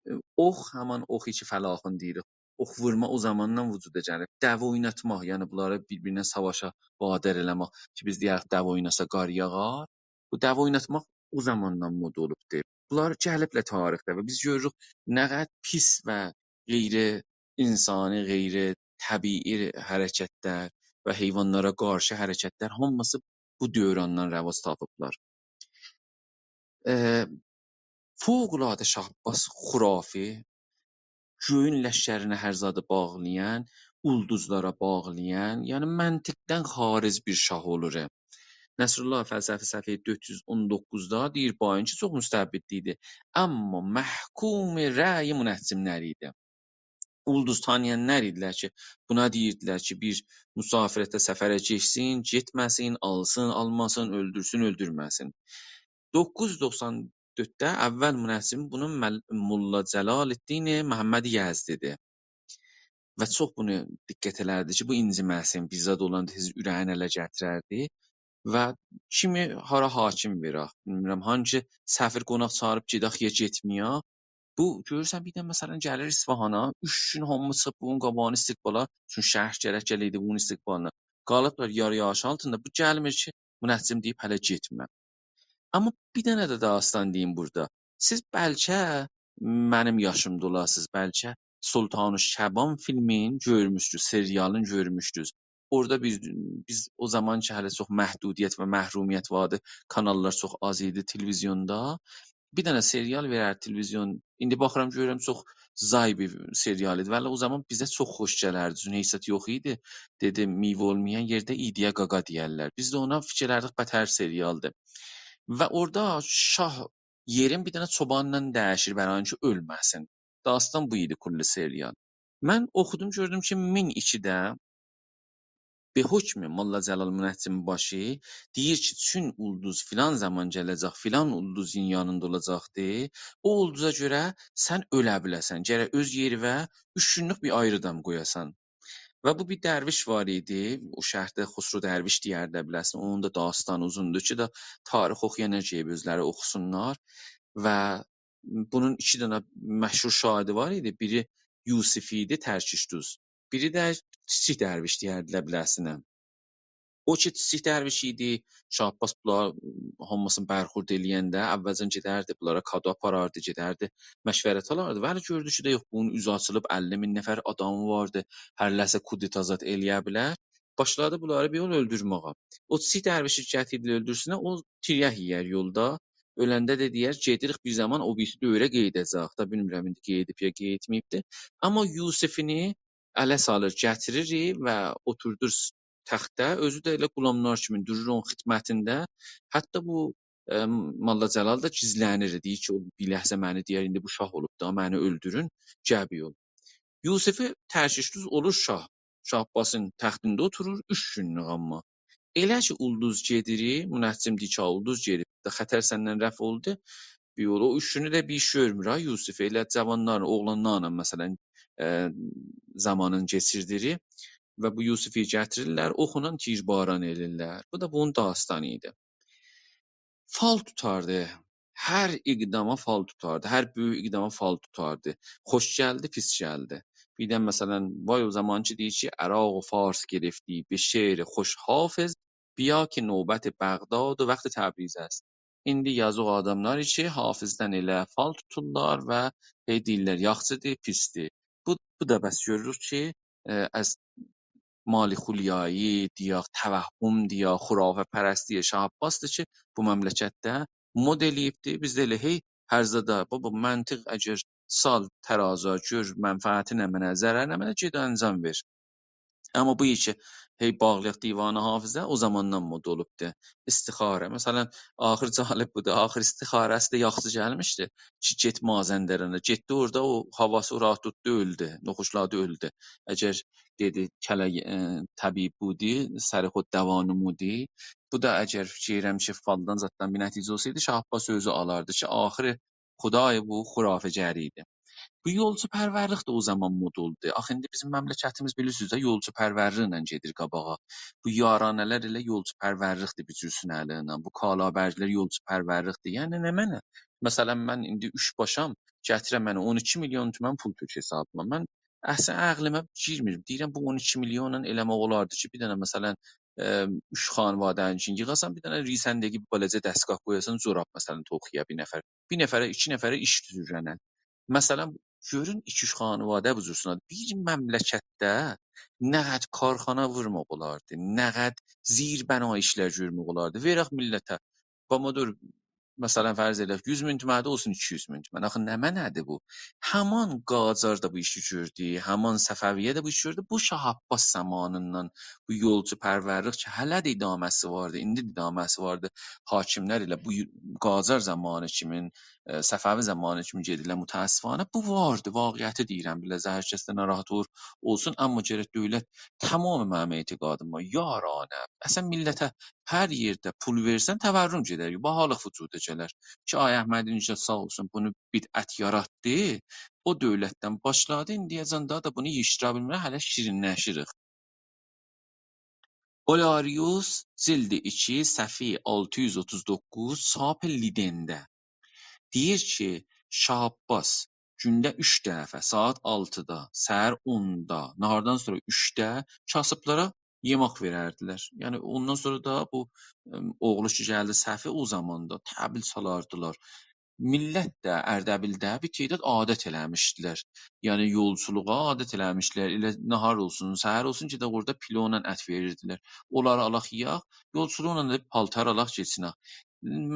ائ، اوخ، همان اوخ کی فلاخین دئییریک. اوخ وورما او زاماندان وجودا گلیب. دوه اویناتماق، یعنی بونلاری بیر-بیرینه ساواشا وادار ائله‌مک کی، بیز دئیک، دوه اویناسا قار یاغار. بو دوه اویناتماق او زاماندان مد اولوبدور. بونلار گلیبلر تاریخده و بیز گؤروروک نه قدر پیس و غیر انسانی، غیر طبیعی حرکت‌لر و حیوانلارا قارشی حرکت‌لر هامیسی بو دوراندان رواج تاپیبلار. ائ، فوق‌العاده شاه عباس خرافی، گؤیون لشکرینه هر زادی باغلایان، اولدوزلارا باغلایان، یعنی منطقدن خارج بیر شاه اولور. نصرالله فلسفی صفحه دؤرد یوز اون دوققوزدا دئییر: «با این که چوخ مستبد ایدی، اما محکوم رأی منجم‌لر ایدی.» اولدوز تانییانلار ایدیلر کی، بونا دئییردیلر کی، بیر مسافرته، سفره گئتسین، گئتمه‌سین، آلسین، آلماسین، اؤلدورسون، اؤلدورمه‌سین. دوققوز یوز دوخسان دؤردده اول منجم بونون مل-، ملا جلال‌الدین محمد یزدی‌دیر. و چوخ بونو دقت ائلردی کی، بو اینجیمه‌سین، بیر زاد اولاندا تئز اوره‌یینی اله گتیرردی. و کیمی هارا حاکم وئرک، بیلمیرم، هانسی سفیر قوناق چاغیریب گئدک یا گئتمه‌یک. بو، گؤرورسن، بیر ده، مثلاً، گلیر اصفهانا، اوچ گون هامی چیخیب بونون قاباغینا استقبالا، چونکی شهر گرک گله‌یدی بونون استقبالینا. قالیبلار یار-یاغیش آلتیندا، بو گلمیر کی، منجم دئییب: «هله گئتمه.» اما بیر دنه ده داستان دئییم بورادا. سیز بلکه منیم یاشیمدا اولاسینیز، بلکه سلطان شبان فیلمین گؤرموشدوز، سریالین گؤرموشدوز. اورادا بیز، بیز او زامان کی، هله چوخ محدودیت و محرومیت واردی، کاناللار چوخ آز ایدی، تلویزیوندا. بیر دنه سریال وئرر تلویزیون. ایندی باخیرام، گؤرورم، چوخ زای بیر سریال ایدی. ولی او زامان بیزه چوخ خوش گلردی. چونکی هئچ زاد یوخ ایدی. دئدی، میوه اولمایان یئرده ایدی‌یه قاقا دئیرلر. بیز ده اونا فیکیر ائلردیک، بتر سریالدیر. و اورادا شاه یئرین بیر دنه چوبانلا دییشیر، برای اینکه اؤلمه‌سین. داستان بو ایدی کلّ سریال. من اوخودوم، گؤردوم کی، مین ایکیده به حکم ملا جلال منجم‌باشی دئییر کی، چون اولدوز فلان زامان گله‌جک، فلان اولدوزون یانیندا اولاجاقدی. او اولدوزا گؤره سن اؤله بیله‌سن، گرک اؤز یئریوه اوچ گونلوک بیر آیری آدام قویاسان. و بو بیر درویش وار ایدی، او شهرده خسرو درویش دئیردیلر بیله‌سینه. اونون دا داستانی اوزوندور کی، دا تاریخ اوخویانلار گئدیب اؤزلری اوخوسونلار. و بونون ایکی دنه مشهور شاگیردی وار ایدی. بیری یوسف ایدی، ترکش‌دوز. بیری ده کیچیک درویش دئیردیلر بیله‌سینه. او کی، کیچیک درویش ایدی، شاه عباس بونلار هامیسینی برخورد ائله‌ینده، اولجن گئدردی، بونلارا کادو آپاراردی، گئدردی، مشورت آلاردی. ولی گؤردو کی، ده یوخ، بونون اوزو آچیلیب، اللی مین نفر آدامی واردی، هر لحظه کودتا زاد ائله‌یه بیلر. باشلادی بونلاری بیر یول اؤلدورمه‌یه. او کیچیک درویشی گتیردی اؤلدورسونلر، او تیریک یئیر یولدا. اؤلنده ده دئیر، گئدیریک، بیر زامان او بیریسی دؤوره قئییداجاق دا، بیلمیرم ایندی قئییدیب یا قئییتمه‌ییبدی. آمما یوسفینی اله سالیر، گتیریر و اوتوردور تختده، اؤزو ده ائله غلاملار کیمی دورور اونون خدمتینده. حتی بو، ائ، ملا جلال دا گیزله‌نیر، دئییر کی، او بیر لحظه منی دئیر، ایندی بو شاه اولوب دا، منی اؤلدورون، گل بیر یول. یوسف ترکش‌دوز اولور شاه. شاه عباسین تختینده اوتورور، اوچ گونلوک آمما. ائله کی، اولدوز گئدیر، منجم دئییر کی، اولدوز گئدیب، دا خطر سندن رفع اولدو. بیر یول، او اوچ گونو ده بیر ایش گؤرمور ها یوسف. ائله جاوانلارلا، اوغلانلارلا، مثلا، ائ، زامانینی کئچیردیر. و بو یوسفی گتیریرلر، اوخونان تیرباران ائله‌ییرلر. بو دا بونون داستانی ایدی. فال توتاردی. هر اقداما فال توتاردی. هر بؤیوک اقداما فال توتاردی. خوش گلدی، پیس گلدی. بیردن، مثلا، وای او زامان کی، دئییر کی، عراق و فارس گرفتی، به شعر خوش حافظ، بیا که نوبت بغداد و وقت تبریز است. ایندی یازیق آداملار کی، حافظدن ائله فال توتورلار و هئی دئییرلر، یاخشیدیر، پیسدیر. بو، بو دا بس گؤروروک کی، ائ، از مال خلیایی دئیک، توهم دئیک، خرافه‌پرستی شاه عباسدیر کی، بو مملکتده مد ائله‌ییبدی. بیز ده ائله هئی هر زادا، بابا، منطق اگر سال ترازویا، گؤر منفعتی نمنه، ضرری نمنه، گئت انجام وئر. آمما بو کی، هئی باغلایاق دیوان حافظه، او زاماندان مد اولوبدو. استخاره، مثلا، آخر جالب بودور، آخر استخاره‌سی ده یاخشی گلمیشدی کی، گئت مازندرانا، گئتدی اورادا، او هاواسی اوراغی توتدو، اؤلدو، نوخوشلادی، اؤلدو. اگر دئدی، کله، ائ، طبیب بودی، سر خود دوا نمودی. بو دا اگر فیکیر ائلیرم کی، فالدان زاددان بیر نتیجه اولسایدی، شاه عباس اؤزو آلاردی کی، آخری خدای بو خرافه‌گری ایدی. بو یولچوپرورلیک ده او زامان مد اولدو. آخی ایندی بیزیم مملکتیمیز، بیلیرسینیز ده، یولچوپرورلیکله گئدیر قاباغا. بو یارانه‌لر ائله یولچوپرورلیکدیر بیر جور سینه‌لیینن. بو کالابرگیلر یولچوپرورلیکدیر. یعنی نمنه؟ مثلا، من ایندی اوچ‌باشام، گتیره منه اون ایکی میلیون تومن پول تؤک حسابیما. من اصلا عقلیمه گیرمیر. دئییرم، بو اون ایکی میلیونلا ائله‌مک اولاردی کی، بیر دنه، مثلا، ائ، اوچ خانواده‌نین ایچین ییغاسان، بیر دنه ریسندگی، بیر بالاجا دستگاه قویاسان، جوراب، مثلا، توخویا بیر نفر. بیر نفره، ایکی نفره ایش دوزولدنه. مثلا، گؤرون، ایکی-اوچ خانواده بو جور سینادی. بیر مملکتده نه قدر کارخانا وورماق اولاردی، نه قدر زیربنا ایشلر گؤرمک اولاردی. وئرک میللته، بابا، دور، مثلا، فرض ائله‌یک، یوز مین تومنی ده اولسون ایکی یوز مین تومن. آخی نمنه‌دیر بو؟ همان قاجار دا بو ایشی گؤردو، همان صفویه ده بو ایشی گؤردو. بو شاه عباس زامانیندان بو یولچوپرورلیک کی، هله ده ادامه‌سی واردی، ایندی ده ادامه‌سی واردی. حاکملر ائله بو قاجار زامانی کیمین، ائ، صفوی زامانی کیمی گئدیرلر، متأسفانه. بو واردی، واقعیتی دئییرم، بیله‌زه هر کس ده ناراحت اولور، اولسون، آمما گرک دؤولت، تمام منیم اعتقادیم وار، یارانه. اصلا میللته هر یئرده پول وئرسن، تورم گئدر، باهالیق وجودا گلر. کی، آقای احمدی‌نژاد ساغ اولسون، بونو بدعت یاراتدی، او دؤولتدن باشلادی، ایندیه‌جن داها دا بونو ییغیشدیرا بیلمیر، هله شیرینلشیریک. اولاریوس، جلد ایکی، صفحه آلتی یوز اوتوز دوققوز، چاپ لیدنده. دئییر کی، شاه عباس گونده اوچ دفعه، ساعت آلتیدا، سحر اوندا، ناهاردان سونرا اوچده کاسیبلارا یئمک وئرردیلر. یعنی، اوندان سونرا دا بو، ائم، اوغلو کی گلدی صفی، او زامان دا طبل چالاردیلار. میللت ده اردبیلده بیر تعداد عادت ائله‌میشدیلر. یعنی یولچولوغا عادت ائله‌میشدیلر. ائله ناهار اولسون، سحر اولسون، گئدک اورادا پیلونان ات وئریردیلر. اونلاری آلاق یئیک، یولچولوغلا دا پالتار آلاق گئچینک.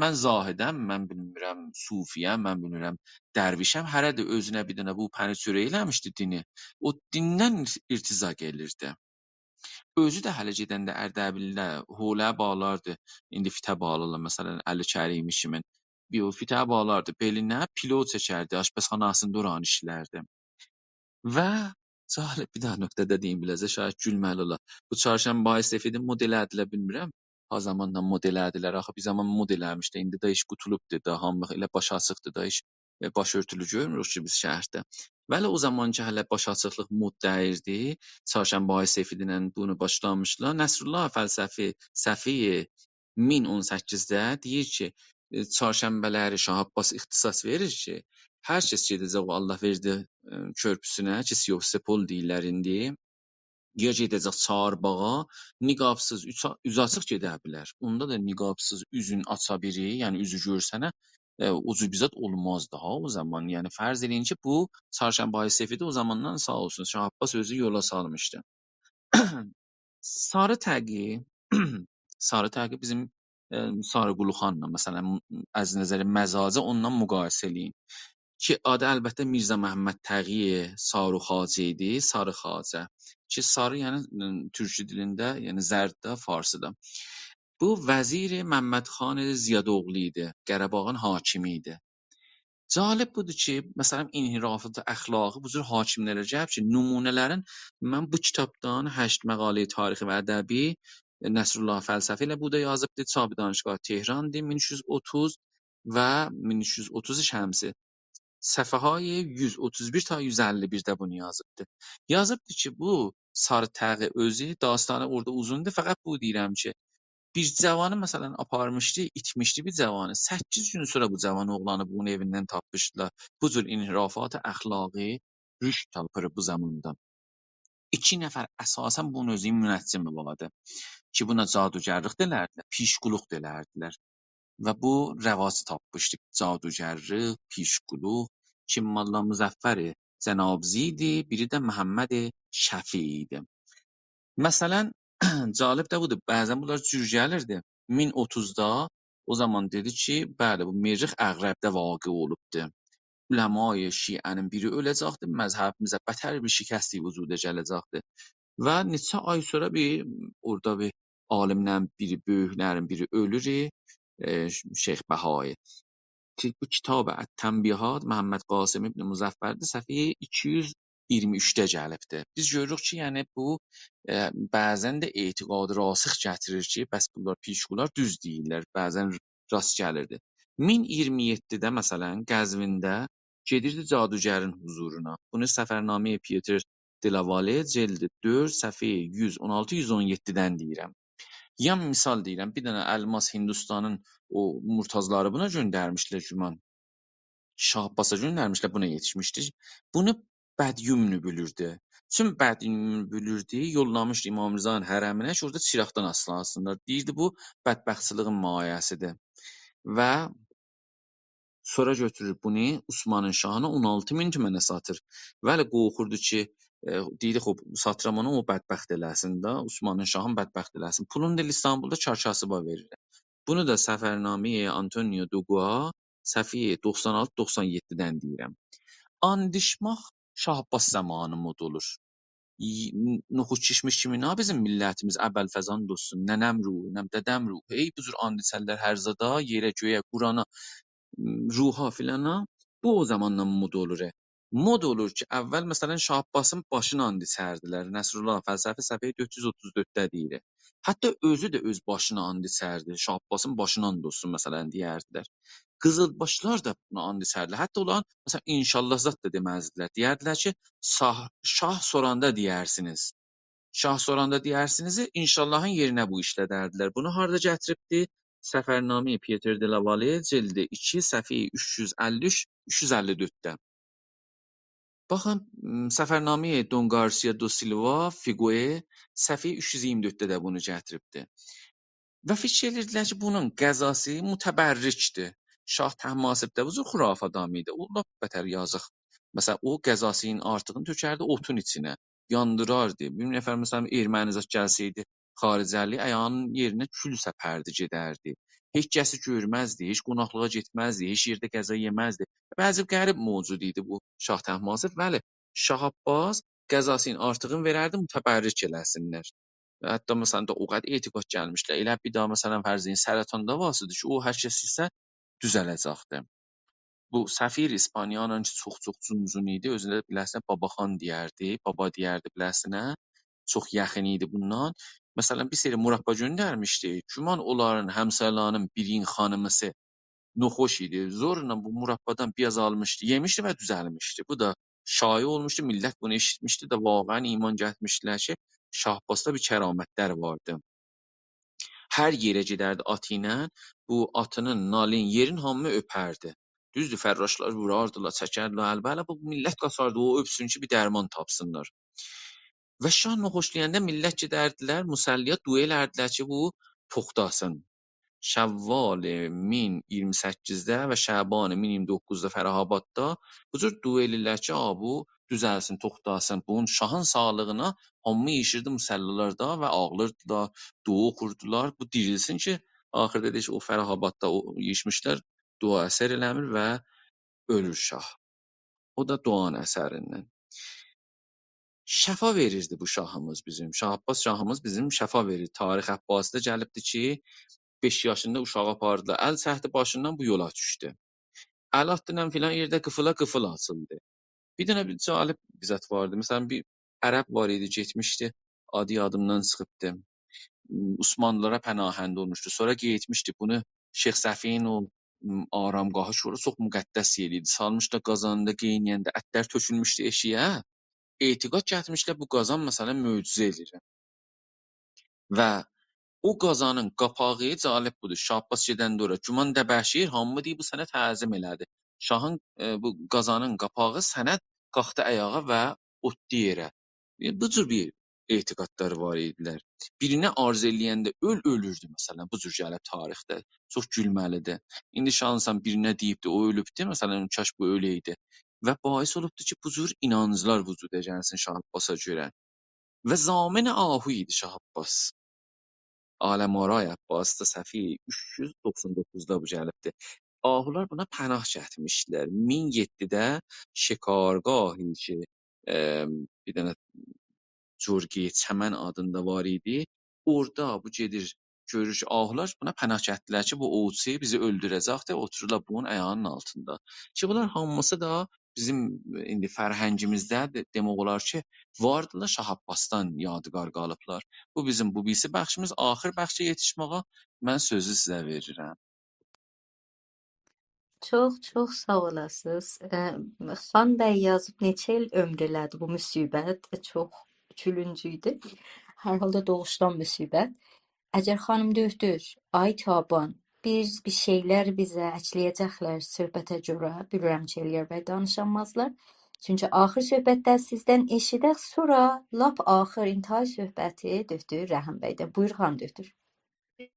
من زاهدم، من بیلمیرم، صوفی‌یم، من بیلمیرم، درویشم، هره ده اؤزونه بیر دنه بو پنیر چؤره‌یی ائله‌میشدی دینی. او دیندن ارتضا گلیردی. اؤزو ده هله گئدنده اردبیلده حوله باغلاردی. ایندی فیته باغلارلار، مثلا، علی کریمی کیمین. بیر او فیته باغلاردی بئلینه، پیلو چکردی، آشپزخاناسیندا اورانی ایشلردی. و جالب بیر دنه نقطه ده دئییم بیله‌زه، شاید گولمه‌لی اولا. بو چهارشنبه‌های سفیدی مد ائله‌دیلر، بیلمیرم ها زاماندان مد ائله‌دیلر. آخی بیر زامان مد ائله‌میشدی، ایندی ده ایش قوتولوبدور دا، هامی ائله باش آچیقدیر دا، ایش، ائ، باش اؤرتولو گؤرموروک کی بیز شهرده. ولی او زامان کی هله باش آچیقلیق مد دئییردی، چهارشنبه‌های سفیدینن بونو باشلامیشلار. نصرالله فلسفی، صفحه مین اون سککیزده دئییر کی، ائ، چهارشنبه‌لری شاه عباس اختصاص وئریر کی، هر کس گئده‌جک او الله‌وئردی، ائ، کؤرپوسونه کی، سیوستوپول دئییرلر ایندی، یا گئده‌جک چهارباغا، نقابسیز، اوچ-، اوزو آچیق گئده بیلر. اوندا دا نقابسیز اوزون آچا بیری، یعنی اوزو گؤرسنه، ائ، او جور بیر زاد اولمازدی ها او زامان. یعنی فرض ائله‌یین کی، بو چهارشنبه‌های سفیدی او زاماندان، ساغ اولسون، شاه عباس اؤزو یولا سالمیشدی. ساری تقی، ساری تقی بیزیم، ائ، ساری قلی خانلا، مثلا، از نظر مزاجی اوننان مقایسه ائله‌یین. کی آدی البته میرزا محمد تقی ساری خواجه ایدی، ساری خواجه. کی ساری، یعنی، ائ، تورکی دیلینده، یعنی زردده، فارسیدا. بو وزیر محمد خان زیاداوغلو ایدی، قره‌باغین حاکمی ایدی. جالب بودور کی، مثلا، انحرافات اخلاقی بو جور حاکملره گلیب کی، نمونه‌لرین من بو کیتابدان، هشت مقاله‌ی تاریخی و ادبی، نصرالله فلسفی، ائله بو دا یازیبدی، چاپ دانشگاه تهراندیر، مین اوچ یوز اوتوز و مین اوچ یوز اوتوز شمسی. صفحه‌های یوز اوتوز بیر تا یوز اللی بیرده بونو یازیبدی. یازیبدی کی، بو ساری تقی اؤزو، داستانی اورادا اوزوندور، فقط بو دئییرم کی، بیر جاوانی، مثلا، آپارمیشدی، ایتمیشدی بیر جاوانی. سککیز گون سونرا بو جاوان اوغلانی بونون ائویندن تاپمیشدیلار. بو جور انحرافات اخلاقی رشد تاپیر بو زاماندا. ایکی نفر اساسا بونون اؤزو منجمی واردی کی، بونا جادوگرلیک ده ائلردیلر، پیشقولوق دا ائلردیلر. و بو رواج تاپمیشدی. جادوگرلیک، پیشقولوق کی، ملا مظفر جنابزی ایدی، بیری ده محمد شفیع ایدی. مثلا، جالب ده بودور، بعضا بونلار جور گلیردی. مین اوتوزدا او زامان دئدی کی، بلی، بو مریخ عقربده واقع اولوبدور. علمای شیعه‌نین بیری اؤله‌جکدیر، مذهبیمیزه بتر بیر شکست وجودا گله‌جکدیر. و نئچه آی سونرا بیر، اورادا بیر عالیملرین بیری، بؤیوکلرین بیری اؤلور، ائ، شیخ بهایی. کی، بو کیتاب التنبیهات، محمد قاسم ابن مظفردیر، صفحه ایکی یوز ایگیرمی اوچده گلیبدیر. بیز گؤروروک کی، یعنی بو، ائ، بعضا ده اعتقاد راسخ گتیریر کی، بس بونلار پیشقولار دوز دئییرلر، بعضا راست گلیردی. مین ایگیرمی یئددیده، مثلا، قزوینده گئدیردی جادوگرین حضورونا. بونو سفرنامه‌ی پیتر دلاواله، جلد دؤرد، صفحه یوز اون آلتی، یوز اون یئددیدن دئییرم. یا مثال دئییرم، بیر دنه الماس هندوستانین او مرتضی‌لاری بونا گؤندرمیشدیلر گومان. شاه عباسا گؤندرمیشدیلر، بونا یئتیشمیشدی. بونو بدیومنو بیلیردی. چون بدیومنو بیلیردی، یوللامیشدی امام رضانین حرمینه کی، اورادا چیراقدان آسلاسینلار. دئییردی، بو بدبختچیلیگین مایه‌سیدیر. و سونرا گؤتورور بونو عثمانین شاهینا اون آلتی مین تومنه ساتیر. ولی قورخوردو کی، ائ، دئییردی، «خوب، ساتیرام اونو، او بدبخت ائله‌سین ده، عثمانین شاهین بدبخت ائله‌سین.» پولونو دا ائله ایستانبولدا چارچاسیبا وئریر. بونو دا سفرنامه‌ی آنتونیو دوگوا، صفحه دوخسان آلتی دوخسان یئددیدن دئییرم. آند ایچمک شاه عباس زامانی مد اولور. ای-، نوخود کیشمیش کیمی نه بیزیم میللتیمیز، ابوالفضل آند اولسون، ننه‌م روحو، نه دده‌م روحو. هئی بو جور آند ایچرلر هر زادا، یئره، گؤیه، قرآنا، روحا فلانا. بو او زاماندان مد اولور. مد اولور کی، اول، مثلا، شاه عباسین باشینا آند ایچردیلر. نصرالله فلسفی صفحه دؤرد یوز اوتوز دؤردده دئییر. حتی اؤزو ده اؤز باشینا آند ایچردی. شاه عباسین باشینا آند اولسون، مثلا، دئیردیلر. قیزیلباشلار دا بونا آند ایچردیلر. حتی اونلارین، مثلا، انشاءالله زاد دا دئمزدیلر. دئیردیلر کی، شاه، شاه سوراندا دئیرسینیز. شاه سوراندا دئیرسینیزی انشاءاللهین یئرینه بو ایشلدردیلر. بونو هاردا گتیریبدی؟ سفرنامه‌ی پیتر دلاواله، جلد ایکی، صفحه اوچ یوز اللی اوچ، اوچ یوز اللی دؤردده. باخین، م، سفرنامه‌ی دون گارسیا دو سیلوا فیگوئه، صفحه اوچ یوز ایگیرمی دؤردده ده بونو گتیریبدی. و فیکیر ائدیردیلر کی، بونون قضاسی متبرکدیر. شاه طهماسب ده بو جور خرافه آدامی ایدی. او لاپ بتر یازیق. مثلا، او قضاسین آرتیغینی تؤکردی اوتون ایچینه، یاندیراردی. بیر نفر، مثلا، ارمنی زاد گلسه‌یدی خارجه‌لی، آیاغینین یئرینه کول سپردی، گئدردی. هئچ کسی گؤرمزدی، هئچ قوناقلیغا گئتمزدی، هئچ یئرده غذا یئمزدی. بعضی غریب موجود ایدی بو شاه طهماسب. بلی، شاه عباس قضاسین آرتیغینی وئرردی، متبرک ائله‌سینلر. و حتی، مثلا، دا او قدر اعتقاد گلمیشدی. ائله بیر داها، مثلا، فرض ائدین، سرطان داواسی ایدی کی، او هر کس ایسه دوزله‌جکدی. بو سفیر اسپانیا ایله کی، چوخ-چوخ جونجون ایدی، اؤزونه بیله‌سینه باباخان دئیردی، بابا دئیردی بیله‌سینه، چوخ یاخین ایدی بوندان. مثلا، بیر سری مربا گؤندرمیشدی. گمان اولارین همسایه‌لری‌نین بیرینین خانیمیسی ناخوش ایدی. زورلا بو مربادان بیر آز آلمیشدی، یئمیشدی و دوزلمیشدی. بو دا شایعه اولموشدو، میللت بونو ائشیتمیشدی ده، واقعا ایمان گتیرمیشدیلر کی، شاه عباسدا بیر کرامتلر واردی. هر یئره گئدردی آتی ایله، بو آتینین نالین یئرین هامی اؤپردی. دوزدور، فراشلار ووراردیلار، چکردیلر البه، هله بو میللت قاچاردی، او اؤپسون کی، بیر درمان تاپسینلار. و شاه ناخوش دئینده میللت گئدردیلر مصلی‌یا، دعا ائلردیلر کی، بو توختاسین. شوال مین اییرمی سککیزده و شعبان مین اییرمی دوققوزدا فره‌آباددا بو جور دعا ائله‌ییرلر کی، آ، بو دوزلسین، توختاسین. بونون، شاهین ساغلیغینا هامی ییغیشیردی مصلالاردا و آغلاییردیلار، دعا اوخوردولار. بو دیریلسین کی، آخیردا دئییر کی، او فره‌آباددا او ییغیشمیشلار، دعا اثر ائله‌میر و اؤلور شاه. او دا دعانین اثریندن. شفا وئریردی بو شاهیمیز بیزیم. شاه عباس شاهیمیز بیزیم شفا وئریر. تاریخ عباسی‌ده گلیبدی کی، بئش یاشیندا اوشاغی آپاردیلار. ال چکدی باشیندان، بو یولا دوشدو. ال آتدی ایله فلان یئرده قیفیلا، قیفیل آچیلدی. بیر دنه بیر جالب بیر زاد واردی. مثلا، بیر عرب وار ایدی، گئتمیشدی، آدی یادیمدان چیخیبدی. عثمانلی‌لارا پناهنده اولموشدو. سونرا گئتمیشدی، بونو شیخ صفی‌نین او، م، آرامگاهی کی، اورا چوخ مقدس یئر ایدی. سالمیشدی قازانیندا، قئینیه‌نده اتلر تؤکولموشدو ائشیگه. اعتقاد گتیرمیشدیلر، بو قازان، مثلا، معجزه ائله‌ییر. و او قازانین قاپاغی، جالب بودور، شاه عباس گئدنده اورا، گمان دبشیر، هامی دئییر، بو سنه تعظیم ائله‌دی. شاهین، ائ، بو قازانین قاپاغی سنه قالخدی آیاغا و اوتدو یئره. ائ، بو جور بیر اعتقادلاری وار ایدیلر. بیرینه آرزو ائله‌ینده اؤل، اؤلوردو، مثلا، بو جور گلیب تاریخده. چوخ گولمه‌لیدیر. ایندی شانسان بیرینه دئییبدی، او اؤلوبدو، مثلا، کاش بو اؤله‌یدی. و باعث اولوبدو کی، بو جور اینانجلار وجودا گلسین شاه عباسا گؤره. و ضامن آهو ایدی شاه عباس. عالم‌آرای عباس دا صفحه اوچ یوز دوخسان دوققوزدا بو گلیبدی. آهولار بونا پناه گتیرمیشدیلر. مین یئددیده شکارگاهی کی، ائ، بیر دنه جرگه‌ی چمن آدیندا وار ایدی. اورادا بو گئدیر، گؤرور کی، آهولار بونا پناه گتیردیلر کی، بو اووچو بیزی اؤلدوره‌جکدی، اوتورورلار بونون آیاغینین آلتیندا. کی، بونلار هامیسی دا بیزیم ایندی فرهنگیمیزده ده، دئمک اولار کی، واردیلار، شاه عباسدان یادگار قالیبلار. بو بیزیم بو بیریسی بخشیمیز. آخیر بخشه یئتیشمه‌یه من سؤزو سیزه وئریرم. چوخ، چوخ ساغ اولاسینیز. ائ، خان بی یازیب، نئچه ایل عؤمور ائله‌دی بو مصیبت؟ چوخ گولونج ایدی. هر حالدا دوغوشدان مصیبت. اگر خانیم دؤکتور، آی تابان، بیر، بیر شئیلر بیزه اکله‌یه‌جکلر صحبته گؤره، بیلیرم کی، ائلیار بی دانیشانمازلار. چونکی آخیر صحبتده سیزدن ائشیدک، سونرا لاپ آخیر انتهای صحبتی دؤکتور رحیم بیدن. بویور، خانیم دؤکتور.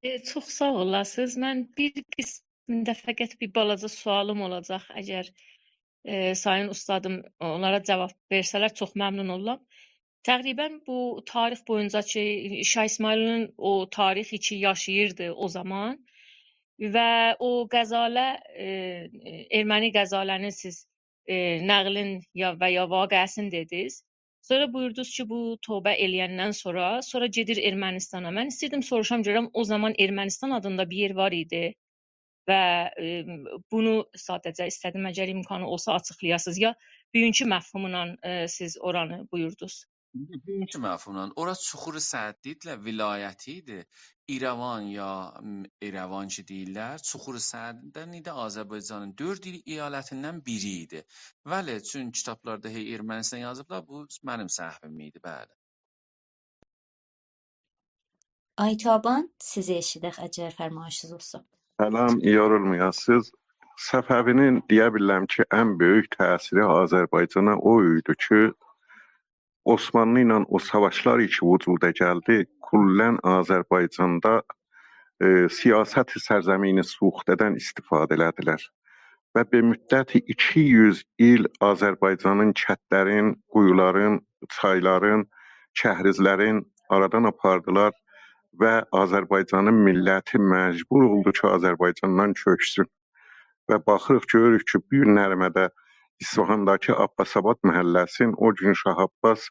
ائ، چوخ ساغ اولاسینیز. من بیر قسمینده فقط بیر بالاجا سؤالیم اولاجاق. اگر، ائ، سایین اوستادیم اونلارا جاواب وئرسه‌لر، چوخ ممنون اولارام. تقریبا بو تاریخ بویونجا کی، شاه اسماعیلین او تاریخی کی، یاشاییردی او زامان و او غزاله، ائ، ارمنی غزاله‌نین سیز، ائ، نقلین یا، و یا واقعه‌سینی دئدینیز. سونرا بویوردونوز کی، بو توبه ائله‌یندن سونرا، سونرا گئدیر ارمنستانا. من ایستیردیم سوروشام، گؤرم او زامان ارمنستان آدیندا بیر یئر وار ایدی و، ائ، بونو ساده‌جه ایسته‌دیم، اگر امکانی اولسا، آچیقلایاسینیز، یا بوگونکو مفهومونان، ائ، سیز اورانی بویوردونوز؟ ایندی بوگونکو مفهوملا، اورا چوخور سعد دئییرلر، ولایتی ایدی. ایروان یا، م، ایروان کی دئییرلر، چوخور سعددن ایدی، آذربایجانین دؤرد ای-، ایالتیندن بیری ایدی. بلی، چون کیتابلاردا هئی ارمنستان یازیبلار، بو منیم سهویم ایدی، بلی. آی تابان، سیزی ائشیدک، اگر فرمایشینیز اولسا. سلام، یورولمایاسینیز. صفوی‌نین، دئیه بیلرم کی، ان بؤیوک تأثیری آذربایجانا او ایدی کی، عثمانلی ایله او ساواشلار کی وجودا گلدی، کلاً آذربایجاندا ائ، سیاست سرزمین سوخته‌دن استفاده ائله‌دیلر. و به مدت ایکی یوز ایل آذربایجانین کتلرین، قویولارین، چایلارین، کهریزلرین آرادان آپاردیلار و آذربایجانین میللتی مجبور اولدو کی، آذربایجاندان کؤچسون. و باخیریق، گؤروروک کی، بو گون نرمه‌ده اصفهانداکی عباس‌آباد محله‌سین او گون شاه عباس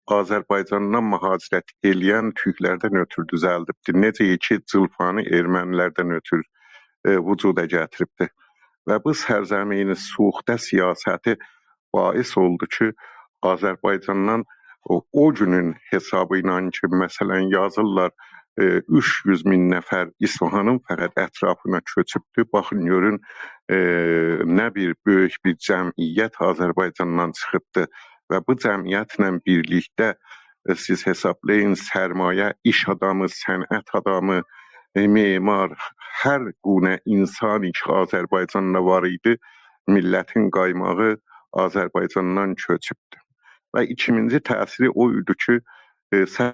آذربایجاندان مهاجرت ائله‌ین تورکلردن اؤترو دوزلدیبدیر. نئجه کی، جیلفانی ارمنیلردن اؤترو، ائ، وجودا گتیریبدیر. و بو سرزمین سوخته سیاستی باعث اولدو کی، آذربایجاندان او، او گونون حسابی ایله کی، مثلا، یازیرلار، ائ، اوچ یوز مین نفر اصفهانین فقط اطرافینا کؤچوبدور. باخین، گؤرون، ائ، نه بیر بؤیوک بیر جمعیت آذربایجاندان چیخیبدی و بو جمعیتله بیرلیکده، ائ، سیز حسابلایین، سرمایه، ایش آدامی، صنعت آدامی، ائ، معمار، هر گونه انسانی کی، آذربایجاندا وار ایدی، میللتین قایماغی آذربایجاندان کؤچوبدور. و ایکینجی تأثیری او ایدی کی، ائ، سر-،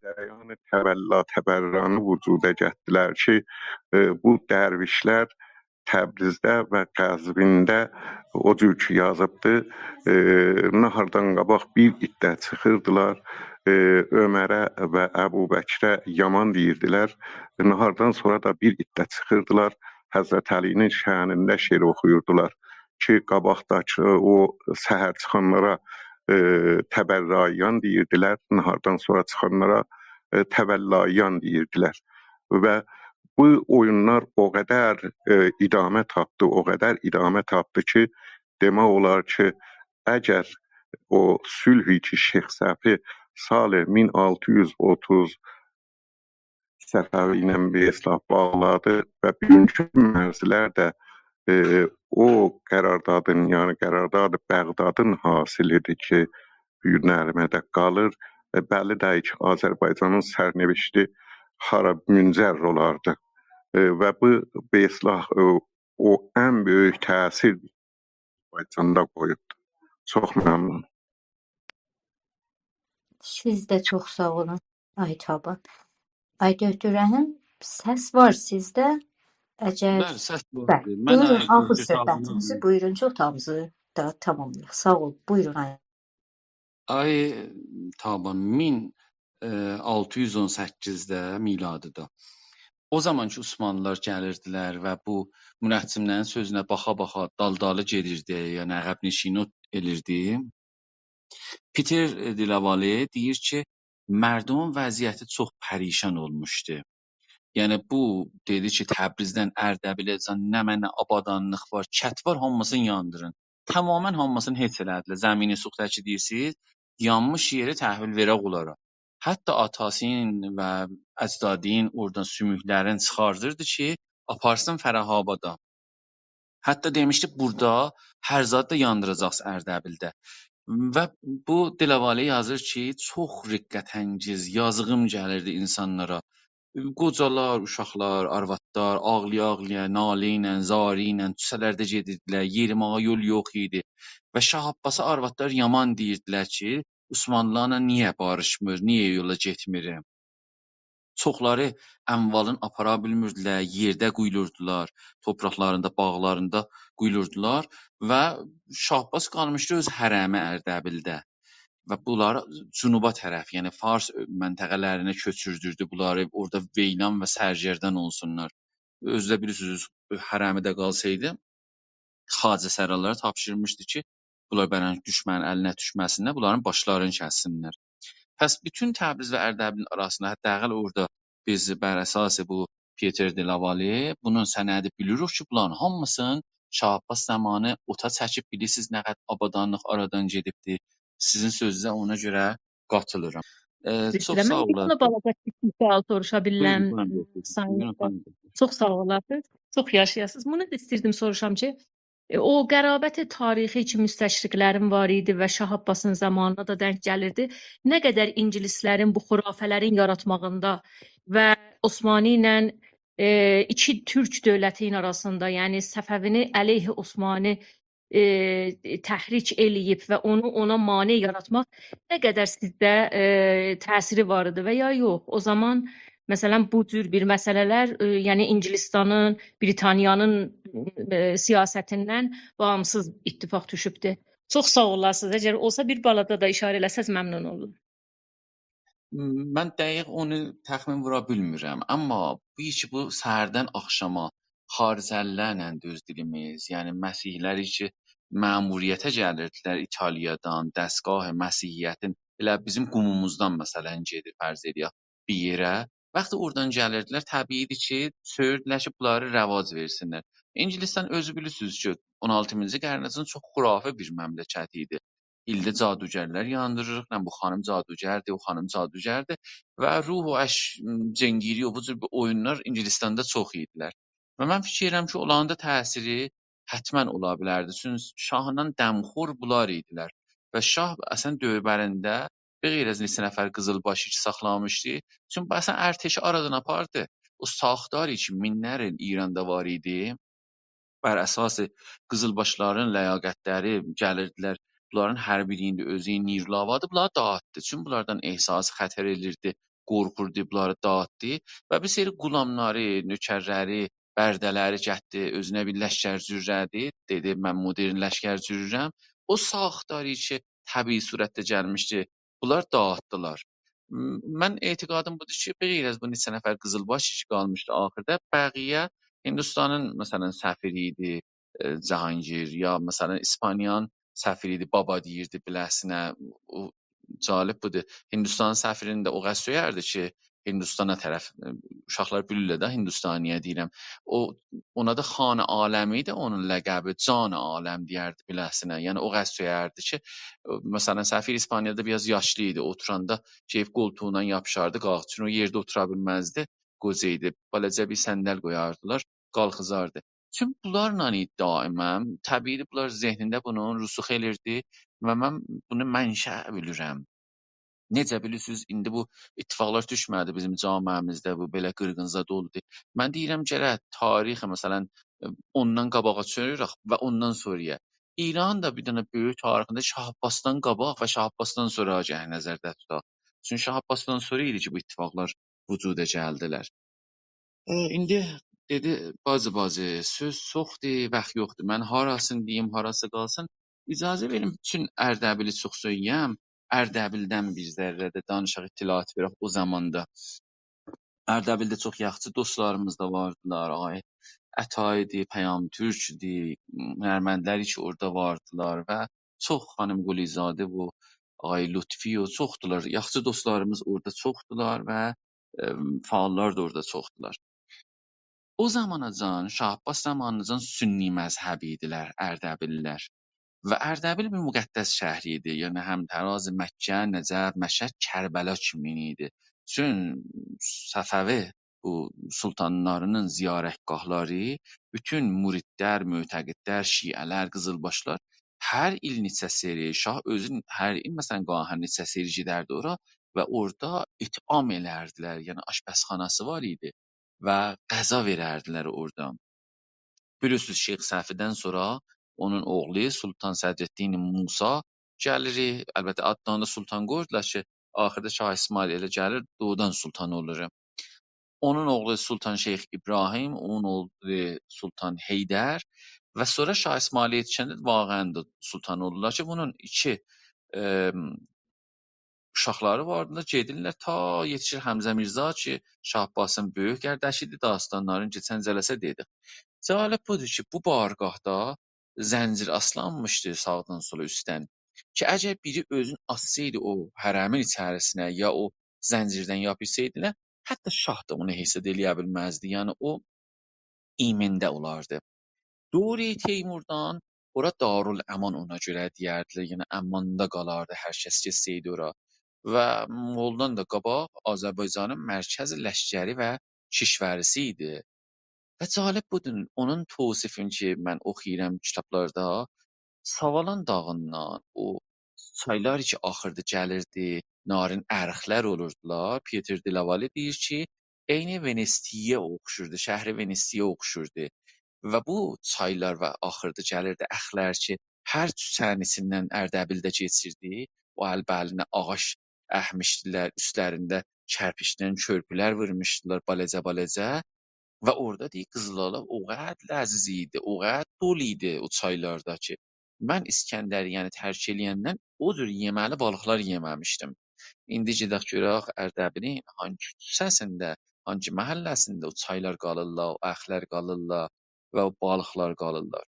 جریان تولا تبرانی وجودا گتیردیلر کی، ائ، بو درویشلر تبریزده و قزوینده، او جور کی یازیبدی، ائ، ناهاردان قاباق بیر عده چیخیردیلار، ائ، عمره و ابوبکره یامان دئییردیلر. ناهاردان سونرا دا بیر عده چیخیردیلار، حضرت علی‌نین شأنینده شعر اوخویوردولار کی، قاباقداکی او سحر چیخانلارا، ائ، تبرّاییان دئییردیلر، ناهاردان سونرا چیخانلارا، ائ، تولّاییان دئییردیلر. و بو اویونلار او قدر، ائ، ادامه تاپدی، او قدر ادامه تاپدی کی، دئمک اولار کی، اگر او صلحی کی، شیخ صفی سال مین آلتی یوز اوتوز صفوی ایله، به اصطلاح، باغلادی و بوگونکو مرزلر ده، ائ، او قراردادین، یعنی قرارداد بغدادین حاصلیدیر کی، بو گون نرمه‌ده قالیر. ائ، بللی دئییل کی، آذربایجانین سرنوشتی هارا منجر اولاردی. ائ، و بو، به اصطلاح، ائ، او ان بؤیوک تأثیر آذربایجاندا قویوبدور. چوخ ممنون. سیز ده چوخ ساغ اولون، آی تابان. آی دکتر رحیم، سس وار سیزده؟ اگر... بلی، سس وار. بلی، بلی. من بویورون، آی آخیر دکتر صحبتینیزی تابانا بویورون، چوخ تامزی دا تاماملایاق. ساغ اول، بویورون، آی. آی تابان، مین، ائ، آلتی یوز اون سککیزده میلادیده، او زامان کی، عثمانلیلار گلیردیلر و بو منجم‌لرین سؤزونه باخا-باخا دالدالی گئدیردی، یعنی عقب‌نشینی ائلیردی. پیتر، ائ، دلاوالی دئییر کی، مردمون وضعیتی چوخ پریشان اولموشدو. یعنی بو دئدی کی، تبریزدن اردبیله‌جن نمنه آبادانلیق وار، کت وار، هامیسینی یاندیرین. تماما هامیسینی هئچ ائله‌دیلر. زمین سوخته کی دئییرسینیز، یانمیش یئری تحویل وئرک اونلارا. حتی آتاسین و اجدادین اورادان سوموکلرین چیخاردیردی کی، آپارسین فره‌آبادا. حتی دئمیشدی، بورادا هر زادی دا یاندیراجاقسینیز اردبیلده. و بو دلاوالی یازیر کی، چوخ رقت‌انگیز، یازیغیم گلیردی اینسانلارا. قوجالار، اوشاقلار، آروادلار آغلایا-آغلایا، ناله ایله، زاری ایله کوچه‌لرده گئدیردیلر، یئریماغا یول یوخ ایدی. و شاه عباسا آروادلار یامان دئییردیلر کی، عثمانلیلارلا نییه باریشمیر، نییه یولا گئتمیر؟ چوخلاری اموالین آپارا بیلمیردیلر، یئرده قویولوردولار، توپراقلاریندا، باغلاریندا قویولوردولار و شاه عباس قالمیشدی اؤز حرمی اردبیلده. و بونلاری جنوبا طرف، یعنی فارس منطقه‌لرینه کؤچوردوردو بونلاری، اورادا ویران و سرگردان اولسونلار. اؤزو ده بیلیرسینیز، حرمیده قالسایدی، خواجه سرالارا تاپشیرمیشدی کی، بونلار بلکه دوشمنین الینه دوشمه‌سینلر، بونلارین باشلارینی کسسینلر. پس بوتون تبریز و اردبیلین آراسیندا، حداقل اورادا بیز بر اساس بو پیتر دلاوالی بونون سندی بیلیریک کی، بونلارین هامیسینی شاه عباس زامانی اوتا چکیب، بیلیرسینیز نه قدر آبادانلیق آرادان گئدیبدی. سیزین سؤزونوزه اونا گؤره قاتیلیرام. ائ، عذر چوخ ایسته‌ییرم، ساغ اولون. من بیر دنه بالاجا کیچیک سؤال سوروشا بیللم؟ بویورون، بویورون، بویورون. سایین بویورون، بویورون. چوخ ساغ اولاسینیز. چوخ یاشایاسینیز. بونو دا ایستیردیم سوروشام کی، ائ، او قرابت تاریخی کی، مستشرق‌لرین وار ایدی و شاه عباسین زامانینا دا دنک گلیردی. نه قدر اینگیلیس‌لرین بو خرافه‌لرین یاراتماغیندا و عثمانی ایله، ائ، ایکی تورک دؤولتینین آراسیندا، یعنی صفوی‌نی علیه عثمانی، ائ، تحریک ائله‌ییب و اونو، اونا مانع یاراتماق نه قدر سیزده، ائ، تأثیری وار ایدی و یا یوخ؟ او زامان مثلا، بو جور بیر مسئله‌لر، ائ، یعنی اینگیلیستانین، بریتانیانین، ائ، سیاستیندن باغیمسیز اتفاق دوشوبدور. چوخ ساغ اولاسینیز. اگر اولسا بیر بالادا دا ایشاره ائله‌سز، ممنون اوللام. من دقیق اونو تخمین وورا بیلمیرم، آمما بو کی، بو سحردن آخشاما خارجه‌لی‌لرله، دوز دیلیمیز، یعنی مسیحی‌لر کی، مأموریته گلیردیلر ایتالیادان، دستگاه مسیحیتین، ائله بیزیم قوموموزدان، مثلا، گئدیر، فرض ائله‌یک، بیر یئره. وقتی اورادان گلیردیلر، طبیعی ایدی کی، سؤیوردولر کی، بونلاری رواج وئرسینلر. اینگیلیستان، اؤزو بیلیرسینیز کی، اون آلتینجی قرنین چوخ خرافی بیر مملکت ایدی. ایلده جادوگرلر یاندیریریق، نه بو خانیم جادوگردیر، او خانیم جادوگردیر و روح و اش-، جنگیری، او بو جور بیر اویونلار اینگیلیستاندا چوخ ایدیلر. و من فیکیر ائدیرم کی، اولارین دا تأثیری حتما اولا بیلردی. چونکی شاهیندان دمخور بونلار ایدیلر. و شاه اصلا دؤوره‌برینده، بغیر از نئچه نفر قیزیلباشی کی، ساخلامیشدی. چونکی اصلا ارتشی آرادان آپاردی. او ساختاری کی، مینلر ایل ایراندا وار ایدی، بر اساس قیزیلباشلارین لیاقتلری گلیردیلر، بونلارین هر بیرینین ده اؤزو نیرولاوادی، بونلاری داغیتدی. چونکی بونلاردان احساس خطر ائلیردی، قورخوردو، بونلاری داغیتدی و بیر سری غلاملاری، نؤکرلری، برده‌لری گتدی، اؤزونه بیر لشکر جوره‌دی، دئدی: «من مدرن لشکر جورورم.» او ساختاری کی، طبیعی صورتده گلمیشدی، بونلار داغیتدیلار. م-، من اعتقادیم بودور کی، بغیر از بو نئچه نفر قیزیلباش کی قالمیشدی آخیردا، بقیه هندوستانین، مثلا، سفیری ایدی، ائ، جهانگیر، یا، مثلا، اسپانیانین سفیری ایدی، بابا دئییردی بیله‌سینه. او، جالب بودور. هندوستانین سفیرینی ده او قدر سؤیردی کی، هندوستانا طرف، ائ، اوشاقلار بیلیرلر ده، هندوستانی‌یه دئییرم. او، اونا دا خان عالم ایدی اونون لقبی، جان عالم دئیردی بیله‌سینه. یعنی، او قدر سؤیردی کی، ائ، مثلا، سفیر اسپانیادا بیر آز یاشلی ایدی، اوتوراندا گئدیب قولتوغوندان یاپیشاردی، قالخ. چونکی او یئرده اوتورا بیلمزدی، قوجا ایدی. بالاجا بیر صندل قویاردیلار، قالخیزاردی. چونکی بونلارلا ایدی دائما، طبیعی بونلار ذهنینده بونون رسوخ ائلیردی و من بونو منشأ بیلیرم. نئجه بیلیرسینیز، ایندی بو اتفاقلار دوشمه‌دی بیزیم جامعه‌میزده، بو بئله قیرغین‌زاد اولدو. من دئییرم، گرک تاریخی، مثلا، اوندان قاباغا چؤنورک و اوندان سونرایا. ایران دا بیر دنه بؤیوک تاریخینده شاه عباسدان قاباق و شاه عباسدان سونرا گرک نظرده توتاق. چونکی شاه عباسدان سونرا ایدی کی، بو اتفاقلار وجودا گلدیلر. ائ، ایندی دئدی، باجی، باجی، سؤز چوخدور، واخت یوخدور. من هاراسینی دئییم، هاراسی قالسین. اجازه وئرین، بوتون اردبیلی چوخ سؤیله‌یم. اردبیلدن بیر ذره ده دانیشاق، اطلاعات وئرک او زاماندا. اردبیلده چوخ یاخشی دوستلاریمیز دا واردیلار. آقای عطا ایدی، پیام تورک ایدی، هنرمندلر کی، اورادا واردیلار و چوخ، خانیم قلی‌زاده، بو آقای لطفی، او چوخدولار. یاخشی دوستلاریمیز اورادا چوخدولار و، ائ، فعاللار دا اورادا چوخدولار. او زاماناجان، شاه عباس زامانیناجان سنی مذهبی ایدیلر اردبیللی‌لر. و اردبیل بیر مقدس شهر ایدی. یعنی، هم‌طراز مکه، نجف، مشهد، کربلا کیمین ایدی. چون صفوی بو سلطانلاری‌نین زیارتگاهلاری، بوتون مریدلر، معتقدلر، شیعه‌لر، قیزیلباشلار هر ایل نئچه سری، شاه اؤزو هر ایل، مثلا، گاهاً نئچه سری گئدردی اورا و اورادا اطعام ائلردیلر، یعنی آشپزخاناسی وار ایدی و غذا وئرردیلر اورادا. بیلیرسینیز، شیخ صفی‌دن سونرا اونون اوغلو سلطان صدرالدین موسی گلیر. البته، آدلارینی دا سلطان قویوردولار کی، آخیردا شاه اسماعیل ائله گلیر، دوغرودان سلطان اولور. اونون اوغلو سلطان شیخ ابراهیم، اونون اوغلو سلطان حیدر و سونرا شاه اسماعیل یئتیشنده واقعاً ده سلطان اولورلار کی، بونون ایکی، ائ، اوشاقلاری واردی دا، گئدیرلر تا یئتیشیر حمزه میرزا کی، شاه عباسین بؤیوک قارداشی‌دیر، داستانلارین کئچن جلسه دئدیک. جالب بودور کی، بو بارگاهدا زنجیر آسیلانمیشدی ساغدان سولا اوستدن کی، اگر بیری اؤزونو آسسایدی او حرمین ایچریسینه، یا او زنجیردن یاپیشسایدیلار، حتی شاه دا اونو حساب ائلیه بیلمزدی. یعنی، او ایمنده اولاردی. دوره‌ی تیموردان اورا دارالامان اونا گؤره دئیردیلر، یعنی اماندا قالاردی هر کس گئتسه‌یدی اورا. و مغولدان دا قاباق آذربایجانین مرکز لشکری و کشوری‌سی ایدی. و جالب بودور، اونون توصیفین کی، من اوخویورام کیتابلاردا، ساوالان داغیندان او چایلار کی، آخیردی، گلیردی، نارین ارخلر اولوردولار. پیتر دلاوالی دئییر کی، عینی ونستی‌یه اوخشوردو، شهر ونستی‌یه اوخشوردو. و بو چایلار و آخیردی گلیردی ارخلر کی، هر کوچه‌نین ایچیندن اردبیلده کئچیردی، او البه‌الینه آغاج اکمیشدیلر، اوستلرینده کرپیچدن کؤرپولر وورموشدولار بالاجا بالاجا. و اورادا دئییر، قیزیل‌آلا او قدر لذیذ ایدی، او قدر دولو ایدی او چایلاردا کی، من اسکندریه‌نی ترک ائله‌یندن او جور یئمه‌لی بالیقلار یئمه‌میشدیم. ایندی گئدک گؤرک اردبیلین هانگی کوچه‌سینده، هانگی محله‌سینده او چایلار قالیرلار، او ارخلر قالیرلار و او بالیقلار قالیرلار.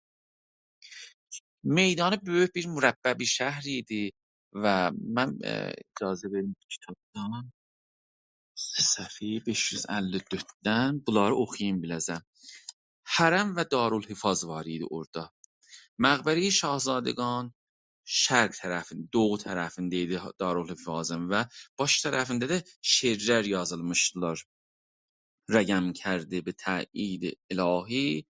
میدانی بؤیوک بیر مربع بیر شهر ایدی و من، ائ، اجازه وئرین بو کیتابدان، صفحه بئش یوز اللی دؤرددن بونلاری اوخویوم بیله‌زه. حرم و دارالحفاظ وار ایدی اورادا. مقبره‌ی شاهزادگان شرق طرفین، دوغو طرفینده ایدی دارالحفاظین و باش طرفینده ده شعرلر یازیلمیشدیلار. رقم کرده به تأیید الهی،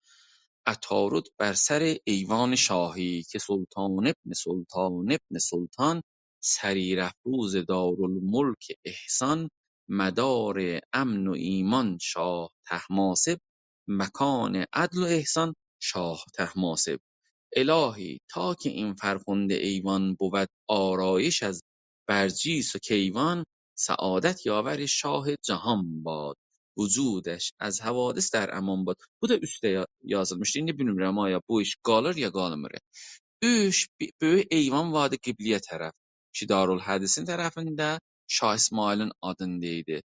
عطارد بر سر ایوان شاهی، که سلطان ابن سلطان ابن سلطان، سریرافروز دارالملک احسان، مدار امن و ایمان شاه طهماسب، مکان عدل و احسان شاه طهماسب. الهی، تا که این فرخنده ایوان بود آرایش از برجیس و کیوان، سعادت یاور شاه جهان باد، وجودش از حوادث در امان باد. بو دا اوسته یا-، یازیلمیشدی. ایندی بیلمیرم، آیا بو ایش قالیر یا قالمیر. اوچ بی-، بؤیوک ایوان واردی قبله‌یه طرف. کی، دارالحدیثین طرفینده شاه اسماعیلین آدیندا ایدی.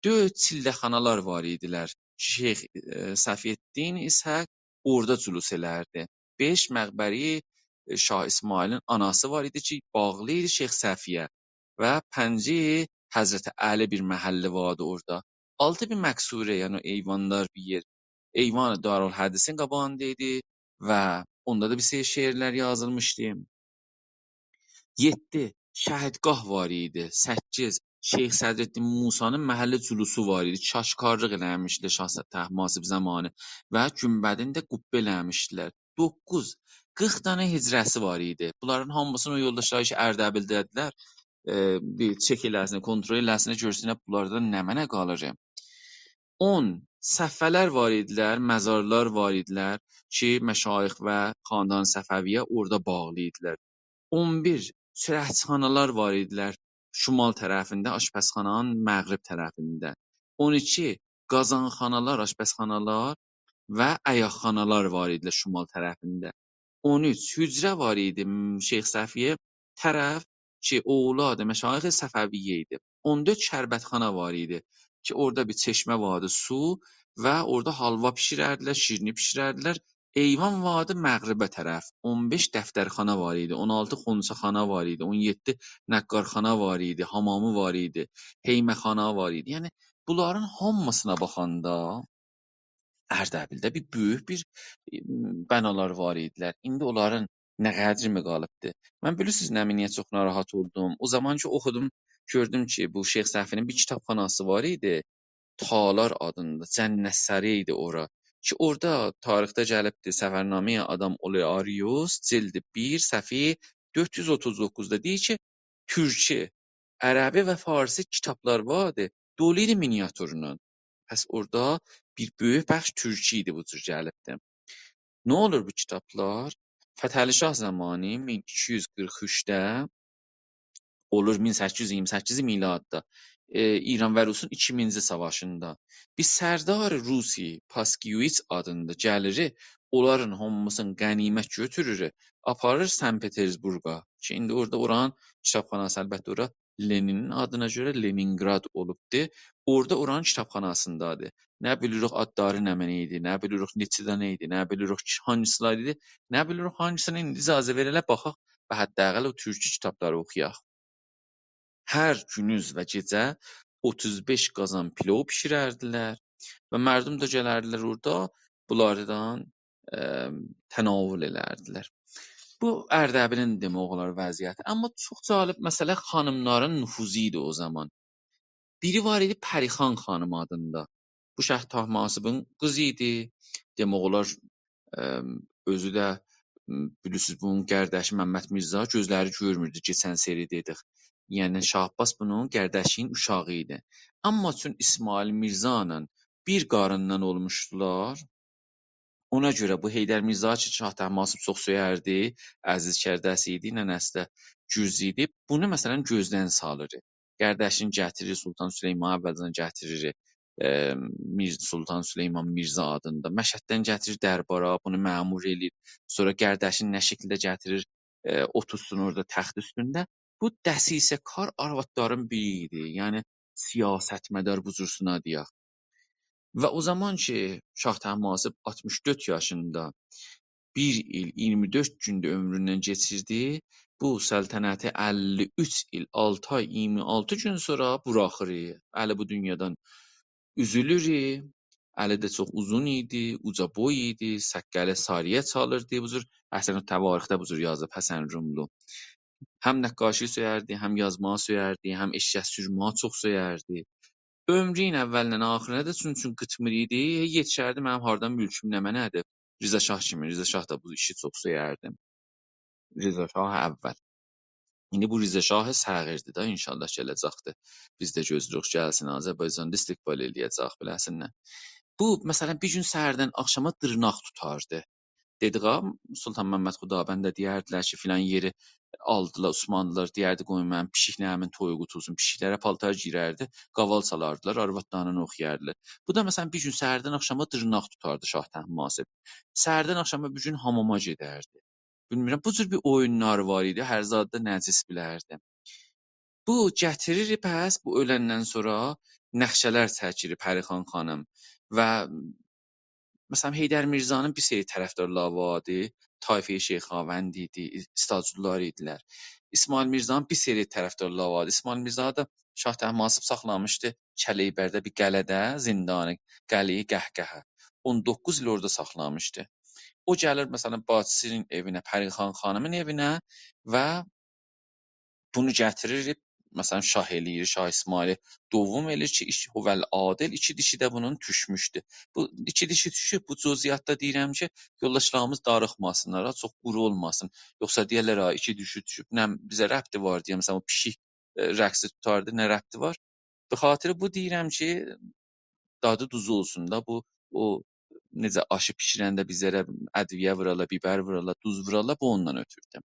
دؤرد چیله‌خانالار وار ایدیلر. شیخ، ائ، صفی‌الدین اسحاق اورادا جلوس ائلردی. بئش مقبره‌ی، ائ، شاه اسماعیلین آناسی وار ایدی کی، باغلی ایدی شیخ صفی‌یه. و پنجی حضرت علی بیر محلی واردی اورادا. آلتی بیر مقصوره، یعنی ایوانلار بیر یئر. ایوان دارالحدیثین قاباغیندا ایدی و اوندا دا بیر سری شعرلر یازیلمیشدی. یئددی، شهادگاه وار ایدی. سککیز، شیخ صدرالدین موسی‌نین محل جلوسو وار ایدی. چاشکارلیق ائله‌میشدی شاه طهماسب زامانی و گونبدین ده قبه ائله‌میشدیلر. دوققوز، قیرخ دنه حجره‌سی وار ایدی. بونلارین هامیسینی او یولداشلاری کی، اردبیلده‌دیلر، ائ، بیر چک ائله‌سین، کنترل ائله‌سین، گؤرسونلر بونلاردا نمنه قالیر. اون، صفحه‌لر وار ایدیلر، مزارلار وار ایدیلر کی، مشایخ و خاندان صفوی‌یه اورادا باغلی ایدیلر. اون بیر، چؤرکچی‌خانالار وار ایدیلر شمال طرفینده، آشپزخانانین مغرب طرفینده. اون ایکی، قازانخانالار، آشپزخانالار و ایاخ‌خانالار وار ایدیلر شمال طرفینده. اون اوچ، حجره وار ایدی، م، شیخ صفی‌یه طرف کی، اولاد مشایخ صفویه ایدی. اون دؤرد، شربتخانا وار ایدی کی، اورادا بیر چشمه واردی، سو و اورادا حالوا بیشیرردیلر، شیرینی بیشیرردیلر. ایوان واردی مغربه طرف. اون بئش، دفترخانا وار ایدی. اون آلتی، خونچه‌خانا وار ایدی. اون یئددی، نقارخانا وار ایدی، حامامی وار ایدی، حیمه‌خانا وار ایدی. یعنی، بونلارین هامیسینا باخاندا اردبیلده بیر بؤیوک بیر، ائ، بنالار وار ایدیلر. ایندی اونلارین نه قدری می قالیبدی؟ من بیلیرسینیز، نمنه‌یه چوخ ناراحت اولدوم؟ او زامان کی، اوخودوم، گؤردوم کی، بو شیخ صفی‌نین بیر کیتابخاناسی وار ایدی. تالار آدیندا، جنت‌سرا ایدی اورا. کی، اورادا تاریخده گلیبدی، سفرنامه‌ی آدام اولیاریوس، جلد بیر، صفحه دؤرد یوز اوتوز دوققوزدا دئییر کی، تورکی، عربی و فارسی کیتابلار واردی، دولو ایدی مینیاتورلا. پس اورادا بیر بؤیوک بخش تورکی ایدی، بو جور گلیبدی. نه اولور بو کیتابلار؟ فتحعلی شاه زامانی مین ایکی یوز قیرخ اوچده اولور، مین سککیز یوز اییرمی سککیز میلاددا، ائ، ایران و روسون ایکینجی ساواشیندا بیر سردار روسی، پاسکیویچ آدیندا گلیر، اونلارین هامیسینی غنیمت گؤتورور، آپاریر سن پترزبورگا. کی، ایندی اورادا اورانین کیتابخاناسی، البته، اورا لنینین آدینا گؤره لنینگراد اولوبدور. اورادا اورانین کیتابخاناسیندادیر. نه بیلیریک آدلاری نمنه ایدی، نه بیلیریک نئچه دنه ایدی، نه بیلیریک کی، هانگیسیلار ایدی، نه بیلیریک هانگیسینی، ایندی اجازه وئره‌لر، باخاق و حداقل او تورکی کیتابلاری اوخویاق. هر گوندوز و گئجه اوتوز بئش قازان پیلوو بیشیرردیلر و مردم دا گلردیلر اورادا بونلاردان، ائ، تناول ائلردیلر. بو اردبیلین دئمک اولار وضعیتی. آمما چوخ جالب مسئله خانیملارین نفوذو ایدی او زامان. بیری وار ایدی پری‌خان خانیم آدیندا. بو شاه طهماسبین قیزی ایدی. دئمک اولار، ائ، اؤزو ده، م، بیلیرسینیز، بونون قارداشی ممد میرزه گؤزلری گؤرموردو، کئچن سری دئدیک. یعنی، شاه عباس بونون قارداشینین اوشاغی ایدی. آمما چون اسماعیل میرزا ایله بیر قاریندان اولموشدولار، اونا گؤره بو حیدر میرزا کی، شاه طهماسب چوخ سؤیردی، عزیز کرده‌سی ایدی، ننه‌سی ده گورجو ایدی، بونو، مثلا، گؤزدن سالیر. قارداشینی گتیریر، سلطان سلیمان اولدن گتیریر، ائ، میر-، سلطان سلیمان میرزا آدیندا. مشهددن گتیریر دربارا، بونو مأمور ائله‌ییر. سونرا قارداشینی نه شکیلده گتیریر، ائ، اوتورسون اورادا تخت اوستونده. بو دسیسه‌کار آروادلارین بیری ایدی. یعنی، سیاستمدار بو جورسونا دئیک. و او زامان کی، شاه طهماسب آلتمیش دؤرد یاشیندا، بیر ایل اییرمی دؤرد گون ده عؤمروندن کئچیردی، بو سلطنتی اللی اوچ ایل، آلتی آی، اییرمی آلتی گون سونرا بوراخیر. الی بو دونیادان اوزولور. الی ده چوخ اوزون ایدی، اوجا بوی ایدی، سققلی ساری‌یه چالیردی. بو جور اصلاً تواریخده بو جور یازیلیب حسن روملو. هم نقاشی سؤیردی، هم یازماغی سؤیردی، هم ائششک سورمه‌یی چوخ سؤیردی. عؤمرونون اوّلیندن آخیرینا دا چون، چون قیچمیر ایدی، یئتیشردی منیم هاردان مولکوم نمنه‌دیر. رضا شاه کیمی، رضا شاه دا بو ایشی چوخ سؤیردی. رضا شاه اول. ایندی بو رضا شاه صغیردیر ده، انشاءالله گله‌جکدیر. بیز ده گؤزله‌ییریک گلسین، آذربایجاندا استقبال ائله‌یه‌جک، بیله‌سینلر. بو، مثلاً، بیر گون سحردن آخشاما دیرناق توتاردی. دئدیک، «آ، سلطان محمد خدابنده دئیردیلر کی، فلان یئری آلدیلار، عثمانلیلار دئیردی، قویون منیم پیشیکلریمین تویو قوتولسون.» پیشیکلره پالتار گئییردی، قاوال سالاردیلار، آروادلارینان اوخویاردیلار. بو دا، مثلاً، بیر گون سحردن آخشاما دیرناق توتاردی شاه طهماسب. سحردن آخشاما بیر گون حاماما گئدردی. بیلمیرم، بو جور بیر اویونلار وار ایدی، هر زادی دا نجس بیلردی. بو گتیریر، پس بو اؤلندن سونرا نقشه‌لر چکیر پری‌خان خانیم و، مثلاً، حیدر میرزانین بیر سری طرفدارلاری واردی، طایفه‌ی شیخاوند ایدی، ایستاجولار ایدیلر. اسماعیل میرزانین بیر سری طرفدارلاری واردی. اسماعیل میرزانی دا شاه طهماسب ساخلامیشدی کلیبرده، بیر قلعه‌ده، زندان، قلعه قهقهه. اون دوققوز ایل اورادا ساخلامیشدی. او گلیر، مثلاً، باجیسینین ائوینه، پری‌خان خانیمین ائوینه و بونو گتیریر، مثلاً، شاه ائله‌ییر، شاه اسماعیل دوم ائله‌ییر کی، ایکی، هو العادل، ایکی دیشی ده بونون دوشموشدو. بو ایکی دیشی دوشوب، بو جزئیاتدا دئییرم کی، یولداشلاریمیز داریخماسینلار ها، چوخ قورو اولماسین. یوخسا دئیرلر، «ها، ایکی دیشی دوشوب، نه بیزه ربطی وار؟» دئیه، مثلاً، او پیشیک، ائ، رقصی توتاردی، نه ربطی وار؟ به خاطر بو دئییرم کی، دادی دوزو اولسون دا، بو، او، نئجه آشی بیشیرنده بیزلره ادویه وورالار، بیبر وورالار، دوز وورالار، بو اوندان اؤتوردو.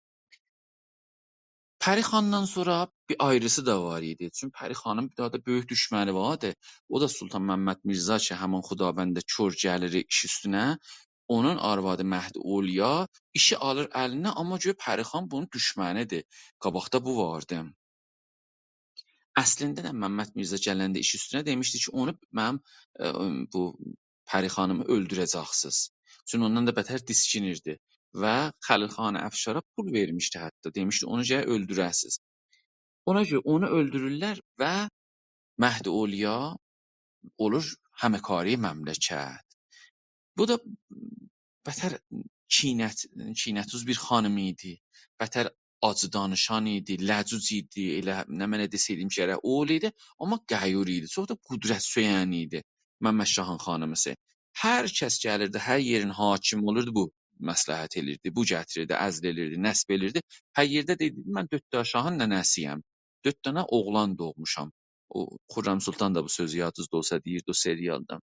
پری‌خاندان سونرا بیر آیریسی دا وار ایدی. چونکی پری‌خانین بیر داها دا بؤیوک دوشمنی واردی. او دا سلطان محمد میرزا کی، همین خدابنده کور گلیر ایش اوستونه. اونون آروادی مهدی اولیا ایشی آلیر الینه، آمما گؤر پری‌خان بونون دوشمنیدیر. قاباقدا بو واردی. اصلینده ده محمد میرزا گلنده ایش اوستونه دئمیشدی کی، اونو منیم، ائ، بو پری‌خانیمی اؤلدوره‌جکسینیز. چونکی اوندان دا بتر دیسکینیردی و خلیل خان افشارا پول وئرمیشدی حتی. دئمیشدی، «اونو گرک اؤلدوره‌سیز.» اونا گؤره اونو اؤلدورورلر و مهدی اولیا اولور همه‌کاره مملکت. بو دا بتر کینه‌ت-، کینه‌توز بیر خانیم ایدی. بتر آجی دانیشان ایدی، لجوج ایدی، ائله نمنه دئسه‌یدیم گرک او ایدی. آمما غیور ایدی، چوخ دا قدرت سؤین ایدی. محمد شاهین خانیمیسی. هر کس گلیردی، هر یئرین حاکمی اولوردو، بو مصلحت ائلیردی، بو گتیریردی، عزل ائلیردی، نصب ائلیردی. هر یئرده دئییردی، «من دؤرد دنه شاهین ننه‌سی‌یم. دؤرد دنه اوغلان دوغموشام.» او خرم سلطان دا بو سؤزو یادینیزدا اولسا دئییردی او سریالدا.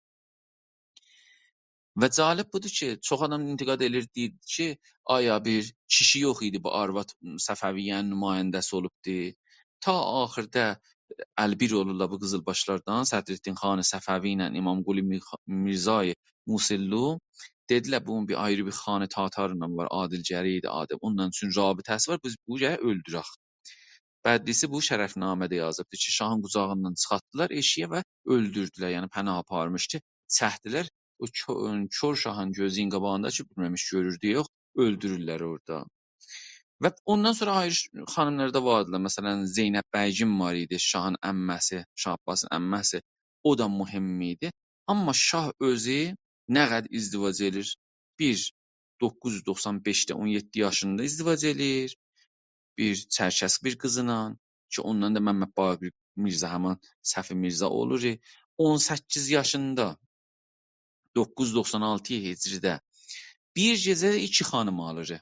و جالب بودور کی، چوخ آدام انتقاد ائلیردی، دئییردی کی، آیا بیر کیشی یوخ ایدی، بو آرواد صفویه‌نین نماینده‌سی اولوبدو؟ تا آخیردا ال‌بیر اولورلار بو قیزیلباشلاردان، صدرالدین خان صفوی ایله امام قلی میرخا-، میرزای موصللو. دئدیلر، بونون بیر آیری بیر خان تاتارلا وار، عادل گری ایدی آدی. اونونلا چون رابطه‌سی وار، بیز بو گرک اؤلدورک. بدلیسی بو شرفنامه‌ده یازیبدی کی، شاهین قوجاغیندان چیخارتدیلار ائشیگه و اؤلدوردولر، یعنی پناه آپارمیشدی. چکدیلر، او کو-، کور شاهین گؤزونون قاباغیندا کی، بیلمه‌میش گؤروردو یوخ، اؤلدورورلر اورادا. و اوندان سونرا آیری ش-، خانیملار دا واردیلار. مثلاً، زینب بیگم وار ایدی، شاهین عمه‌سی، شاه عباسین عمه‌سی. او دا مهم ایدی. آمما شاه اؤزو نه قدر ازدواج ائلیر؟ بیر، دوققوز یوز دوخسان بئشده اون یئددی یاشیندا ازدواج ائلیر. بیر چرکس بیر قیزینان کی، اوندان دا محمد باقر میرزا، همین صفی میرزا اولور. اون سککیز یاشیندا، دوققوز یوز دوخسان آلتی هجریده، بیر گئجه‌ده ایکی خانیم آلیر.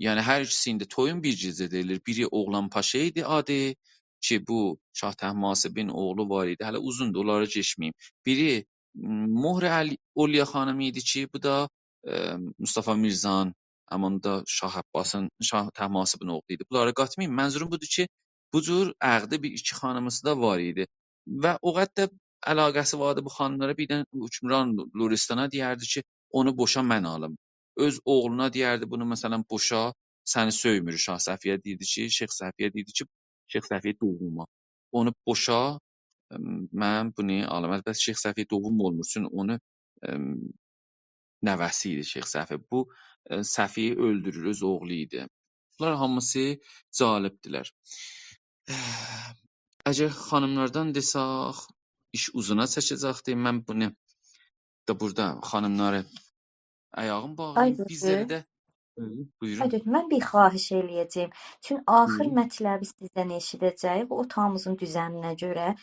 یعنی، هر ایکیسینی ده تویون بیر گئجه‌ده ائلیر. بیری اوغلان پاشا ایدی آدی، کی، بو شاه طهماسبین اوغلو وار ایدی. هله اوزوندور، اونلارا کئچمه‌ییم. بیری، م، مهر علی-، اولیا خانیم ایدی کی، بو دا، ائ، مصطفی میرزانین، همین ده شاه عباسین، شاه طهماسبین اوغلو ایدی. بونلاری قاتماییم. منظوروم بودور کی، بو جور عقدی بیر ایکی خانیمیسی دا وار ایدی. و او قدر ده علاقه‌سی واردی بو خانیملارا. بیر دنه حکمران لرستانا دئیردی کی، «اونو بوشا، من آلیم.» اؤز اوغلونا دئیردی بونو، مثلا، «بوشا، سنی سؤیمور.» شاه صفی‌یه دئییردی کی، شیخ صفی‌یه دئییردی کی، شیخ صفی دومّوما، «اونو بوشا، م، من بونو آلیم.» البته، شیخ صفی دوم اولمور، چون اونو، م، نوه‌سی ایدی شیخ صفی. بو، ائ، صفی‌یی اؤلدورور، اؤز اوغلو ایدی. بونلار هامیسی جالبدیلر. اگر خانیملاردان دئساق، ایش اوزونا چکه‌جکدی. من بونو دا بورادا خانیملاری آیاغین باغلاییم. آی بیز ائله دکتر، ده، بویورون، بویورون. آی دکتر، من بیر خواهش ائله‌یه‌جه‌یم. چون آخیر، بویورون، مطلبی سیزدن ائشیده‌جه‌ییک، اوتاغیمیزین دوزنینه گؤره.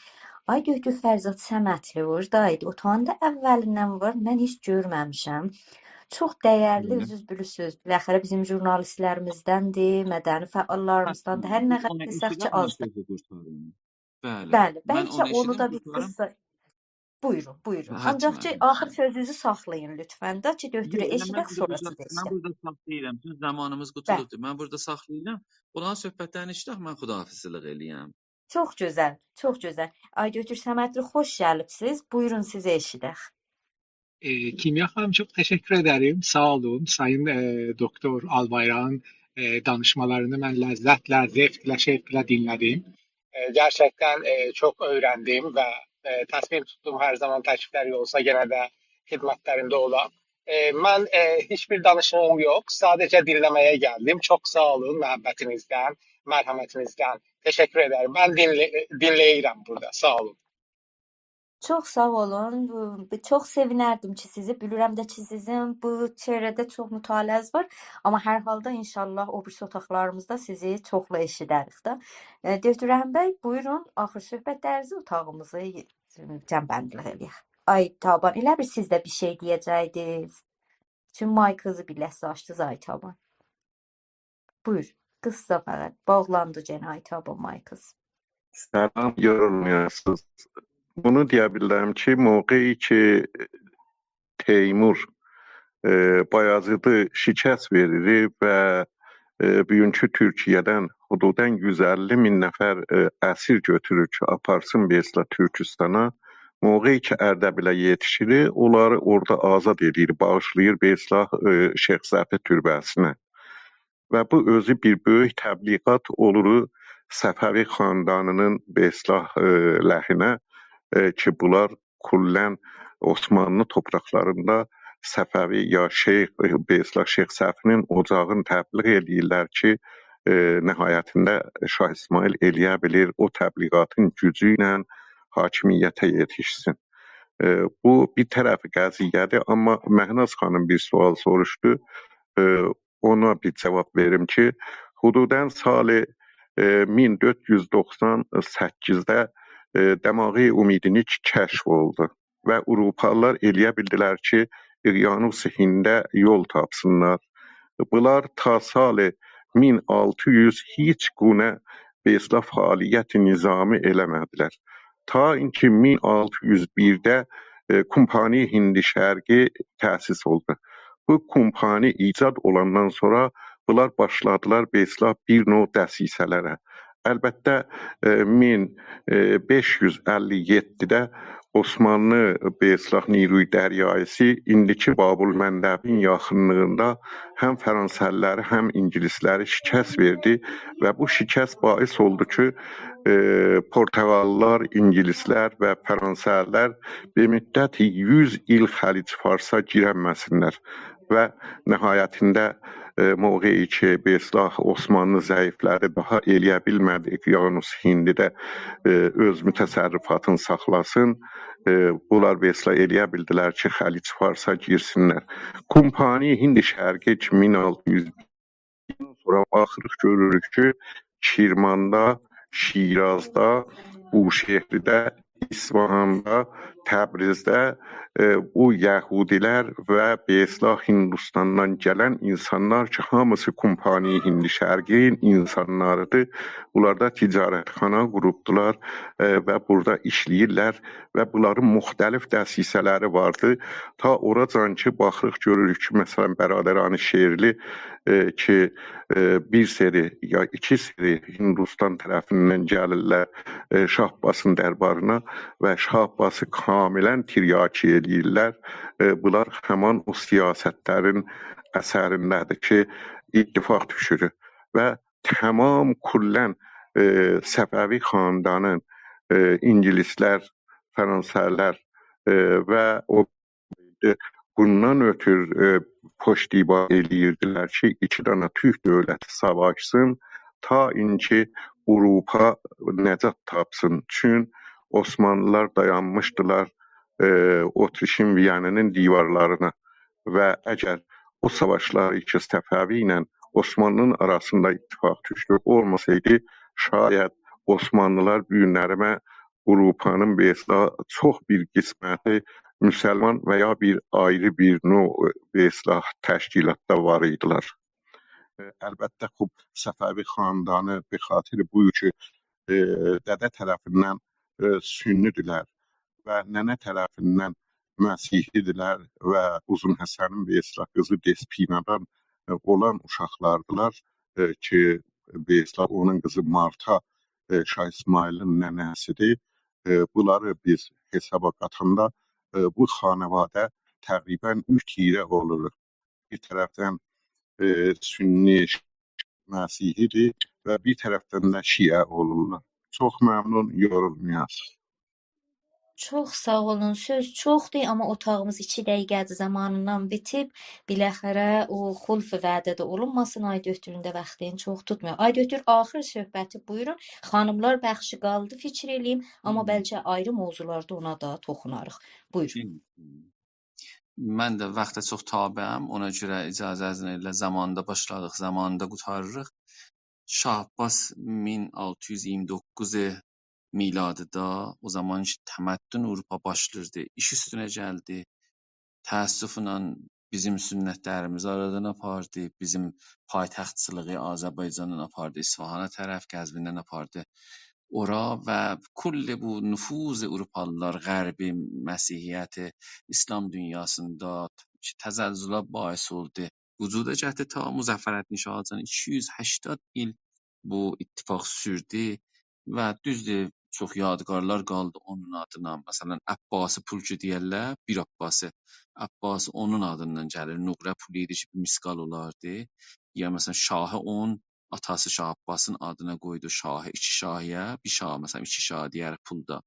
آی دکتر فرزاد صمدلو بورادا ایدی. اوتاغین دا اوّلیندن وار، من هئچ گؤرمه‌میشم. چوخ دیرلی، بلی، اؤزونوز بیلیرسینیز، بالاخره بیزیم ژورنالیستلریمیزدندیر، مدنی فعاللاریمیزداندیر. هر نه قدر دئسک کی، آزدیر. بلی، بلی، من بلکه اونو ائشیدیم، اونو دا بیر قورتاریم. قیسا، بویورون، بویورون. حتماً. آنجاق کی، آخیر سؤزونوزو ساخلایین لطفاً دا کی، دکترو ائشیدک، سونرا سیزی ائشیدک. یوخ، یوخ، من بورادا، من بورادا ساخلاییرام. چونکی زامانیمیز، بلی، قوتولوبدور. من بورادا ساخلاییرام. اولارین صحبتلرینی ائشیدک، من خداحافظلیک ائله‌یم. چوخ گؤزل، چوخ گؤزل. آی دکتر صمدلو، خوش گلیبسیز. بویورون، سیزی ائشیدک. ائ، کیمیا خانیم، چوخ تشکر ائدریم. ساغ اولون. سایین، ائ، دکتر آلبایران، ائ، دانیشمالارینی من لذتله، ذوقله، شوقله دینله‌دیم. ائ، گئرچکدن، ائ، چوخ اؤیرندیم و، ائ، تصمیم توتدوم هر زامان تکلیفلری اولسا، یئنه ده خدمتلرینده اولام. ائ، من، ائ، هئچ بیر دانیشیغیم یوخ، ساده‌جه دینله‌مه‌یه گلدیم. چوخ ساغ اولون محبتینیزدن، مرحمتینیزدن. تشکر ائدریم. من دینله-، دینله‌ییرم بورادا. ساغ اولون. چوخ ساغ اولون. بو، بو، چوخ سئوینردیم کی، سیزی، بیلیرم ده کی، سیزین بو چهره‌ده چوخ مطالعه‌نیز وار. آمما هر حالدا انشاءالله او بیریسی اوتاقلاریمیزدا سیزی چوخلو ائشیدریک ده. ائ، دکتر رحیم بی، بویورون، آخیر صحبتلرینیزی، اوتاغیمیزی جمع‌بندی‌لیک ائله‌یک. آی تابان، ائله بیل سیز ده بیر شئی دئیه‌جکدینیز. چون مایکینیزی بیر لحظه آچدینیز، آی تابان. بویور، قیسا فقط. باغلاندی گئنه، آی تابان، مایکینیز. سلام، یورولمایاسینیز. بونو دئیه بیلرم کی، موقعی کی، تیمور، ائ، بایازیدی شکست وئریر و، ائ، بوگونکو تورکیه‌دن حدوداً یوز اللی مین نفر، ائ، اسیر گؤتورور کی، آپارسین، به اصطلاح، تورکوستانا. موقعی کی، اردبیله یئتیشیر، اونلاری اورادا آزاد ائدیر، باغیشلاییر، به اصطلاح، ائ، شیخ صفی توربه‌سینه. و بو اؤزو بیر بؤیوک تبلیغات اولور صفوی خاندانی‌نین، به اصطلاح، ائ، لهینه، ائ، کی، بونلار کلاً عثمانلی تورپاقلاریندا صفوی یا شیخ، ائ، به اصطلاح شیخ صفی‌نین اوجاغینی تبلیغ ائله‌ییرلر کی، ائ، نهایتینده شاه اسماعیل ائله‌یه بیلیر او تبلیغاتین گوجو ایله حاکمیته یئتیشسین. ائ، بو بیر طرف قضیه‌دیر، آمما مهناز خانیم بیر سؤال سوروشدو. ائ، اونا بیر جاواب وئریم کی، حدوداً سال، ائ، مین دؤرد یوز دوخسان سککیزده، ائ، دماغهٔ امیدینیک کشف اولدو و آوروپالیلار ائله‌یه بیلدیلر کی، اقیانوس هینده یول تاپسینلار. بونلار تا سال مین آلتی یوز هئچ گونه، به اصطلاح، فعالیت نظامی ائله‌مه‌دیلر. تا اینکی مین آلتی یوز بیرده، ائ، کمپانی هند شرقی تأسیس اولدو. بو کمپانی ایجاد اولاندان سونرا بونلار باشلادیلار، به اصطلاح، بیر نوع دسیسه‌لره. البته، ائ، مین بئش یوز اللی یئددیده عثمانلی، به اصطلاح، نیروی دریایی‌سی ایندیکی باب‌المندبین یاخینلیغیندا هم فرانسه‌لی‌لری، هم اینگیلیسلری شکست وئردی و بو شکست باعث اولدو کی، ائ، پرتغاللی‌لار، اینگیلیسلر و فرانسه‌لی‌لر به مدت یوز ایل خلیج فارسا گیرنمه‌سینلر و نهایتینده، ائ، موقعی کی، به اصطلاح، عثمانلی ضعیفله‌دی، داها ائله‌یه بیلمه‌دی اقیانوس هندی‌ده، ائ، اؤز متصرفاتینی ساخلاسین، ائ، بونلار، به اصطلاح، ائله‌یه بیلدیلر کی، خلیج فارسا گیرسینلر. کمپانی هند شرقی کی، مین آلتی یوز سونرا باخیریق، گؤروروک کی، کرماندا، شیرازدا، بوشهرده، اصفهاندا، تبریزده، ائ، بو یهودی‌لر و به اصطلاح هندوستاندان گلن اینسانلار کی، هامیسی کمپانی هند شرقی‌نین اینسانلاریدیر. بونلار دا تجارتخانا قوروبدولار، ائ، و بورادا ایشله‌ییرلر و بونلارین مختلف دسیسه‌لری واردی. تا اوراجان کی، باخیریق، گؤروروک کی، مثلا، برادران شیرلی، ائ، کی، ائ، بیر سری یا ایکی سری هندوستان طرفیندن گلیرلر، ائ، شاه عباسین دربارینا و شاه عباسی کاملا تریاکی ائله‌ییرلر. ائ، بونلار همان او سیاستلرین اثرینده‌دیر کی، اتفاق دوشور و تمام کلاً، ائ، صفوی خاندانین، ائ، اینگیلیسلر، فرانسه‌لی‌لر، ائ، و او بوندان اؤتور، ائ، پشتیبانی ائله‌ییردیلر کی، ایکی دنه تورک دؤولتی ساواشسین، تا اینکی آوروپا نجات تاپسین. چون عثمانلی‌لار دایانمیشدیلار، ائ، اتریشین ویانی‌نین دیوارلارینا و اگر او ساواشلار کی، صفوی ایله عثمانلی‌نین آراسیندا اتفاق دوشدو، اولماسایدی، شاید عثمانلی‌لار بو گونلریمه آوروپانین، به اصطلاح، چوخ بیر قسمتی مسلمان و یا بیر آیری بیر نوع، به اصطلاح، تشکیلاتدا وار ایدیلر. ائ، البته، خوب، صفوی خاندانی به خاطر بو کی، ائ، دده طرفیندن، ائ، سنی‌دیرلر و ننه طرفیندن مسیحی‌دیرلر و اوزون حسنین، به اصطلاح، قیزی دسپینادان، ائ، اولان اوشاقلاردیلار، ائ، کی، به اصطلاح، اونون قیزی مارتا، ائ، شاه اسماعیلین ننه‌سی‌دیر. ائ، بونلاری بیز حسابا قاتاندا، ائ، بو خانواده تقریباً اوچ تیره اولور. بیر طرفدن، ائ، سنی، مسیحی‌دیر و بیر طرفدن ده شیعه اولورلار. چوخ ممنون، یورولمایاسینیز. چوخ ساغ اولون. سؤز چوخدور، آمما اوتاغیمیز ایکی دقیقه‌دیر زامانیندان بیتیب. بالاخره او خلف وعده ده اولونماسین، آی دؤکتورون ده واختینی چوخ توتمایاق. آی دؤکتور، آخیر صحبتی بویورون. خانیملار بخشی قالدی، فیکیر ائله‌ییم، آمما هی. بلکه آیری موضوعلاردا اونا دا توخوناریق. بویورون. هی. من ده واختا چوخ تابعم، اونا گؤره اجازه‌نیزله زامانیندا باشلادیق، زامانیندا قوتاریریق. شاه عباس مین آلتی یوز ایگیرمی دوققوز میلادیدا، او زامان کی، تمدن آوروپا باشلاییردی، ایش اوستونه گلدی. تأسفله بیزیم سنت‌لریمیزی آرادان آپاردی، بیزیم پایتختچیلیغی آذربایجاندان آپاردی اصفهانا طرف، قزویندن آپاردی اورا و کل بو نفوذ آوروپالی‌لار، غربی، مسیحیتی، ایسلام دونیاسیندا کی، تزلزله باعث اولدو، وجودا گتیردی. تا مظفرالدین شاهجان ایکی یوز هشتاد ایل بو اتفاق سوردو و دوزدور، چوخ یادگارلار قالدی اونون آدینا. مثلا، عباسی پول کی دئیرلر، بیر عباسی. عباسی اونون آدیندان گلیر. نقره پولو ایدی کی، بیر مثقال اولاردی. یا، مثلا، شاهی اون، آتاسی شاه عباسین آدینا قویدو شاهی، ایکی شاهی‌یه، بیر شاه، مثلا، ایکی شاه دئیر پولدا.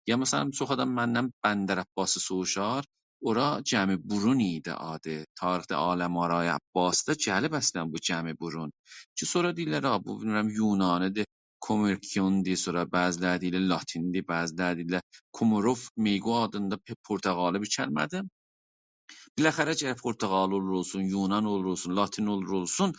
یا، مثلا، چوخ آدام مندن بندر عباسی سوروشار، اورا گمی برون ایدی آدی. تاریخده عالم‌آرای عباسی‌ده گلیب اصلا بو گمی برون. کی، سونرا دئییرلر، «آ، بو، بیلمیرم، یونانی‌دیر، کومرکیوندور»، سونرا بعضی‌لری دئییرلر لاتیندیر، بعضی‌لری دئییرلر کوماروف میگو آدیندا پ-، پرتغالی بیر کلمه‌دیر. بالاخره گرک پرتغالی اولور اولسون، یونان اولور اولسون، لاتین اولور اولسون،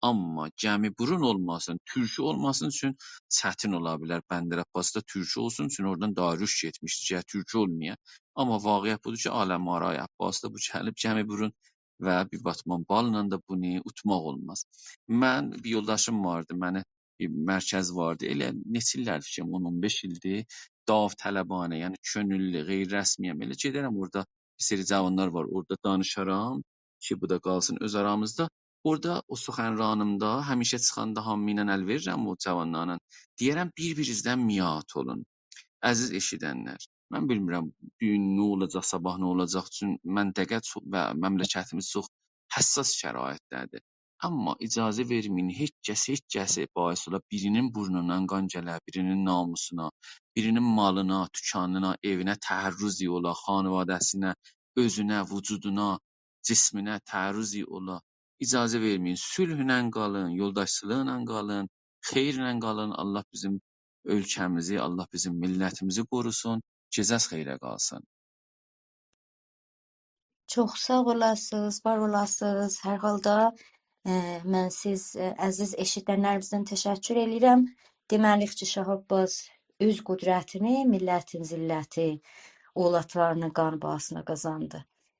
آمما گمی برون اولماسین، تورکی اولماسین اوچون چتین اولا بیلر. بندر عباسی‌ده تورکی اولسون، چون اورادان داریوش گئتمیشدی، گرک تورکی اولمایا. آمما واقعیت بودور کی، عالم‌آرای عباسی‌ده بو گلیب گمی برون و بیر باتمان باللا دا بونو اوتماق اولماز. من، بیر یولداشیم واردی، منی بیر مرکز واردی. ائله نئچه ایللردیر کی، اون، اون بئش ایلدیر داوطلبانه، یعنی کؤنوللو، غیررسمی‌یم. ائله گئده‌رم اورادا، بیر سری جاوانلار وار، اورادا دانیشارام کی، بو دا قالسین اؤز آرامیزدا. اورادا او سخنرانیمدا همیشه چیخاندا هامی ایله ال وئریرم او جاوانلارلا. دئیه‌رم، بیر-بیرینیزدن میات اولون. عزیز ائشیدنلر، من بیلمیرم بو گون نه اولاجاق، صاباح نه اولاجاق، چون منطقه چوخ و مملکتیمیز چوخ حساس شرایطده‌دیر. آمما اجازه وئرمه‌یین هئچ کس هئچ کسی باعث اولا بیرینین بورنوندان قان گله، بیرینین ناموسونا، بیرینین مالینا، توکانینا، ائوینه تعرضی اولا، خانواده‌سینه، اؤزونه، وجودونا، جسمینه تعرضی اولا. اجازه وئرمه‌یین. صلحله قالین، یولداشچیلیقلا قالین، خیرله قالین. الله بیزیم اؤلکه‌میزی، الله بیزیم میللتیمیزی قوروسون. گئجه‌ز خیره قالسین. چوخ ساغ اولاسینیز، وار اولاسینیز. هر حالدا، ائ، من سیز، ائ، عزیز ائشیدنلریمیزدن تشکر ائله‌ییرم. دئمه‌لی‌ییک کی، شاه عباس اؤز قدرتینی، میللتین ذلتی، اولادلارینی قان باهاسینا قازاندی.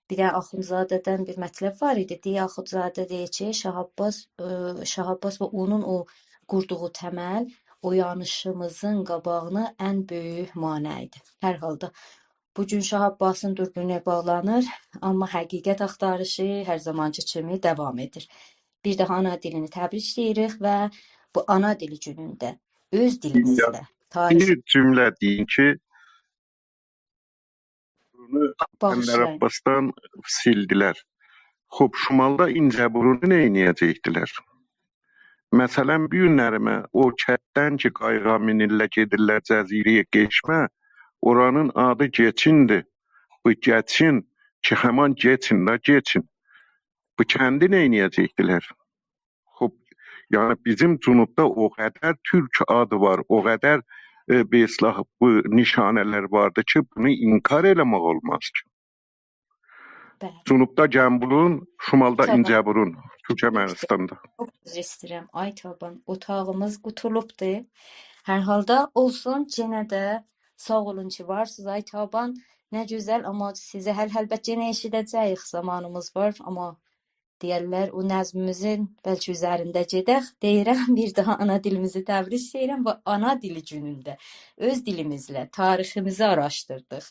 بیر دنه آخوندزاده‌دن بیر مطلب وار ایدی. دئییر، آخوندزاده دئییر کی، شاه عباس، ائ، شاه عباس و اونون او قوردوغو تمل اویانیشیمیزین قاباغینا ان بؤیوک مانع ایدی. هر حالدا بو گون شاه عباسین دوربینو باغلانیر، آمما حقیقت آختاریشی هر زامانکی کیمی داوام ائدیر. بیر داها آنا دیلینی تبریک دئییریک و بو آنا دیلی گونونده اؤز دیلیمیزده تاریخ بیر جمله دئییم کی، بونو اسکندر باغیشلایین. عباسدان سیلدیلر. خوب، شمالدا اینجه‌بورونو نه ائده‌جکدیلر؟ مثلا، بو گونلری می او کتدن کی، قاییغا مینیرلر، گئدیرلر جزیره‌یه قئچمه، اورانین آدی گئچیندیر. بو گئچین کی، همان گئچین ده، گئچین. بو کندی نه ائده‌جکدیلر؟ خوب، یعنی بیزیم جنوبدا او قدر تورک آدی وار، او قدر، ائ، به اصطلاح بو نشانه‌لر واردی کی، بونو انکار ائله‌مک اولماز کی. بلی. جنوبدا گمبورون، شمالدا تابان. اینجه‌بورون، تورکمنیستاندا. چوخ عذر ایسته‌ییرم، آی تابان، اوتاغیمیز قوتولوبدور. هر حالدا اولسون، یئنه ده ساغ اولون کی، وارسینیز، آی تابان. نه گؤزل، آمما سیزی هل-، البت یئنه ائشیده‌جه‌ییک، زامانیمیز وار، آمما دئیرلر، او نظمیمیزین بلکه اوزرینده گئدک. دئییرم، بیر داها آنا دیلیمیزی تبریک دئییرم و آنا دیلی گونونده اؤز دیلیمیزله تاریخیمیزی آراشدیردیق.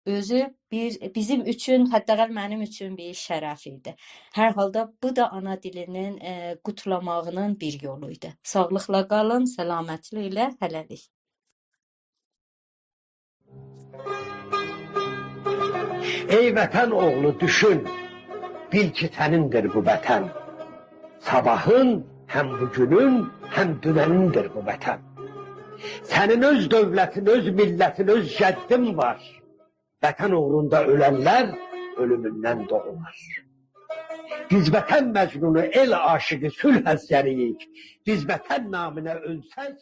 اؤزو بیر، بیزیم اوچون، حداقل منیم اوچون بیر شرف ایدی. هر حالدا بو دا آنا دیلینین، ائ، قوتلاماغینین بیر یولو ایدی. ساغلیقلا قالین، سلامتلیکله، هله‌لیک. ای وطن اوغلو، دوشون، بیل کی، سنیندیر بو وطن. صاباحین، هم بوگونون، هم دوننیندیر بو وطن. سنین اؤز دؤولتین، اؤز میللتین، اؤز جدّین وار. وطن اوغروندا اؤلنلر اؤلوموندن دوغولار. بیز وطن مجنونو، ائل عاشیقی، صلح اسگری‌ییک. بیز وطن نامینه اؤلسک،